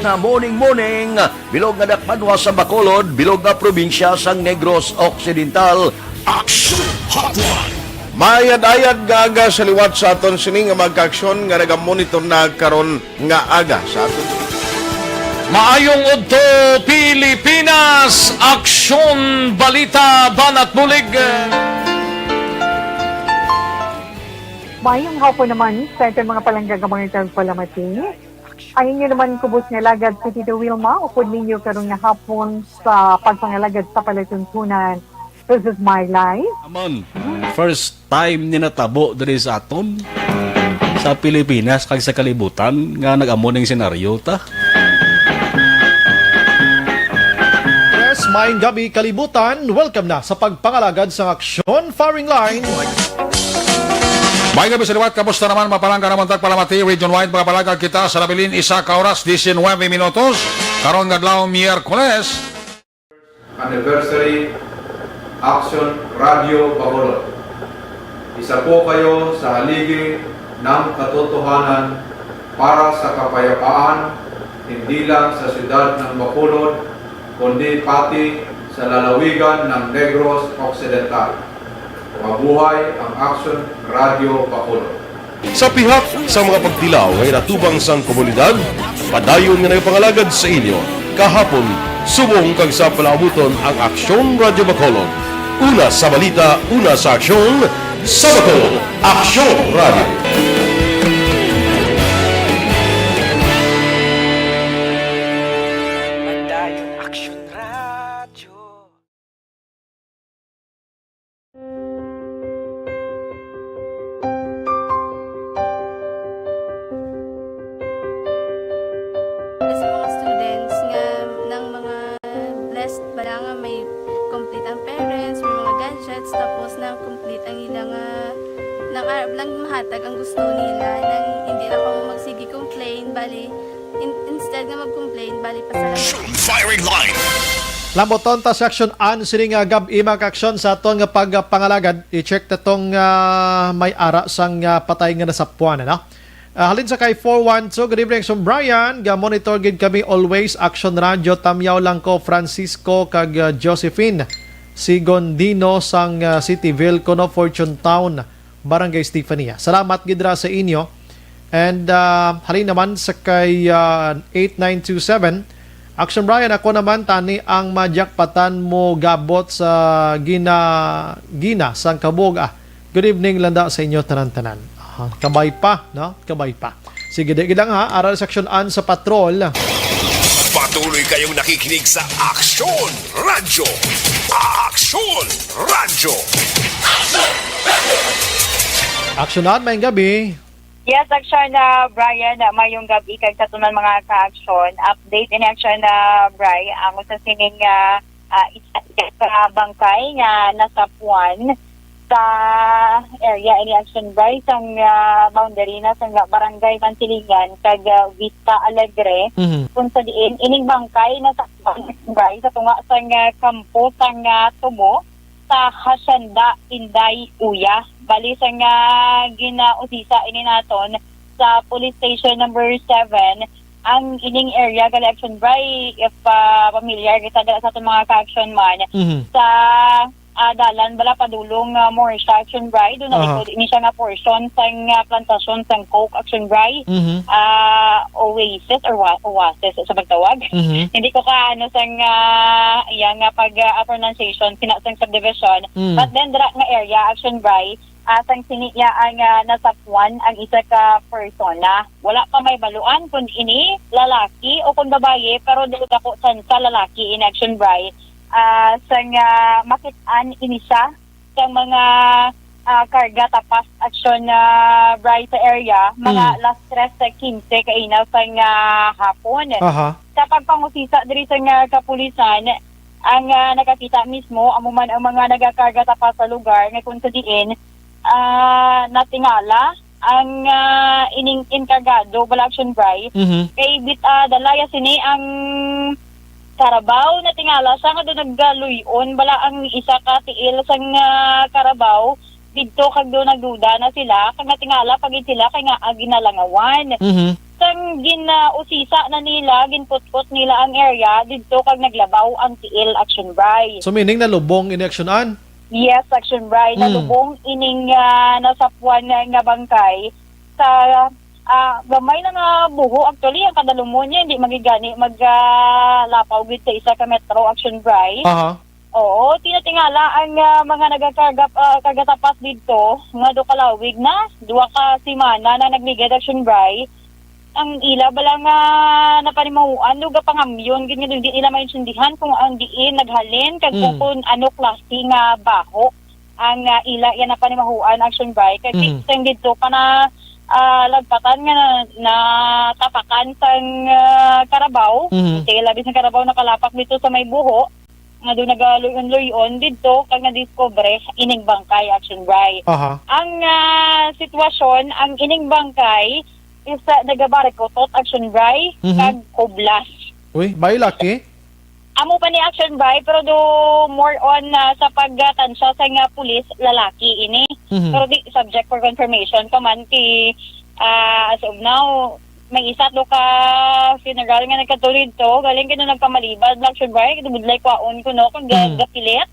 Na morning, morning, bilog nga dakbanwa sa Bacolod, bilog nga probinsya sang Negros Occidental. Aksyon Hotline. Maayad-ayad nga aga sa liwat sa aton sini nga mga kaaksyon nga nagamonitor na karon nga aga sa aton. Maayong udto, Pilipinas! Aksyon, balita, banat bulig. Maayong hapon naman sa aton mga palangga nga mga tagpalamati. Ang inyo naman kubos nga alagad si Tito Wilma, upod ninyo karon nga hapon sa pagpangalagad sa palatuntunan. This is my life. Amon, first time ni natabo diri sa aton, sa Pilipinas kag sa kalibutan nga nag-amo ning senaryo ta. Yes, maayong gabi kalibutan. Welcome na sa pagpangalagad sang aksyon firing line. May gabi sa liwat, kamusta naman? Mapalangga naman tagpalamati, region-wide, mga palangga kita sa nabilin, isa ka oras, diecinuebe minutos. Karon nga adlaw, Miyerkules. Anniversary, Action Radio Bacolod. Isa po kayo sa haligi ng katotohanan para sa kapayapaan, hindi lang sa siyudad ng Bacolod, kundi pati sa lalawigan ng Negros Occidental. Mabuhay ang Action Radio Bacolod. Sa pihak sa mga pagtilaw nga inatubang sang komunidad, padayon nga nagapangalagad sa inyo, kahapon, subong kag sa palaabuton ang Aksyon Radyo Bacolod. Una sa balita, una sa aksyon, sa Bacolod, Aksyon Radyo. Padayon Aksyon Radyo. Sa mga students nga nang mga blessed ba nga may complete ang parents, may mga gadgets, tapos nang complete ang ila nga, nang arab lang mahatag ang gusto nila, nang hindi na ko magsige complain, bali, in- instead nga mag-complain, bali, pasalamat. Firing line. Lambuton ta sa aksyon an sini nga gab-i, mga kaaksyon, sa aton nga pagpangalagad. I-check ta tong, ah, may ara sang, ah, patay nga nasapuan, ano? Ah, halin sa kay four one two, good evening, Sir Brian. Ga-monitor gid kami always. Action Radio, Tamyaw lang ko, Francisco kag, ah, Josephine Sigondino sang, ah, Cityville, kuno Fortune Town. Barangay Estefania. Salamat gid ra sa inyo. And, ah, halin naman sa kay, ah, eight nine two seven, Action Brian, ako naman tani ang majakpatan mo gabot sa gina, gina sang kabog. Ah, good evening landa sa inyo tanan-tanan. Ah, kabay pa, no? Kabay pa. Sige, di gid lang ha, ara sa aksyon an sa patrol. Patuloy kayong nakikinig sa Aksyon Radyo. Aksyon Radyo. Aksyonan, maayong gabi. Yes, aksyon na, Brian, na mayong gabi kag sa tanan mga ka-aksyon. Update in action na, Bri, ang usa sining, ah, ah, isa ka bangkay nga nasapuan sa area ini action, Bri, sang, ah, boundary na sang Barangay Mantilingan kag, ah, Vista Alegre. Mhm. Kung sa diin, ining bangkay nasapuan, Bri, sa tunga sang, ah, kampo sang, ah, tubo sa Hacienda Inday Uya. Bali, sa nga ginausisa ini naton sa Police Station Number Seven, ang ining area, gali, action, Bri, if, ah, familiar kita dala sa atong mga ka-action man, Mhm. sa, ah, dalan bala padulong, ah, Morsha, action, Bri, doon na Aha. likod ini siya nga portion sang, ah, plantasyon sang coke, action, Bri. Mhm. Ah, oasis or wa-, oasis sa pagtawag. Mhm. Hindi ko ka, ano, sang, ah, iya nga pag, ah, pronunciation, sina sang subdivision. Mm. But then, dira nga area, action, Bri, ah, sang sini iya ang, ah, nasapuan ang isa ka persona. Wala pa may baluan kung ini lalaki o kung babayi, pero dako tsansa lalaki in action, Bri. Ah, sang, ah, makit-an ini siya sang mga, ah, karga tapas action, ah, Bri, sa area, mga Mm. alas tres quince kaina sang, ah, hapon. Aha. Sa pagpangusisa diri sang, ah, kapulisan, ang, ah, nakakita mismo, amo man ang mga nagakarga tapas sa lugar nga kung sa diin, ah, natingala ang, ah, ining enkargado bala action, Bri. Mhm. Kay bit-, ah, dalaya sini ang karabaw, natingala siya nga doon naggaluyon bala ang isa ka tiil sang, ah, karabaw didto kag doon nagduda na sila kag natingala pa gid sila kay nga, ah, ginalangawan. Mhm. Sang ginausisa na nila, ginput-pot nila ang area didto kag naglabaw ang tiil action, Bri. So, meaning nalubong ini action an? Yes, Action Bri, Mm. nalubong ining, ah, nasapuan nga, nga bangkay sa, ah, gamay na nga buho. Actually, ang kadalumon niya, hindi magigani mag, ah, lapaw gid sa isa ka metro, Action Bri. Aha. Oo, tinatingala ang, ah, mga nagakarga, ah, kargatapas didto nga do kalawig na, duha ka semana na nagligad, Action Bri. Ang ila bala nga napanimahuan, do gapangamyon gid nga di nila maintindihan kung ang diin naghalin kag Mm. kung ano klase nga baho ang, ah, ila yan napanimahuan, Action Bri. Kay Mm. fixing didto pa na, ah, lagpatan nga na, natapakan sang, ah, karabaw. Mm. Kay labi sang karabaw nakalapak dito sa may buho nga do nagaluyon-luyon didto kag nadiskubre ining bangkay, Action Bri. Aha. Ang, ah, sitwasyon, ang ining bangkay is, ah, nagabarikotot, Action Bri, Mhm. kag kublas. Uy, may laki? Amo pa ni, Action Bri, pero do more on, ah, sa pagtansya sa nga pulis, lalaki ini. Mhm. Pero di subject for confirmation pa man kay, ah, as of now, may isa to ka funeral nga nagkatuloy to. Galing kay nagkamalibad, Action Bri, kay budlay kwaon ko, no, kung ga-, Mm. gapilit.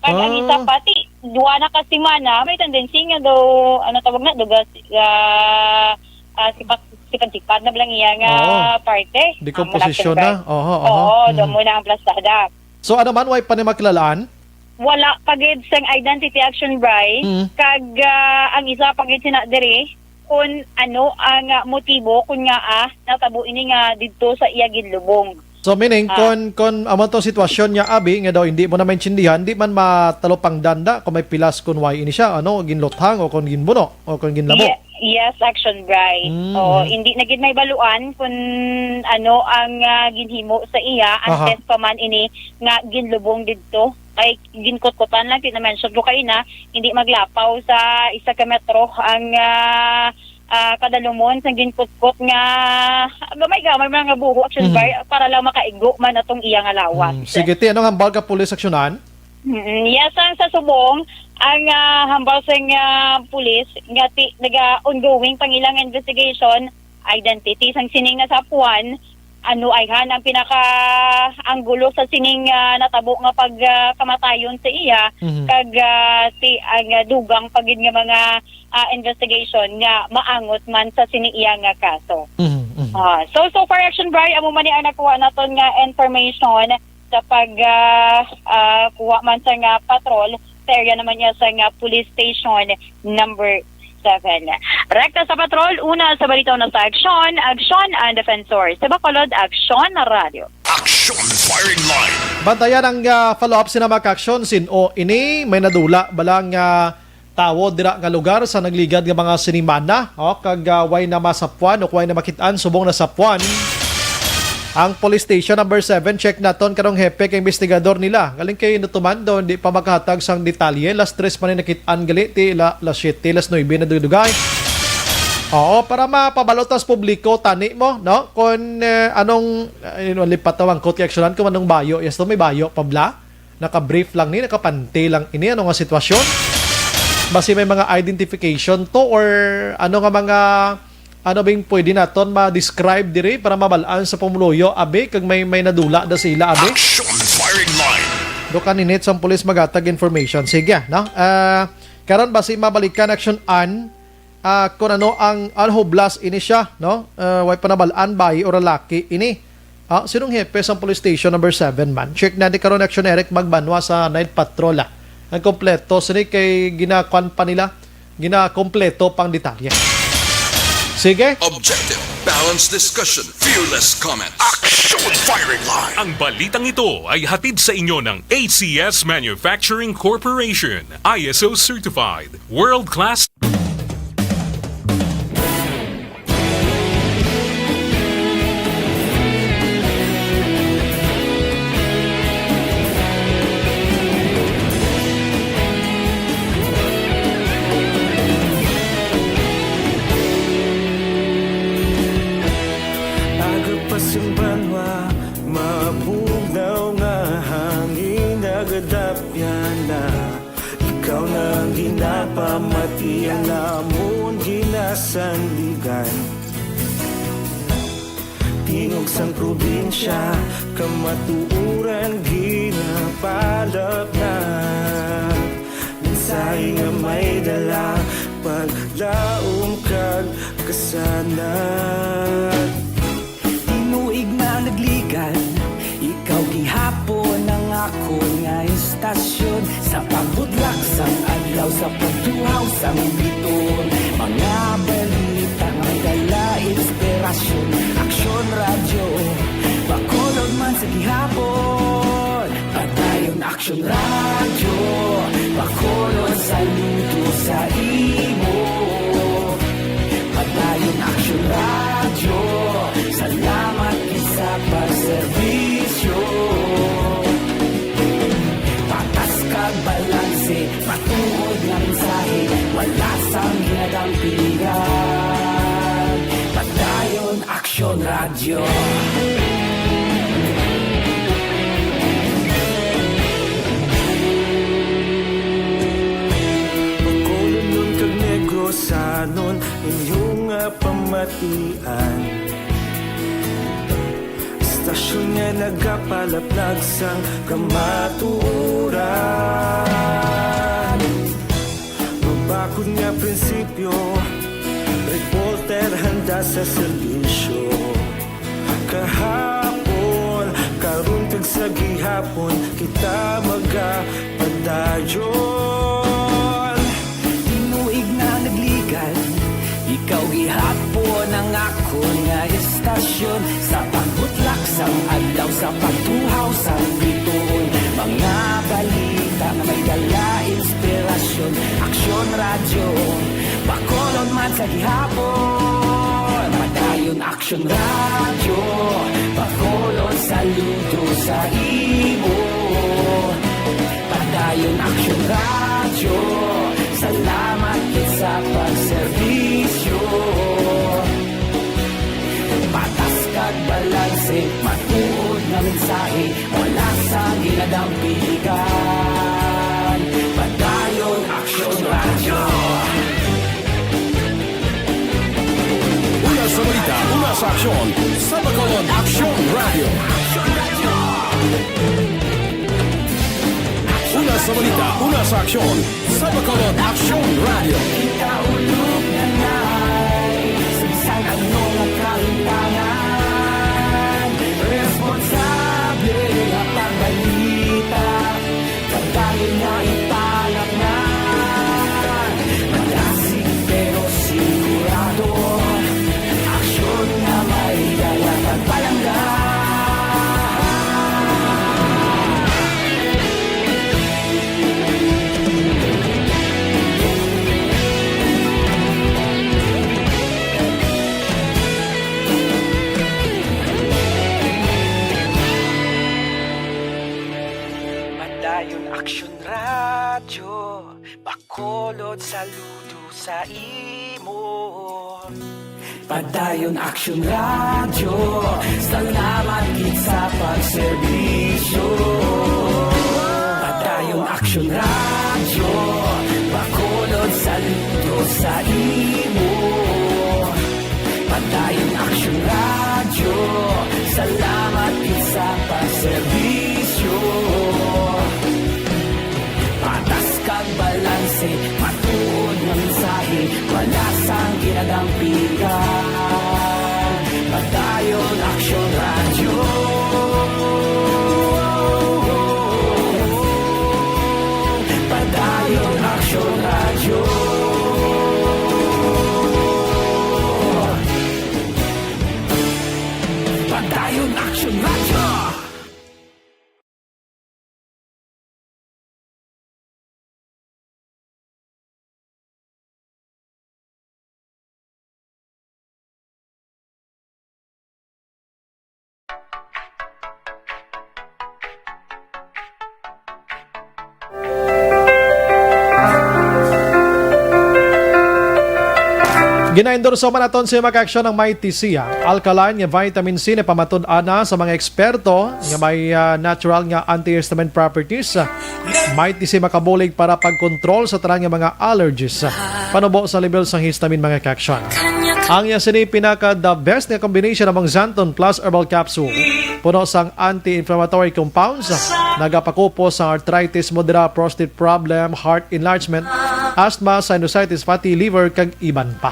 Kag ang isa Ah. pati, duha na ka semana, may tendency nga do, ano tawag na, do ga-, ah, ah, sipat-, sipad-sipad na lang iya nga Oo. parte. Ang Decomposition malapit na. Oho, oho. Oo, do Mm. mo na ang plastada. So, ano man, way pa ni makilalaan? Wala pa gid sang identity, Action Bri. Mm. Kag, ah, ang isa pa gid sina diri, kung ano ang, ah, motibo kung nga, ah, natabo ini nga didto sa iya ginlubong. So, meaning, Ah. kung, kung amo tong sitwasyon niya, abi, nga daw hindi mo na maintindihan, di man matalupangdan da kung may pilas kung why ini siya, ano, ginluthang o kung ginbuno o kung ginlabo. Ye-, yes, Action Bri. Mm, Oo, mm. hindi na gid may baluan kung ano ang, ah, ginhimo sa iya, Aha. unless pa man ini nga ginlubong didto. Ay, ginkutkutan lang, ti-, na-mention ko kaina, hindi maglapaw sa isa ka metro ang, ah, ah, kadalumon sang ginkutkot nga gamay-gamay mga buho, Action Mm. Bri, para lang makaigo man atong iya nga lawas. Mm. Sige, ti, anong hambal ka pulis aksyonan? Mm, yes, ang sa subong, ang, ah, hambal sang, ah, pulis nga ti-, naga-ongoing pang ilang investigation, identity sang sining nasapuan, ano ayhan ang pinaka-anggulo sa sining, ah, natabo nga pag, ah, kamatayon sa iya, Mhm. kag, ah, ti-, ang, ah, dugang pa gid nga mga, ah, investigation nga maangot man sa sini iya nga kaso. Mhm, mhm. Ah, so, so far, Action Bri, amo man ni ang nakuha naton nga information sa pag, ah, ah, kuha man sa nga patrol sa area naman niya sa nga police station number seven. Rekta sa patrol, una sa balita, una sa aksyon, Aksyon ang Defensor. Sa Bacolod, Aksyon Radio. Action Firing Line. Bantayan ang, ah, follow-up sina Mac Action. Sin-o ini? May nadula bala nga tawo dira nga lugar sa nagligad nga mga sinimana, o, kag, ah, way na masapuan o way na makit-an subong nasapuan ang police station number seven. Check naton karong hepe kay investigador nila. Galing kay natuman daw, hindi pa makahatag sang detalye. Las tres man ni nakit-an gali, ti la-, las siyete, las nuebe na dugay. Oo, para mapabalo tas publiko, tani mo, no? Kung, eh, anong, eh, yun, lipat tawang kot kay aksyonan kung anong bayo. Yes, to, may bayo pa bala. Naka-brief lang ni, nakapanty lang ini, ano nga sitwasyon? Basi may mga identification to or ano nga mga, ano bing pwede naton ma-describe diri para mabalaan sa pumuluyo, abi, kag may, may nadula da sa ila, abi? Action Firing Line. Do kaninit sang pulis magatag information. Sige, no? Ah, karon basi mabalikan aksyonan, ah, kung ano ang, ang hublas ini siya, no? Ah, way pa nabalaan, bayi o lalaki ini. Ah, sinong hepe sang police station number seven man? Check na di karon, Action Eric Magbanwa sa Night Patrol, ah. Ang kompleto, sini kay ginakuan pa nila, ginakompleto pang detalye. Sige. Objective, balanced discussion, fearless comment. Action Firing Line. Ang balitang ito ay hatid sa inyo ng A C S Manufacturing Corporation, I S O certified, world class. Aga pa sing banwa, mabugnaw nga hangin nagadapyan na. Ikaw na ang ginapamati, ang amon ginasandigan. Tingog sang probinsya, kamatuoran ginapalapnat. Dala paglaom kag kasanag. Tinuig na nagligan, ikaw gihapon ang akon nga istasyon. Sa pagbudlak sang adlaw, sa pagtuhaw sang biton, mga balita may dala inspirasyon. Aksyon Radyo, Bacolod man sa gihapon. Padayon Aksyon Radyo, Bacolod, saludo sa imo. Padayon Aksyon Radyo, salamat gid sa pagserbisyo. Patas kag balanse, matuod nga mensahe, wala sang ginadampigan. Padayon Aksyon Radyo. Bacolodnon kag Negrosanon, inyo nga pamatian. Istasyon nga nagapalaplag sang kamatuoran. Mabakod nga prinsipyo, reporter handa sa serbisyo. Kahapon, karon kag sa gihapon, kita magapadayon. Tinuig na nagligan, ikaw gihapon ang akon nga istasyon. Sa pagbutlak sang adlaw, sa pagtuhaw sang bituon, mga balita nga may dala inspirasyon. Aksyon Radyo, Bacolod man sa gihapon. Padayon Aksyon Radyo, Bacolod, saludo sa imo. Padayon Aksyon Radyo, salamat gid sa pagserbisyo. Patas kag balanse, matuod nga mensahe, wala sang ginadampigan. Padayon Aksyon Radyo. Una sa balita, una sa aksyon, sa Bacolod Aksyon Radyo. Una sa balita, una sa aksyon, sa Bacolod Aksyon Radyo. Kita ulog na nay, sa bisan ano nga kahimtangan, responsable nga pagbalita, pagdali nga ipanatnan, madasig pero sigurado, aksyon nga may dala pagpalangga. Padayon Aksyon Radyo, Bacolod, saludo sa imo. Padayon Aksyon Radyo, salamat gid sa pagserbisyo. Padayon Aksyon Radyo, Bacolod, saludo sa imo. Padayon Aksyon Radyo, salamat gid sa pagserbisyo. Patas kag balanse, matuod nga mensahe, wala sang ginadampigan. Padayon Aksyon Radyo. Padayon Aksyon Radyo. Padayon Aksyon Radyo. Ginaendorso man naton sa mga aksyon ng Mighty C, ah. Alkaline nga vitamin C na pamatud-an na sa mga eksperto nga may, ah, natural nga antihistamine properties. Mighty C makabulig para pagkontrol sa tanan nga mga allergies. Panubo sa level sang histamine, mga kaaksyon. Ang iya sini pinaka the best nga combination among Xanthone plus herbal capsule. Puno sang anti-inflammatory compounds, nagapakupos sa arthritis mo dira, prostate problem, heart enlargement, asthma, sinusitis, fatty liver, kag iban pa.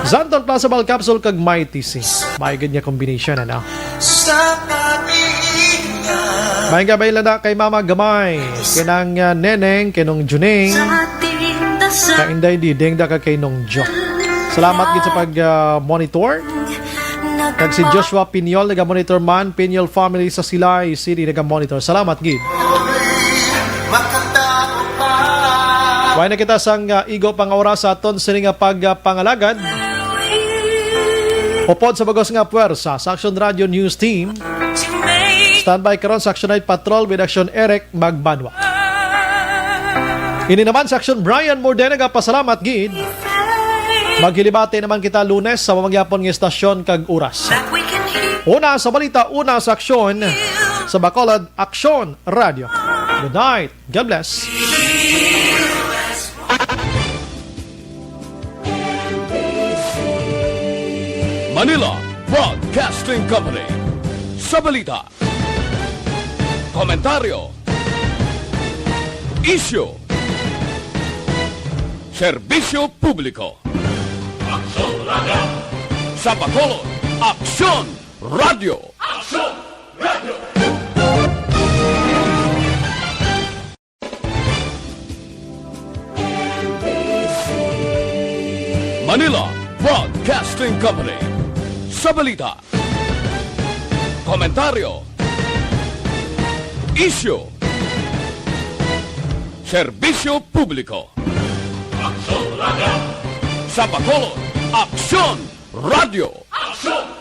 Xanthone Plus Herbal Capsule kag Mighty C. May gid nga combination, ano? May gabay lang na kay Mama Gamay, kay Nang, ah, Neneng, kay Nong Juning, kay Inday Diding, da ka kay Nong Jo. Salamat gid sa pag, ah, monitor. Kag si Joshua Piñol, naga-monitor man, Piñol family sa Silay City, naga-monitor. Salamat gid. Way na kita sang, ah, igo pa nga oras sa aton sini nga pag, ah, pangalagad. Upod sa bugos nga puwersa sa Action Radio News Team. Standby karon sa Action Night Patrol with Action Eric Magbanwa. Ini naman sa Action Brian Morde, nagapasalamat gid. Maghilibati naman kita Lunes sa mamagyapon nga istasyon kag oras. Una sa balita, una sa aksyon sa Bacolod Aksyon Radio. Good night. God bless. Manila Broadcasting Company. Sa balita, komentaryo, isyu, serbisyo publiko. Aksyon Radio. Sa Bacolod, Aksyon Radio. Aksyon Radio. Manila Broadcasting Company. Sa balita, komentaryo, isyu, serbisyo publiko. Aksyon Radio. Sa Bacolod, Aksyon Radio. Aksyon